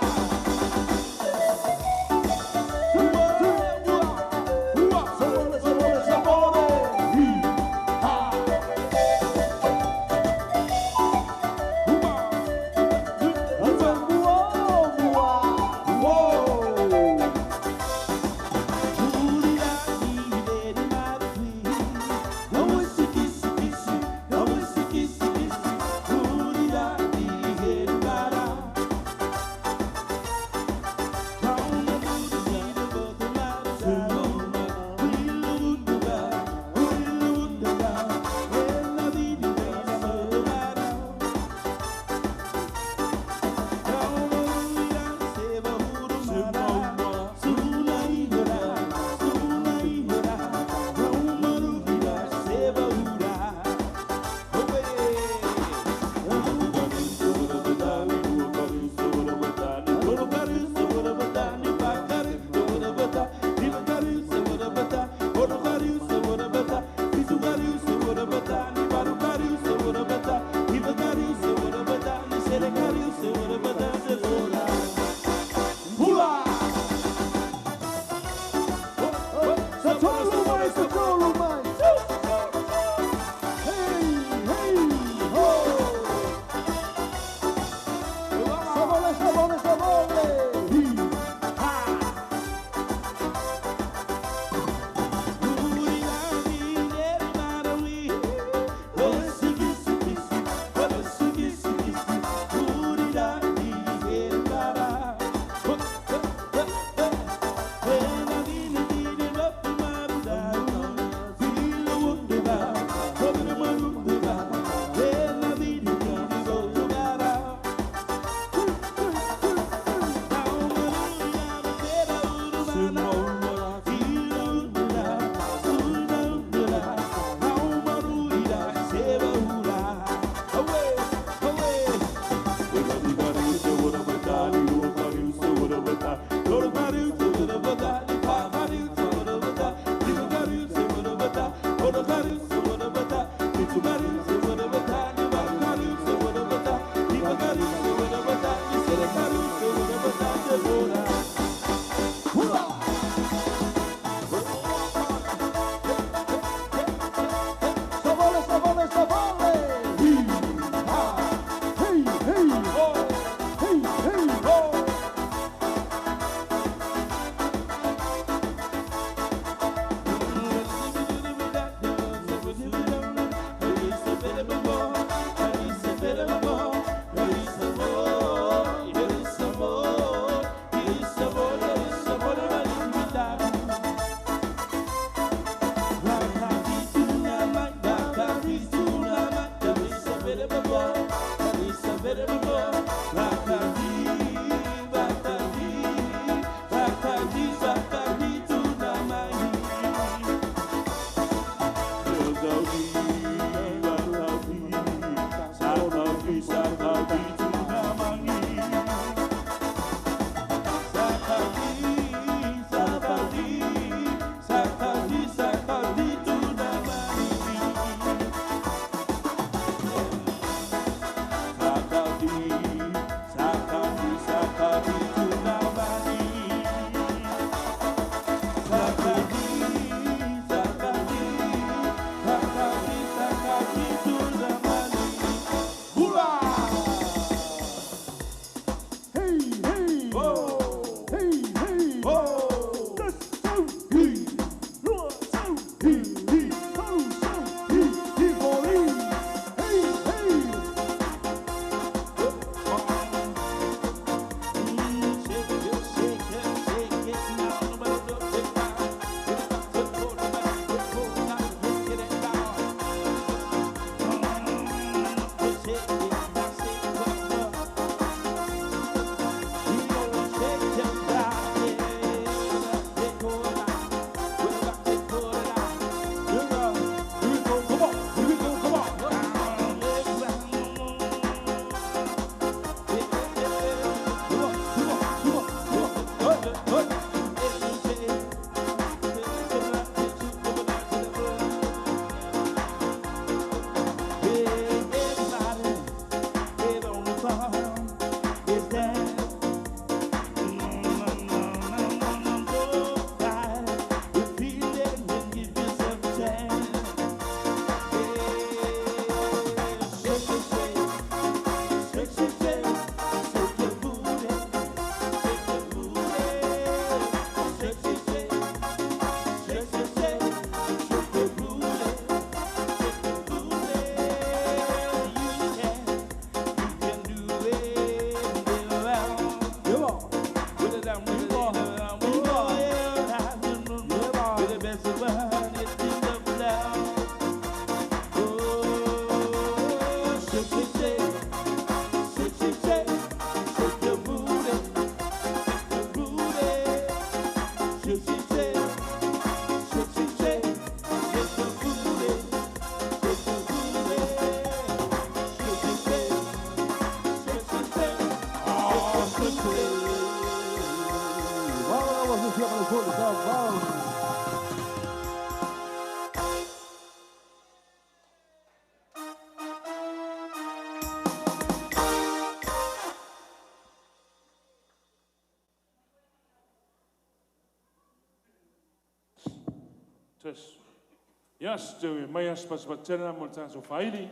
Ia, se teu e mai asipasipatele mo le tātou whaili.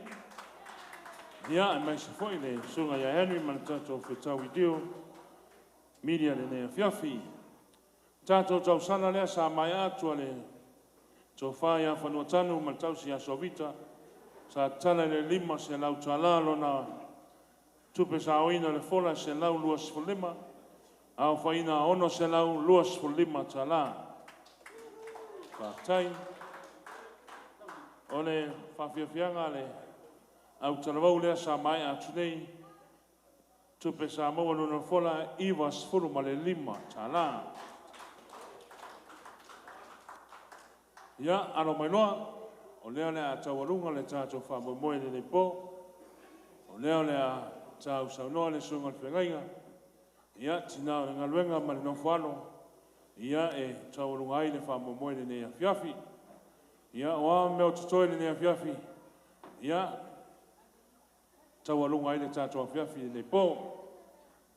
Ia, e mai se foi le sunga ia Henry ma le tātou whetau video. Media le nea fiafi. Tātou tausana lea sa mai atu a le tofā ia whanuatanu ma le tausi ia Sovita. Sa tala le 5 se lau tala lona tupe sa oina le fola se lau 25. Au whaina ono se lau 25 tala. Whātai. O le whawhiawhianga le au talavau lea sa mai atu nei. Tupe sa maua lona fola 95 tala. Ia, alo mai loa, o lea le a taualunga le tātou whaamoemoe le nei pō. O lea le a tau saunoa le suiga o le whengaiga. Ia, tina o le galuega ma le nofo alo. Ia, e taualunga ai le whaamoemoe le nei afiafi. Ia, o a mea o totoe le nei afiafi. Ia, taualunga ai le tātou afiafi le nei pō.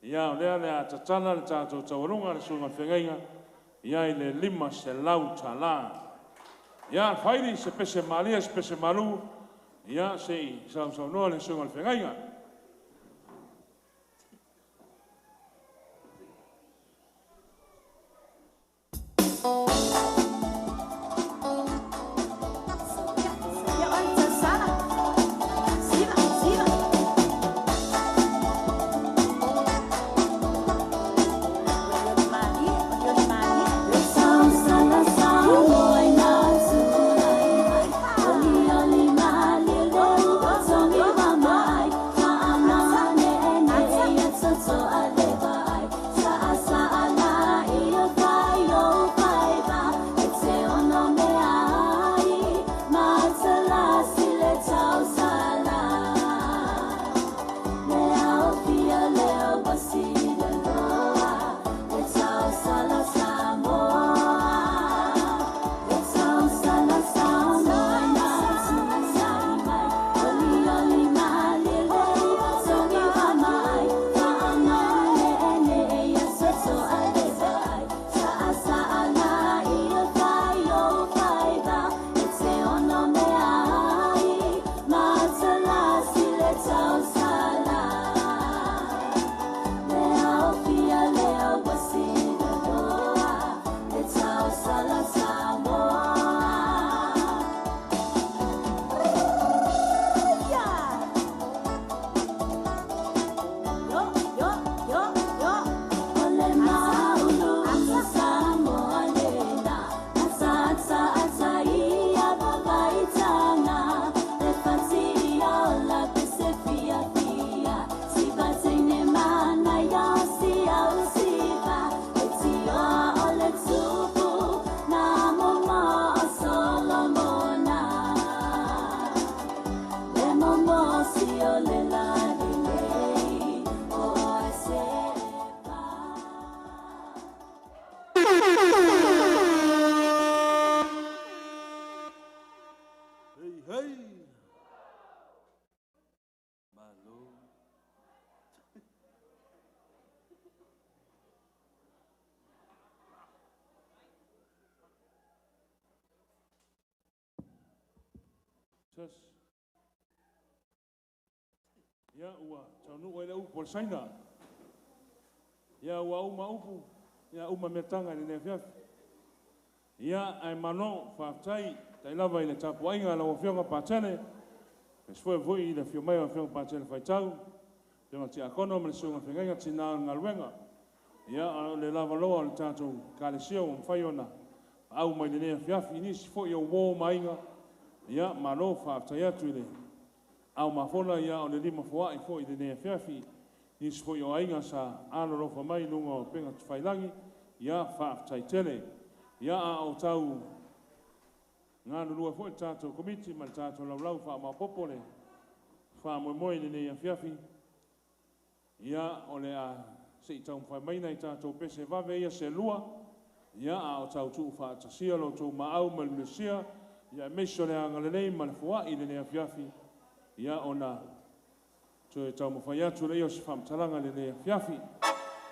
Ia, o lea le a tatala le tātou taualunga le suiga o le whengaiga. Ia, i le 500 tala. Ia, whairi se pese malia, se pese malu. Ia, se i sausaunoa le suiga o le whengaiga. Ia ua taunuu ai le upu o le saina. Ia ua uma upu, ia uma meataga i lenei afiafi. Ia ae malo faafetai tai lava i le tapuaiga a lau Afioga Patele. E sue foi i le afio mai o Afioga Patele Faitau, Afioga Tiakono ma le suiga whengaiga tina o le galuega. Ia o le lavaloa o le tātou kalesia ua mafai ona au mai lenei afiafi i nisi foi o uo ma aiga. Ia malo faafetai atu i le au mafola ia o le lima foai foi i lenei afiafi. Nisi foi o aiga sa alolofa mai luga o penga tufailangi. Ia faafetai tele. Ia a o tau galulue foi le tātou komiti ma le tātou laulau faamaopoopo le faamoemoe i lenei afiafi. Ia o le a se i taumafai mai nai tātou pese vave ia se lua. Ia a o tau tuu faatasia lo tou maau ma le Mesia. Ia aemaise o le agalelei ma le foai i lenei afiafi. Ia ona toe taumafai atu lea o se faamatalaga i lenei afiafi.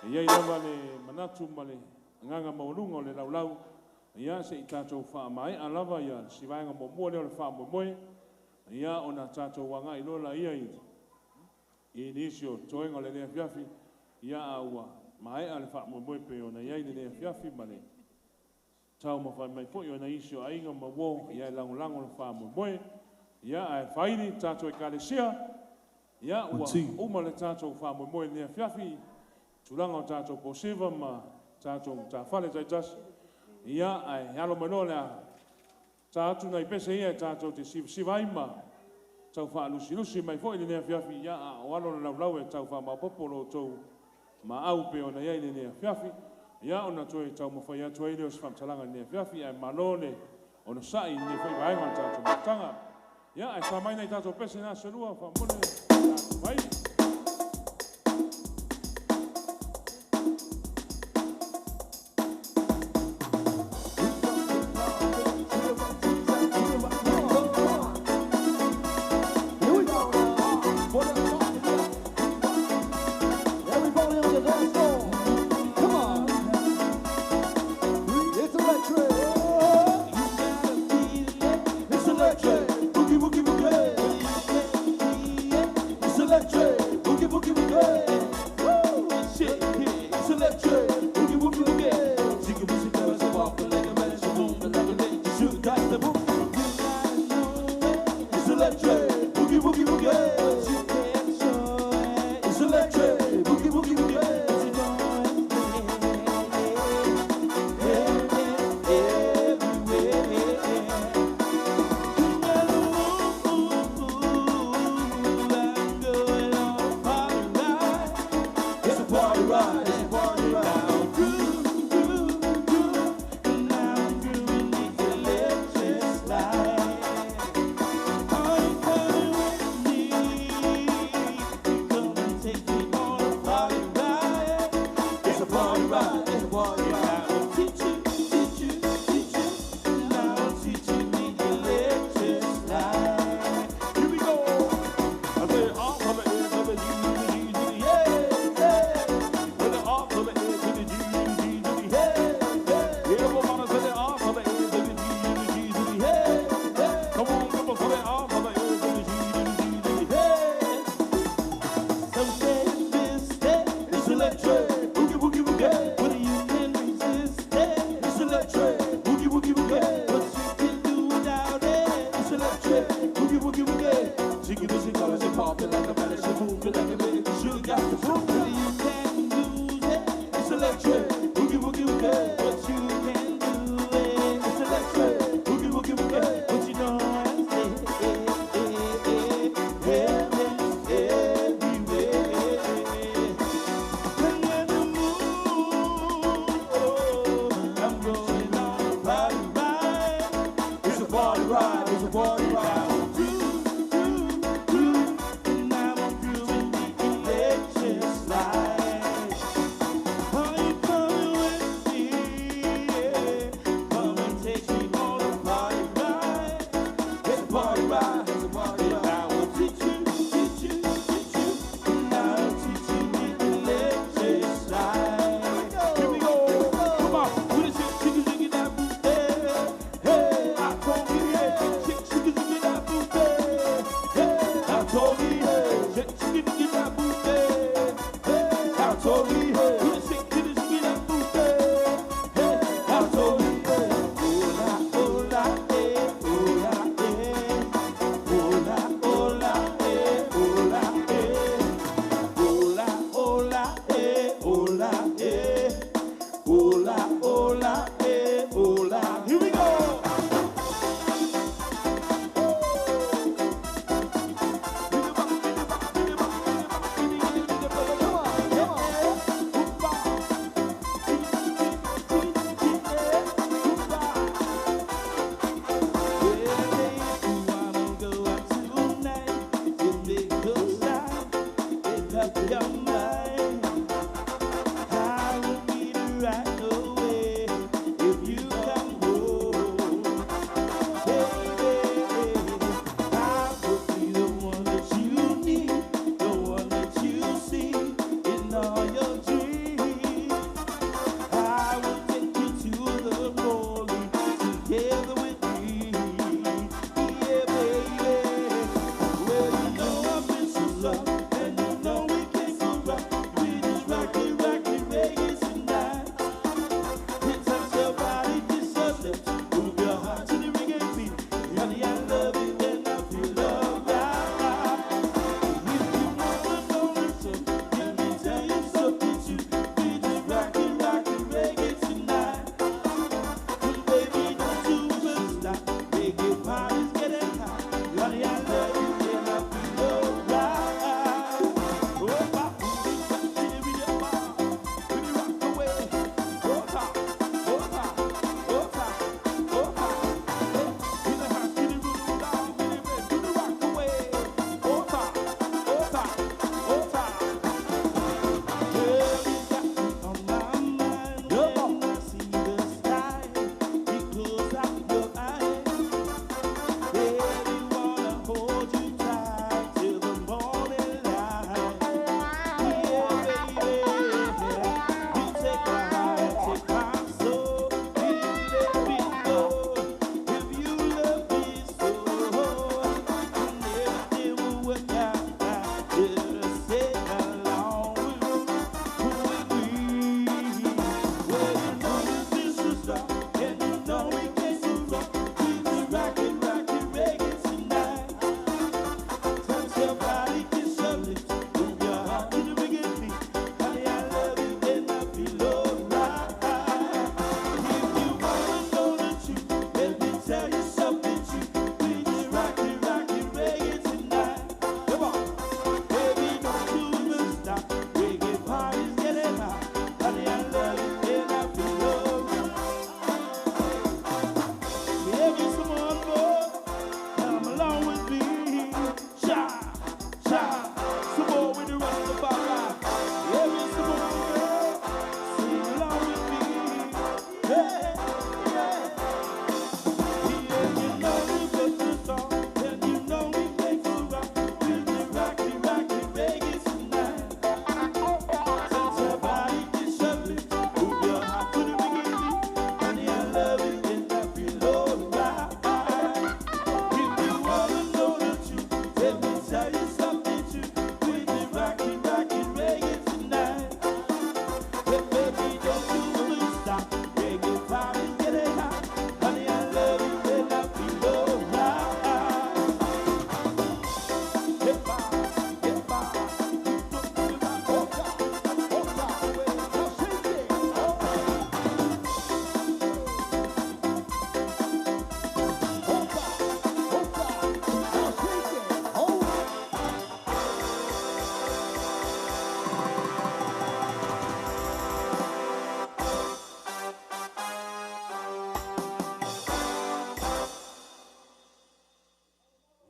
E i ai lava le manatu ma le agaga maualuga o le laulau. Ia se i tatou faamaea lava ia si vaega muamua lea o le faamoemoe. Ia ona tatou agai loa laia i nisi o toega o lenei afiafi. Ia a ua maea le faamoemoe pei ona i ai lenei afiafi ma le taumafai mai foi o nai isi o aiga ma uo ia e lagolago le faamoemoe. Ia ae faili tatou ekalesia. Ia ua uma le tatou faamoemoe i lenei afiafi, tulaga o tatou posiva ma tatou matafale taitasi. Ia ae alo mai loa le a ta atu nai pese ia e tatou te sivasiva ai ma tau faalusilusi mai foi lenei afiafi. Ia a o alo le laulau e tau faamaopoopo lo outou maau pei ona i ai lenei afiafi. Ia ona toe taumafai atu ai lea o se faamatalaga i lenei afiafi, ae malo le onosai i lenei foi vaega o le tatou mafutaga. Ia ae sa mai nai tatou pese na se lua faamolemole tatou vai. Here we go now. Everybody on the dance floor. Come on. It's electric. It's electric. Boogie, boogie, boogie. It's electric. Boogie, boogie, boogie. Woo! Shit, it's electric. Boogie, boogie, boogie. Jiggy, boogie, girls, I walk like a man. She move like a lady. Shoot, got the move. It's electric. Boogie, boogie, boogie. It's electric. Boogie, boogie, boogie. It's a party ride. It's a party ride. Groove, groove, groove. And I'm grooving the electric slide. Are you coming with me? Come and take me on a party ride. It's a party ride. It's a party ride. I will teach you, teach you, teach you. And I will teach you the electric slide. Here we go. I say R from the A to the G to the G to the yeah, yeah. With the R from the A to the G to the G to the yeah, yeah. Everybody say the R from the A to the G to the G to the yeah, yeah. Come on, come on, say the R from the A to the G to the G to the yeah. So say this step, it's electric. Boogie, boogie, boogie. But you can resist it. It's electric. Boogie, boogie, boogie. But you can do without it. It's electric. Boogie, boogie, boogie. Jiggy, busy, colors and popping like a belly. She moving like a minute. She got the proof. But you can lose it. It's electric. Boogie, boogie, boogie. But you can do it. It's electric. Boogie, boogie, boogie. But you know I say, heaven's everywhere. And when the moon, oh, I'm going on a party ride. It's a party ride. It's a party ride. Groove, groove, groove, and I'm grooving the electric slide. Are you coming with me? Yeah. Come and take me on a party ride. It's a party ride. It's a party ride. I will teach you, teach you, teach you. And I will teach you the electric slide. Here we go. Come on. With a shake, shake, shake that booty. Hey, I told you, yeah. Shake, shake, shake that booty. Hey, I told you, yeah. Shake, shake, shake that booty. Hey, I told you, yeah. With a shake, shake, shake that booty. Hey, I told you, yeah. Hola, hola, eh, hola, eh.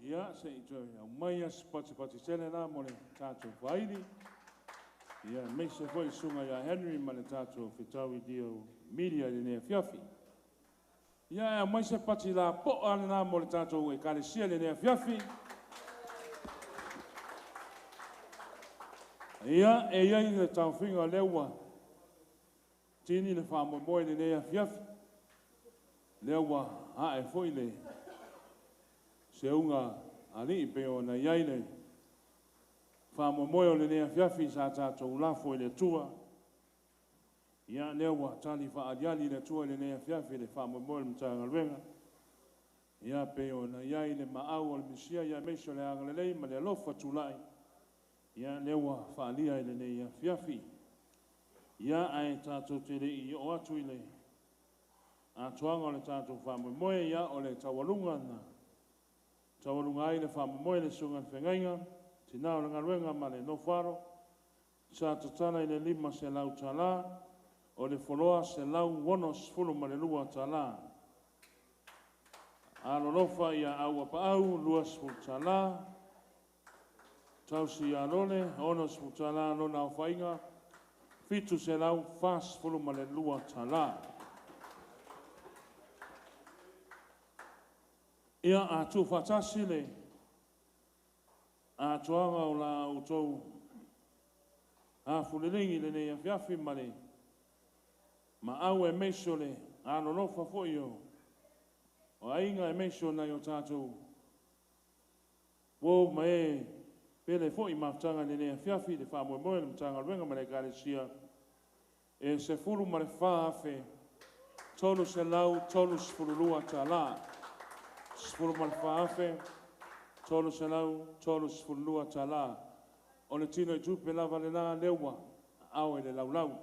Ia, se i toe aumaia se patipati tele la mo le tatou faaili. Ia, aemaise foi le susuga ia Henry ma le tatou fetaui Dio Media i lenei afiafi. Ia, e aumai se pati lapoa lena mo le tatou ekalesia i lenei afiafi. Ia, e i ai le taofiga lea ua tini le faamoemoe i lenei afiafi. Lea ua ae foi le seuga alii pei ona i ai le faamoemoe o lenei afiafi sa tatou lafo i le Atua. Ia, lea ua tali faaaliali le Atua i lenei afiafi le faamoemoe o le Matagaluega. Ia, pei ona i ai le maau o le Mesia, ia aemaise o le agalelei ma le alofa tulai. Ia, lea ua faalia i lenei afiafi. Ia, ae tatou te le i oo atu i le atoaga o le tatou faamoemoe, ia, o le taualuga na taualuga ai le faamoemoe le susuga i le feagaiga, tina o le galuega ma le nofo-alo, sa tatala i le $500, o le foloa $162. Alolofa ia Auapaau $20, Tausi ia Lole $60 lona aofaiga $742. Ia, a tuufaatasi le atoaga o la outou afulelegi i lenei afiafi ma le maau aemaise o le alolofa foi o aiga aemaise o nai o tatou uo ma e pele foi i mafutaga i lenei afiafi i le faamoemoe o le Matagaluega ma le Ekalesia, e $14,332. $14,332. O le tinoitupe lava lena lea ua aao i le laulau.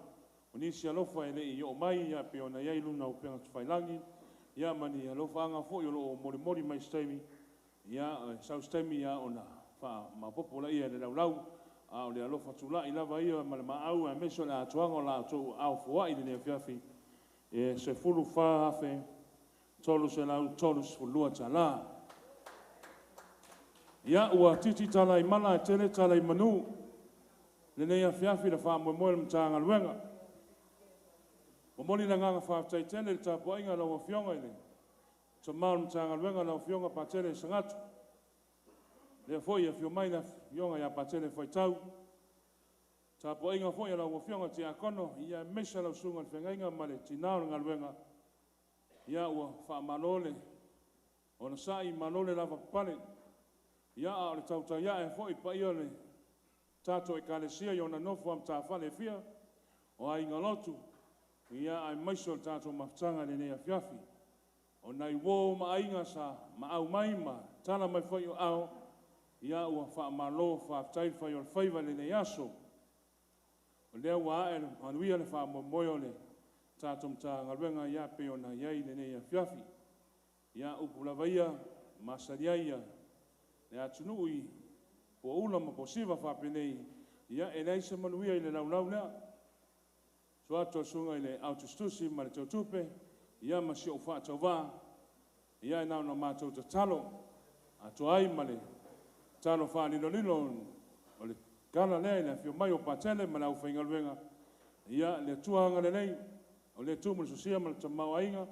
O nisi alofa e le i oo mai ia pei ona i ai luga o upega tafailagi, ia ma ni alofaaga foi o lo o molimoli mai i se taimi, ia sau se taimi ia ona faamaopoopo lea i le laulau. A o le alofa tulai lava ia ma le maau aemaise o le atoaga o la outou aao foai i lenei afiafi, e $14,332. Ia, ua titi tala i mala ae tele tala i manu lenei afiafi i le faamoemoe o le Matagaluega. Momoli le agaga faafetai tele i le tapuaiga a lau Afioga i le Tama o le Matagaluega lau Afioga Patele Sagatu, lea foi e afio mai le Afioga ia Patele Faitau, tapuaiga foi a lau Afioga i le Tiakono, ia aemaise lau Susuga i le Feagaiga ma le Tina o le Galuega. Ia ua faamalo le onosai, malo le lavapapale. Ia, a o le tautai a'e foi i le paia o le tatou Ekalesia i ona nofo a matafale e fia, o aiga lotu, ia aemaise o le tatou mafutaga i lenei afiafi. O nai uo ma aiga sa maau mai ma tala mai foi o aao, ia ua faamalo faafetai le fai o le faiva i lenei aso. O lea ua ae le manuia le faamoemoe o le tatou Matagaluega ia pei ona i ai lenei afiafi. Ia, o upu lava ia e masani ai le atunuu i poula ma posifa faapenei, ia e leai se manuia i le laulau lea. Susu atu le susuga i le Au Tusitusi ma le Teutupe, ia ma si ou faatauvaa, ia na ona matou tatalo atoa ai ma le tatalo faalilolilo o le tala lea i le afio mai o Patele ma le aufaigaluega, ia le Atua agalelei, o lea e tumu i le sosia ma le tamaoaiga,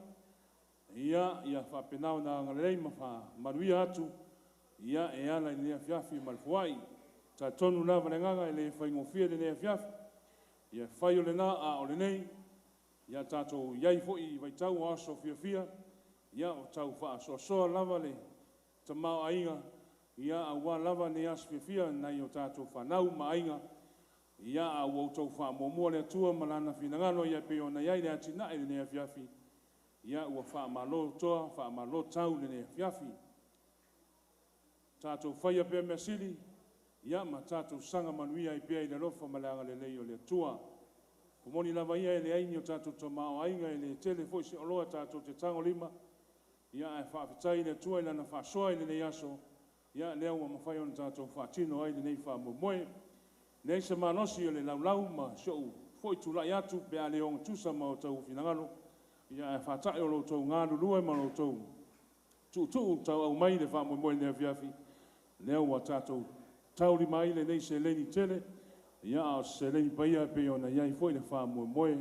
ia faapena ona agalelei ma faamanuia atu ia e ala i lenei afiafi ma le foai. E talitonu lava le agaga e le faigofie lenei afiafi, ia fai o lena a o lenei, ia tatou i ai foi i vaitau o aso fiafia, ia o tau faasoasoa lava le tamaoaiga aua lava nei aso fiafia i nai o tatou fanau ma aiga, ia a ua outou faamuamua le Atua ma Lana finagalo e pei ona i ai le atinae i lenei afiafi, ia ua faamalo toa faamalo tau i lenei afiafi. Tatou faia pea mea sili ia ma tatou saga manuia ai pea i le alofa ma le agalelei o le Atua. E moni lava ia e leai ni o tatou tamaoaiga, e le tele foi se oloa tatou te tagolima, ia ae faafetai i le Atua i Lana faasoa i lenei aso, ia lea ua mafai ona tatou faatino ai lenei faamoemoe. E leai se malosi o le laulau ma si ou foi tulai atu pe a le ogatusa ma o outou finagalo, ae faata'i o lo outou galulue ma lo outou tuutuu tauau mai le faamoemoe i lenei afiafi, lea ua tatou taulima ai lenei seleni tele, ia a o se seleni paia e pei ona i ai foi le faamoemoe,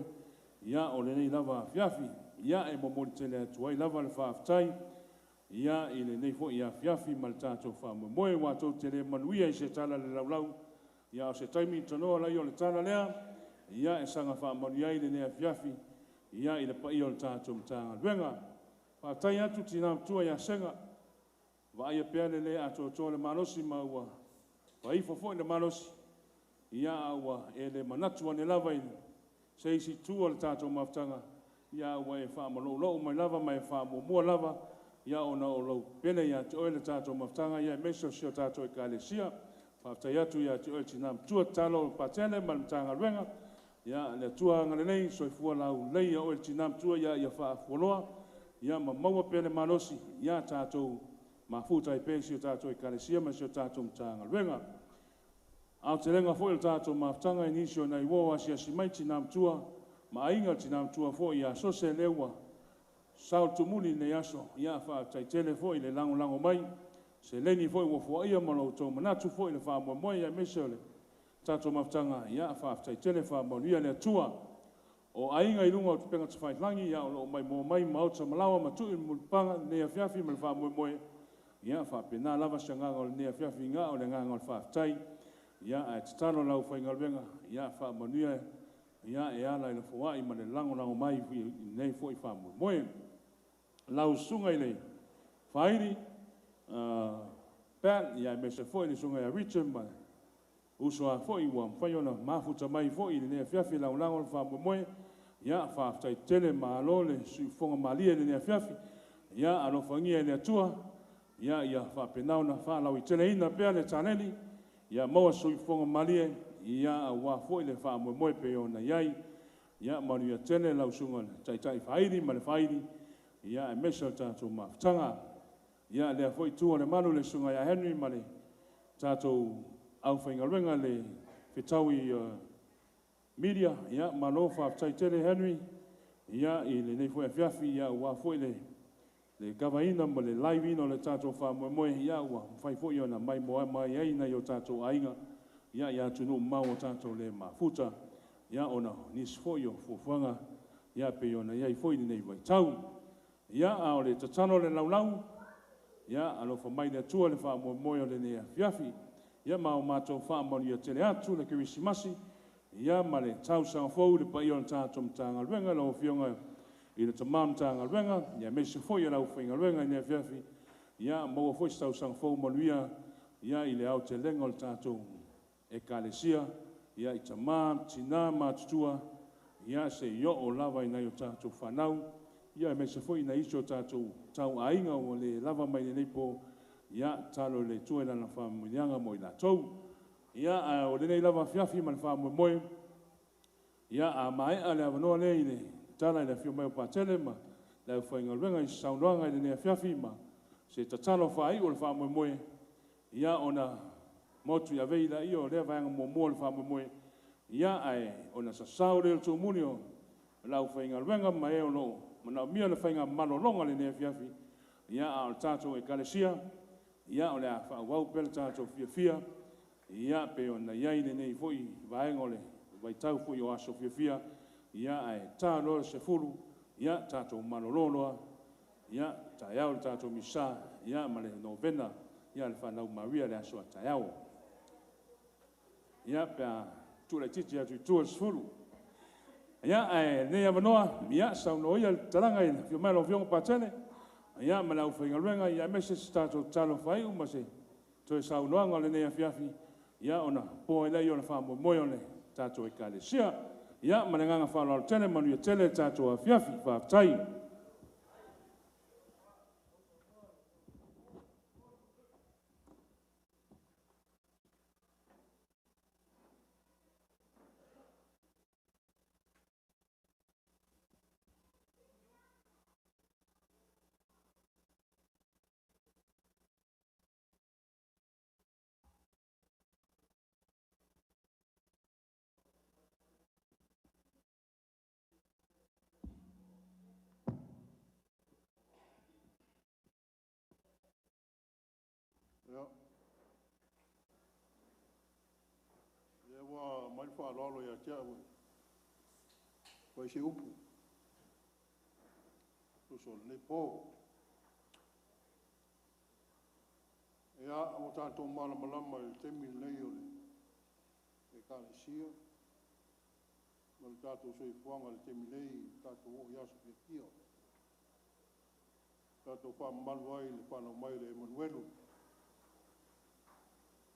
ia o lenei lava afiafi. Ia e momoli tele atu ai lava le faafetai, ia i lenei foi afiafi ma le tatou faamoemoe, ua tou te le manuia i se tala i le laulau, ia a o se taimi tanoa laia o le tala lea, ia e saga faamanuia ai lenei afiafi, ia i le paia o le tatou Matagaluega. Faafetai atu tina matua ia Sega, vaaia pea le le atoatoa o le malosi ma ua faifo foi le malosi, ia a ua e le manatu ane lava i se isi itu o le tatou mafutaga, ia a ua e faamaloulou mai lava ma e faamuamua lava, ia ona o lou pele ia te oe le tatou mafutaga, ia aemaise o si o tatou Ekalesia. Faafetai atu ia te oe le tina matua, tatalo Patele ma le Matagaluega, ia le Atua agalelei, soifua laulelei ia oe le tina matua, ia faafualoa, ia ma maua pea le malosi, ia tatou mafuta ai pea i si o tatou Ekalesia ma si o tatou Matagaluega. Aotelega foi o le tatou mafutaga i nisi o nai uo asiasi mai tina matua ma aiga, tina matua foi ia Sose lea ua sao le tumuli i lenei aso, ia faafetai tele foi le lagolago mai, seleni foi ua foaia ma lo outou manatu foi i le faamoemoe aemaise o le tatou mafutaga, ia faafetai tele, faamanuia le Atua. O aiga i luga o upega tafailagi, ia o lo o maimoa mai maota ma laoa ma tui i mulipapaga i lenei afiafi ma le faamoemoe, ia faapena lava se agaga o lenei afiafi, na o le agaga o le faafetai, ia ae tatalo le aufaigaluega, ia faamanuia ia e ala i le foai ma le lagolago mai i lenei foi faamoemoe. Lau susuga i le Faaili Pat, ia aemaise foi le susuga ia Richard ma le uso a foi ua mafai ona mafuta mai foi i lenei afiafi e lagolago le faamoemoe, ia faafetai tele, malo le siufofoga malie i lenei afiafi. Ia alofagia e le Atua ia faapena ona faalauaiteleina pea le taleni, ia maua se soifuaga malie, ia aua foi le faamoemoe pei ona i ai. Ia manuia tele lau susuga i le Taitai Faaili ma le Faaili, ia aemaise o le tatou mafutaga. Ia lea foi itu o le malu i le susuga ia Henry ma le tatou aufaigaluega le Fetaui Media, ia malo faafetai tele Henry, ia i lenei foi afiafi, ia aua foi le kavaina ma le live ina o le tatou faamoemoe, ia ua mafai foi ona maimoa mai ai nai o tatou aiga, ia i atunuu mamao ua tatou le mafuta, ia ona o nisi foi o fuafuaga, ia pei ona i ai foi lenei vaitau. Ia, a o le tatalo i le laulau, ia alofa mai le Atua i le faamoemoe o lenei afiafi, ia ma o matou faamanuia tele atu le Kerisimasi, ia ma le tausaga fou i le paia o le tatou Matagaluega, lau Afioga i le Tama o le Matagaluega, ia aemaise foi o le aufaigaluega i lenei afiafi, ia maua foi se tausaga fou manuia, ia i le aotelega o le tatou Ekalesia, ia i tama, tina matutua, ia se i oo lava i nai o tatou fanau, ia aemaise foi nai isi o tatou tauaiga ua le lava mai lenei po, ia tatalo i le Atua i lana faamanuiaga mo i latou. Ia, a o lenei lava afiafi ma le faamoemoe, ia a maea le avanoa lea i le tala i le afio mai o Patele ma le aufaigaluega i se saunoaga i lenei afiafi ma se tatalo faaiu o le faamoemoe, ia ona motu i avei laia o lea vaega muamua o le faamoemoe, ia ae ona sasao lea o le tuumuli o le aufaigaluega ma e o lo o manaomia le faiga malologa i lenei afiafi, ia a o le tatou Ekalesia, ia o le a faaauau pea le tatou fiafia, ia pei ona i ai lenei foi vaega o le vaitau foi o aso fiafia, ia ae ta loa le 10, ia tatou malolo loa, ia taeao le tatou Misa, ia ma le novena a le Fanau Maria i le aso a taeao. Ia pe a tuu laitiiti atu i tua le 10. Ia ae lenei avanoa, ia saunoa ia le talaga i le afio mai o lau Afioga Patele, ia ma le aufaigaluega, ia aemaise se tatou tatalo faaiu ma se toe saunoaga o lenei afiafi, ia ona poa ai lea o le faamoemoe o le tatou Ekalesia. Ia ma le agaga faaaloalo tele, manuia tele le tatou afiafi. Faafetai. Ia. Lea ua aumai le faaaloalo ia te au e fai se upu e tusa o lenei po. Ia, ua tatou malamalama i le taimi lenei o le Ekalesia ma le tatou soifuaga i le taimi nei, ua tatou oo i aso fiafia. Tatou faamamalu ai i le fanau mai o le Emanuelu,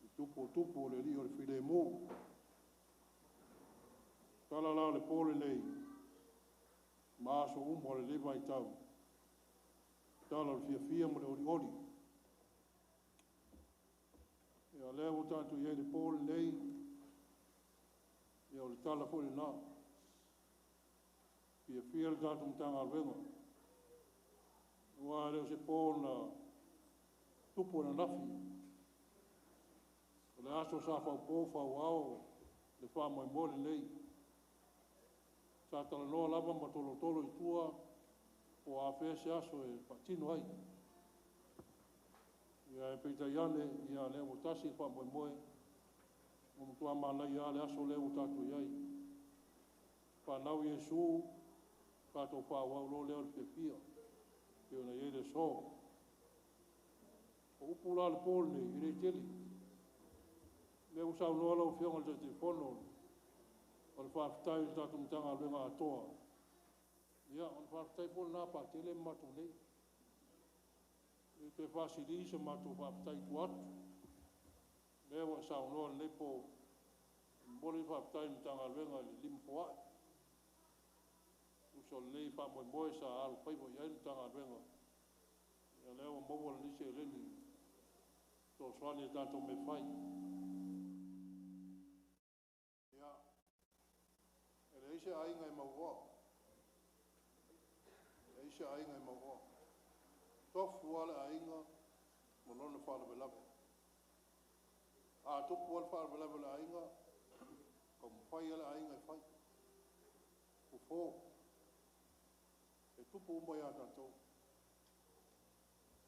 le Tupu o Tupu, o le Alii o le Filemu. Tala la o le po lenei, ma aso uma o lenei vaitau, tala o le fiafia ma le olioli. Ia, o lea ua tatou i ai i le po lenei, ia o le tala foi lena. Fiafia le tatou Matagaluega, aua e le o se po na tupu ananafi, o le aso sa faupo fauao le faamoemoe lenei. Sa talanoa lava ma tolotolo i tua po o afea se aso e faatino ai. Ia ae peitai ane, ia lea ua tasi le faamoemoe, ua matua manaia lava le aso lea ua tatou i ai. Fanau Iesu, tatou faaauau loa lea o le fiafia, pei ona i ai le aso. O upu la o le po lenei, e le tele. O lea ua saunoa lau Afioga i le Taitaifono o le faafetai i le tatou Matagaluega atoa. Ia, o le faafetai foi lena Patele ma matou nei. E toe faasili se matou faafetai i tua atu. Lea ua e saunoa i lenei po, e momoli le faafetai i le Matagaluega i le lima foai. Tusa o lenei faamoemoe sa alofaiva i ai le Matagaluega, ia lea ua maua lenei seleni fesoasoani i tatou mea fai. Ia, e leai se aiga e mauoa. E leai se aiga e mauoa. Tofu lava le aiga ma lona faalavelave. A tupu lava le faalavelave o le aiga, taumafai lava le aiga e fai. Fofo. E tupu uma ia tatou.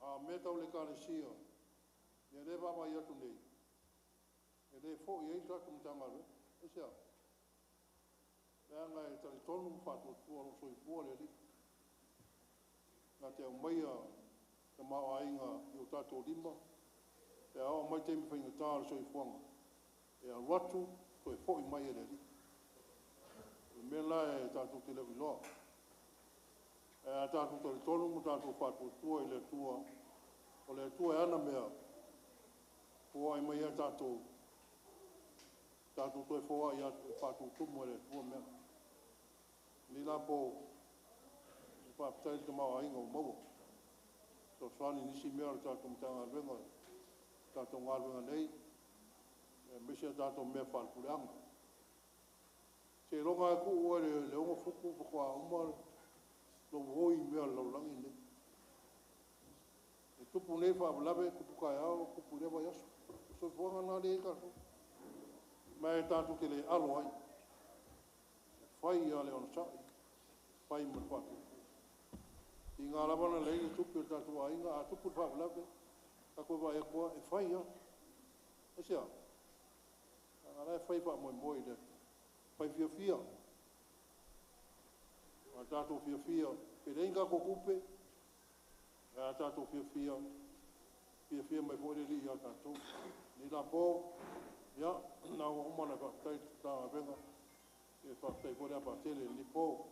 A o mea tau le Ekalesia, ia lea e vaavaai atu nei, e le foi ai le tatou Matagaluega. Aisea? Leaga e talitonu ma faatuatua o lo o soifua le Alii. Na te aumaia tamaoaiga i o tatou lima, pe a oo mai taimi faigata o le soifuaga, e alu atu toe foi mai e le Alii. O le mea la e tatou te le o iloa. Ae a tatou talitonu ma tatou faatuatua i le Atua, o le Atua e ana mea, foai mai ia tatou, tatou toe foai atu e faatutumu e le Atua mea. Lenei la po, e faafetai i le tamaoaiga ua maua. Fesoasoani i nisi mea o le tatou Matagaluega, tatou galuega nei, aemaise a tatou mea faalepuleaga. Seiloga lava e tuu oe i le 6 futu faatoa uma lou oi i mea o le lalolagi lenei. E tupu nei faalavelave, tupu taeao, tupu i lea vaiaso. O le soifuaga lena lea e i ai tatou. Ma e tatou te le alo ai. E fai lava le onosai, fai ma le faatuatua. Tiga lava na leai ni tupe o le tatou aiga, a tupu le faalavelave, tatou vaai atu lava, e fai lava. Aisea? Leaga la e fai faamoemoe i le Atua. Fai fiafia. A tatou fiafia, pe leai ni tatou tupe, a tatou fiafia, fiafia mai foi le Alii ia tatou. Lenei la po, ia, na ua uma ona faafetai i le Matagaluega, e faafetai foi le apatele i lenei po.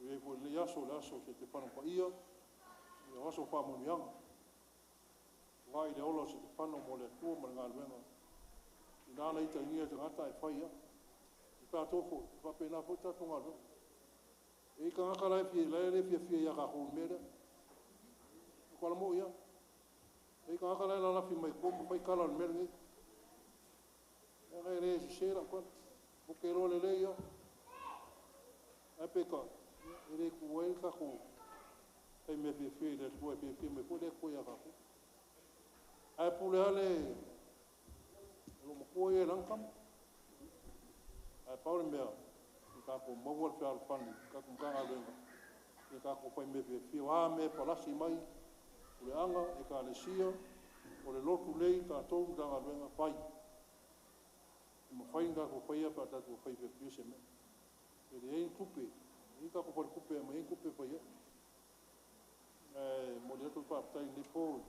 E i ai foi lenei aso, le aso o Setefano Paia, ia o aso o faamanuiaga. Vai le ola o Setefano mo le Atua ma le galuega. Ina na itagia tagata e fai lava. O tatou foi, e faapena foi tatou galuega. E i tagata la e fia, la e le fiafia ia tatou i mea lea. O kuala mo ia. E i tagata la e lalafi mai tua ma fai tala o le mea lenei. E le sese lau tala. O ke loa lelei ia. Ae pe ka, e le ku ai tatou fai mea fiafia i le Atua e fiafia mai foi le Atua ia tatou. Ae pule lava le lo matua ia i lana tama. Ae pau le mea, i tatou maua le fealofani, tatou Matagaluega, ia tatou fai mea fiafia. O a mea e palasi mai, puleaga, ekalesia, O le lotu lei tatou Matagaluega fai. E mafai ona tatou faia pe a tatou fai fiafia se mea. E leai ni tupe, e leai ni tatou faletupe e aumai ai ni tupe e fai ai. Ae momoli atu le faafetai i lenei po i le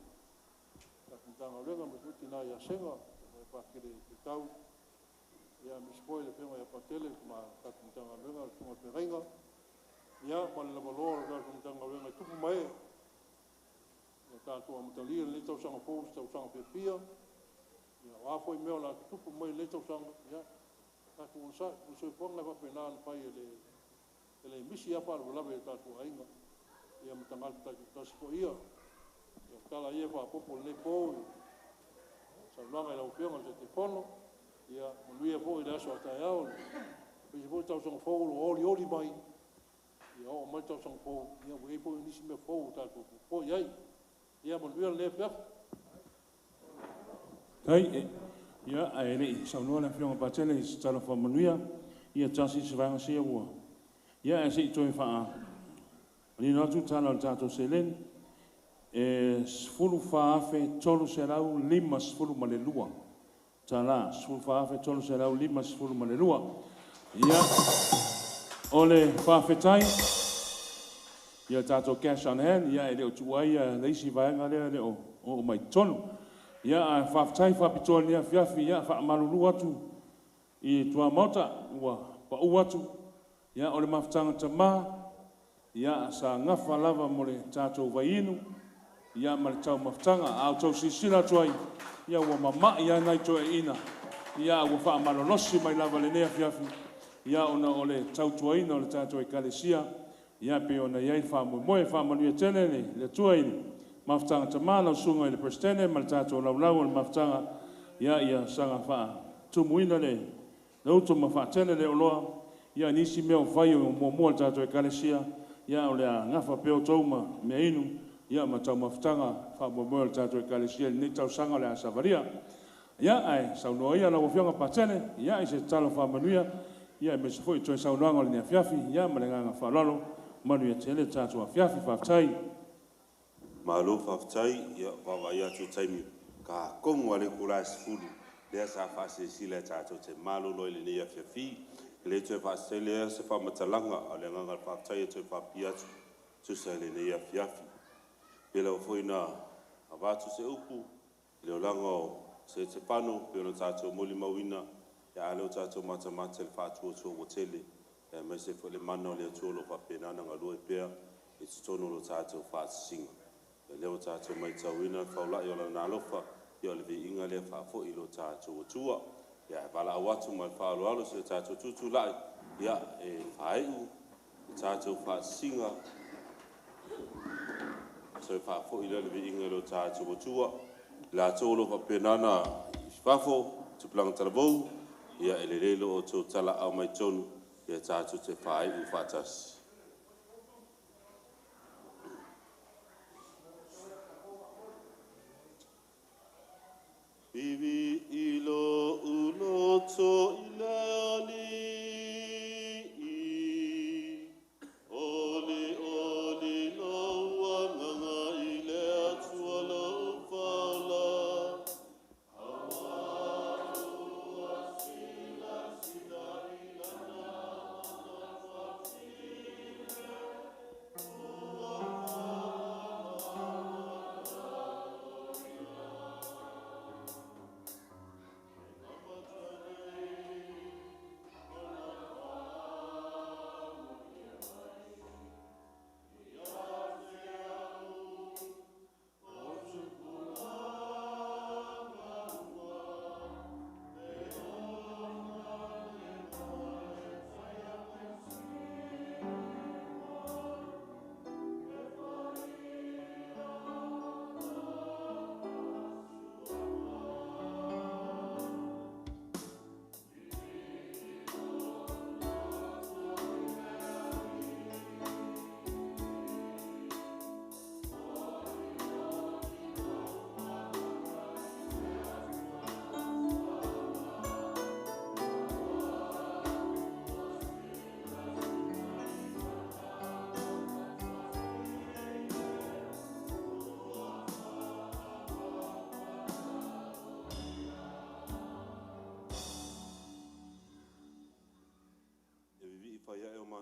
tatou Matagaluega aemaise foi le tina ia Sega, le Afioga ia Patele Pitau, aemaise foi le Afioga ia Patele le tatou Matagaluega le Susuga i le Feagaiga, ia ma le lavaloa o le tatou Matagaluega i tupu ma ee. Ia tatou amatalia lenei tausaga fou i se tausaga fiafia. Ia o a foi mea o le a tutupu mai i lenei tausaga, ia tatou onosai. O le soifuaga e faapena ona fai e le misi lava faalavelave i o tatou aiga ma tagata taitoatasi foi ia. Ia o tala ia e faaopoopo i lenei po i saunoaga i lau Afioga i le Taitaifono. Ia manuia foi le aso a taeao, aemaise foi le tausaga fou o lo o olioli mai. Ia oo mai le tausaga fou, ia ua i ai foi nisi mea fou ua tatou fuafua i ai. Ia manuia lenei afiafi. Tai, ia, ae le i saunoa le Afioga Patele i se tala faamanuia, ia tasi se vaega sia ua, ia, ae se i toe faa manino atu tala o le tatou seleni, e $14,352 tala, $14,352. Ia, o le faafetai, ia tatou cash on hand, ia e le o tuua ai le isi vaega lea e le o oo mai i totonu. Ia, ae faafetai faapitoa i lenei afiafi, ia faamalulu atu i tuamaota ua pau atu, ia o le mafutaga tama, ia sa gafa lava mo le tatou vaiinu, ia ma le taumafataga. A outou silasila atu ai, ia ua mama'i lava nai toeaiina, ia ua faamalolosi mai lava i lenei afiafi, ia ona o le tautuaina o le tatou Ekalesia, ia pei ona i ai le faamoemoe. Faamanuia tele le Atua i le mafutaga tama lau susuga i le Peresetene ma le tatou laulau o le mafutaga, ia saga faatumuina le utu ma faatele le oloa, ia nisi mea o fai o muamua i le tatou Ekalesia, ia o le a gafa pea outou ma meainu, ia ma taumafataga faamoemoe o le tatou Ekalesia i lenei tausaga o le a savalia. Ia, ae saunoa ia lau Afioga Patele, ia i se tatalo faamanuia, ia aemaise foi toe saunoaga o lenei afiafi, ia ma le agaga faaaloalo. Manuia tele le tatou afiafi. Faafetai. Malo faafetai. Ia, vaavaai atu i le taimi, talia tonu lava le itula e 10:00 lea sa faasilasila tatou te malolo ai i lenei afiafi. E le toe tele lava se faamatalaga, a o le agaga o le faafetai e toe faapipii atu e tusa i lenei afiafi. E pei lava foi ona avatu se upu i le olaga o Setepano pei ona tatou molimauina, a lea ua tatou matamata i le faatuatua ua tele, aemaise foi le mana o le Atua o lo o faapena ona galue pea i totonu o le tatou faasisiga. O lea ua tatou matauina le faulai o Lona alofa, ia o le viiga lea e faafoi i lo tatou Atua. Ae valaau atu ma le faaaloalo si o tatou tutulai e faaiu le tatou faasisiga ona toe faafoi lea o le viiga i lo tatou Atua. I latou o lo o faapena ona i fafo i tupulaga talavou, ia e lelei lo outou talaaao mai totonu tatou te faaiu faatasi. Vivii lo'u loto i le Alii, Olioli lou agaga i le Atua lou Faola, Auā ua silasila i lana mana faafine, Ua faamalolo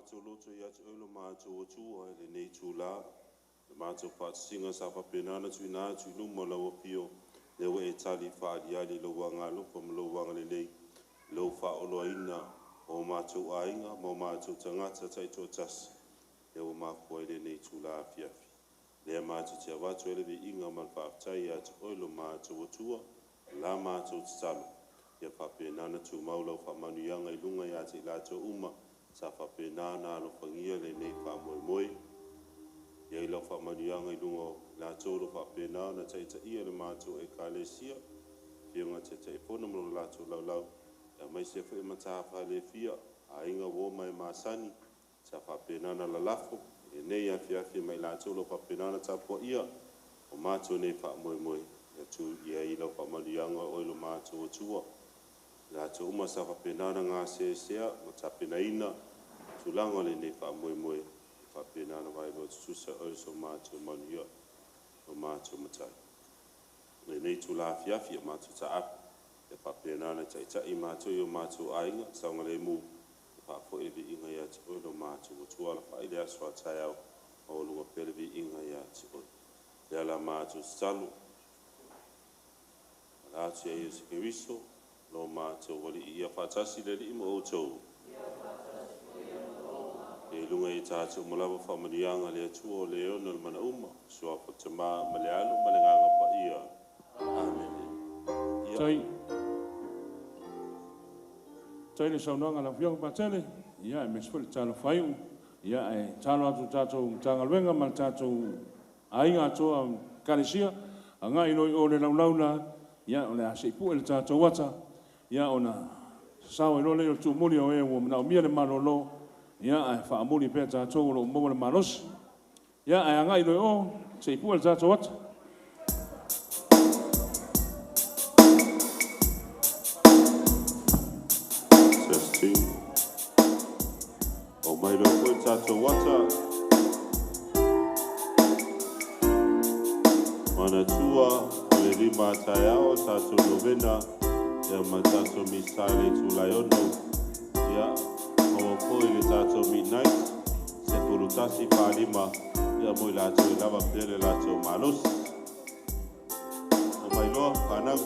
matou loto ia te Oe lo matou Atua i lenei itulā, le matou faatasiga sa faapena ona tuuina atu i luma o lau Afio, lea ua e tali faaaliali i lou agaalofa ma lou agalelei, lou faaoloaina o matou aiga ma o matou tagata taitoatasi, lea ua mafua ai lenei itula afiafi. Lea matou te avatu ai le viiga ma le faafetai ia te Oe lo matou Atua, la matou tatalo, ia faapena ona tumau lau faamanuiaga i luga ia te i latou uma sa faapena ona alofagia lenei faamoemoe. Ia i lau faamanuiaga i luga o latou o lo o faapena ona taitaia le matou Ekalesia, Afioga Taitaifono ma lo latou laulau, aemaise foi matafale e fia, aiga, uo ma e masani sa faapena ona lalafo i lenei afiafi ma i latou o lo o faapena ona tapuaia o matou nei faamoemoe. Ia tuu i ai lau faamanuiaga o Oe lo matou Atua. I latou uma sa faapena ona gasesea ma tapenaina tulaga o lenei faamoemoe, ia faapena ona vaevae tutusa e Oe so matou manuia, lo matou Matai. I lenei itula afiafi, ia matou taape, ia faapena ona taitai matou i o matou aiga, saogalemu, ia faafoi le viiga ia te Oe lo matou Atua. Alafai le aso a taeao, maualuga pea le viiga ia te Oe. Lea la matou tatalo, ala atu ia Iesu Keriso, lo matou Alii, ia faatasi le Alii ma outou. Ia i luga i tatou uma lava faamanuiaga a le Atua o le ono le manauma, Suafa Tama ma le Alo ma le Agaga Paia. Amene. Ia. Tai. Tai le saunoaga a lau Afioga Patele, ia aemaise foi le tatalo faaiu. Ia ae tatalo atu i le tatou Matagaluega ma le tatou aiga atoa o Ekalesia, agai loa i o i le laulau la, ia o le a se i pue le tatou ata, ia ona sasao ai loa lea o le tuumuli o e ua manaomia le malolo, ia ae faamuli pea e tatou o lo o maua le malosi. Ia ae agai loa i o se i pue le tatou ata. Testing. O mai loa foi le tatou ata. Manatua o le 5 a taeao tatou novena, ia ma tatou misa i le itula e 6. Ia, maua foi le tatou midnight, 11:45, ia mo i latou e lava pea le latou malosi. O mai loa, whanau.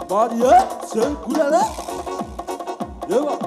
Maria, sekulala. Yewa.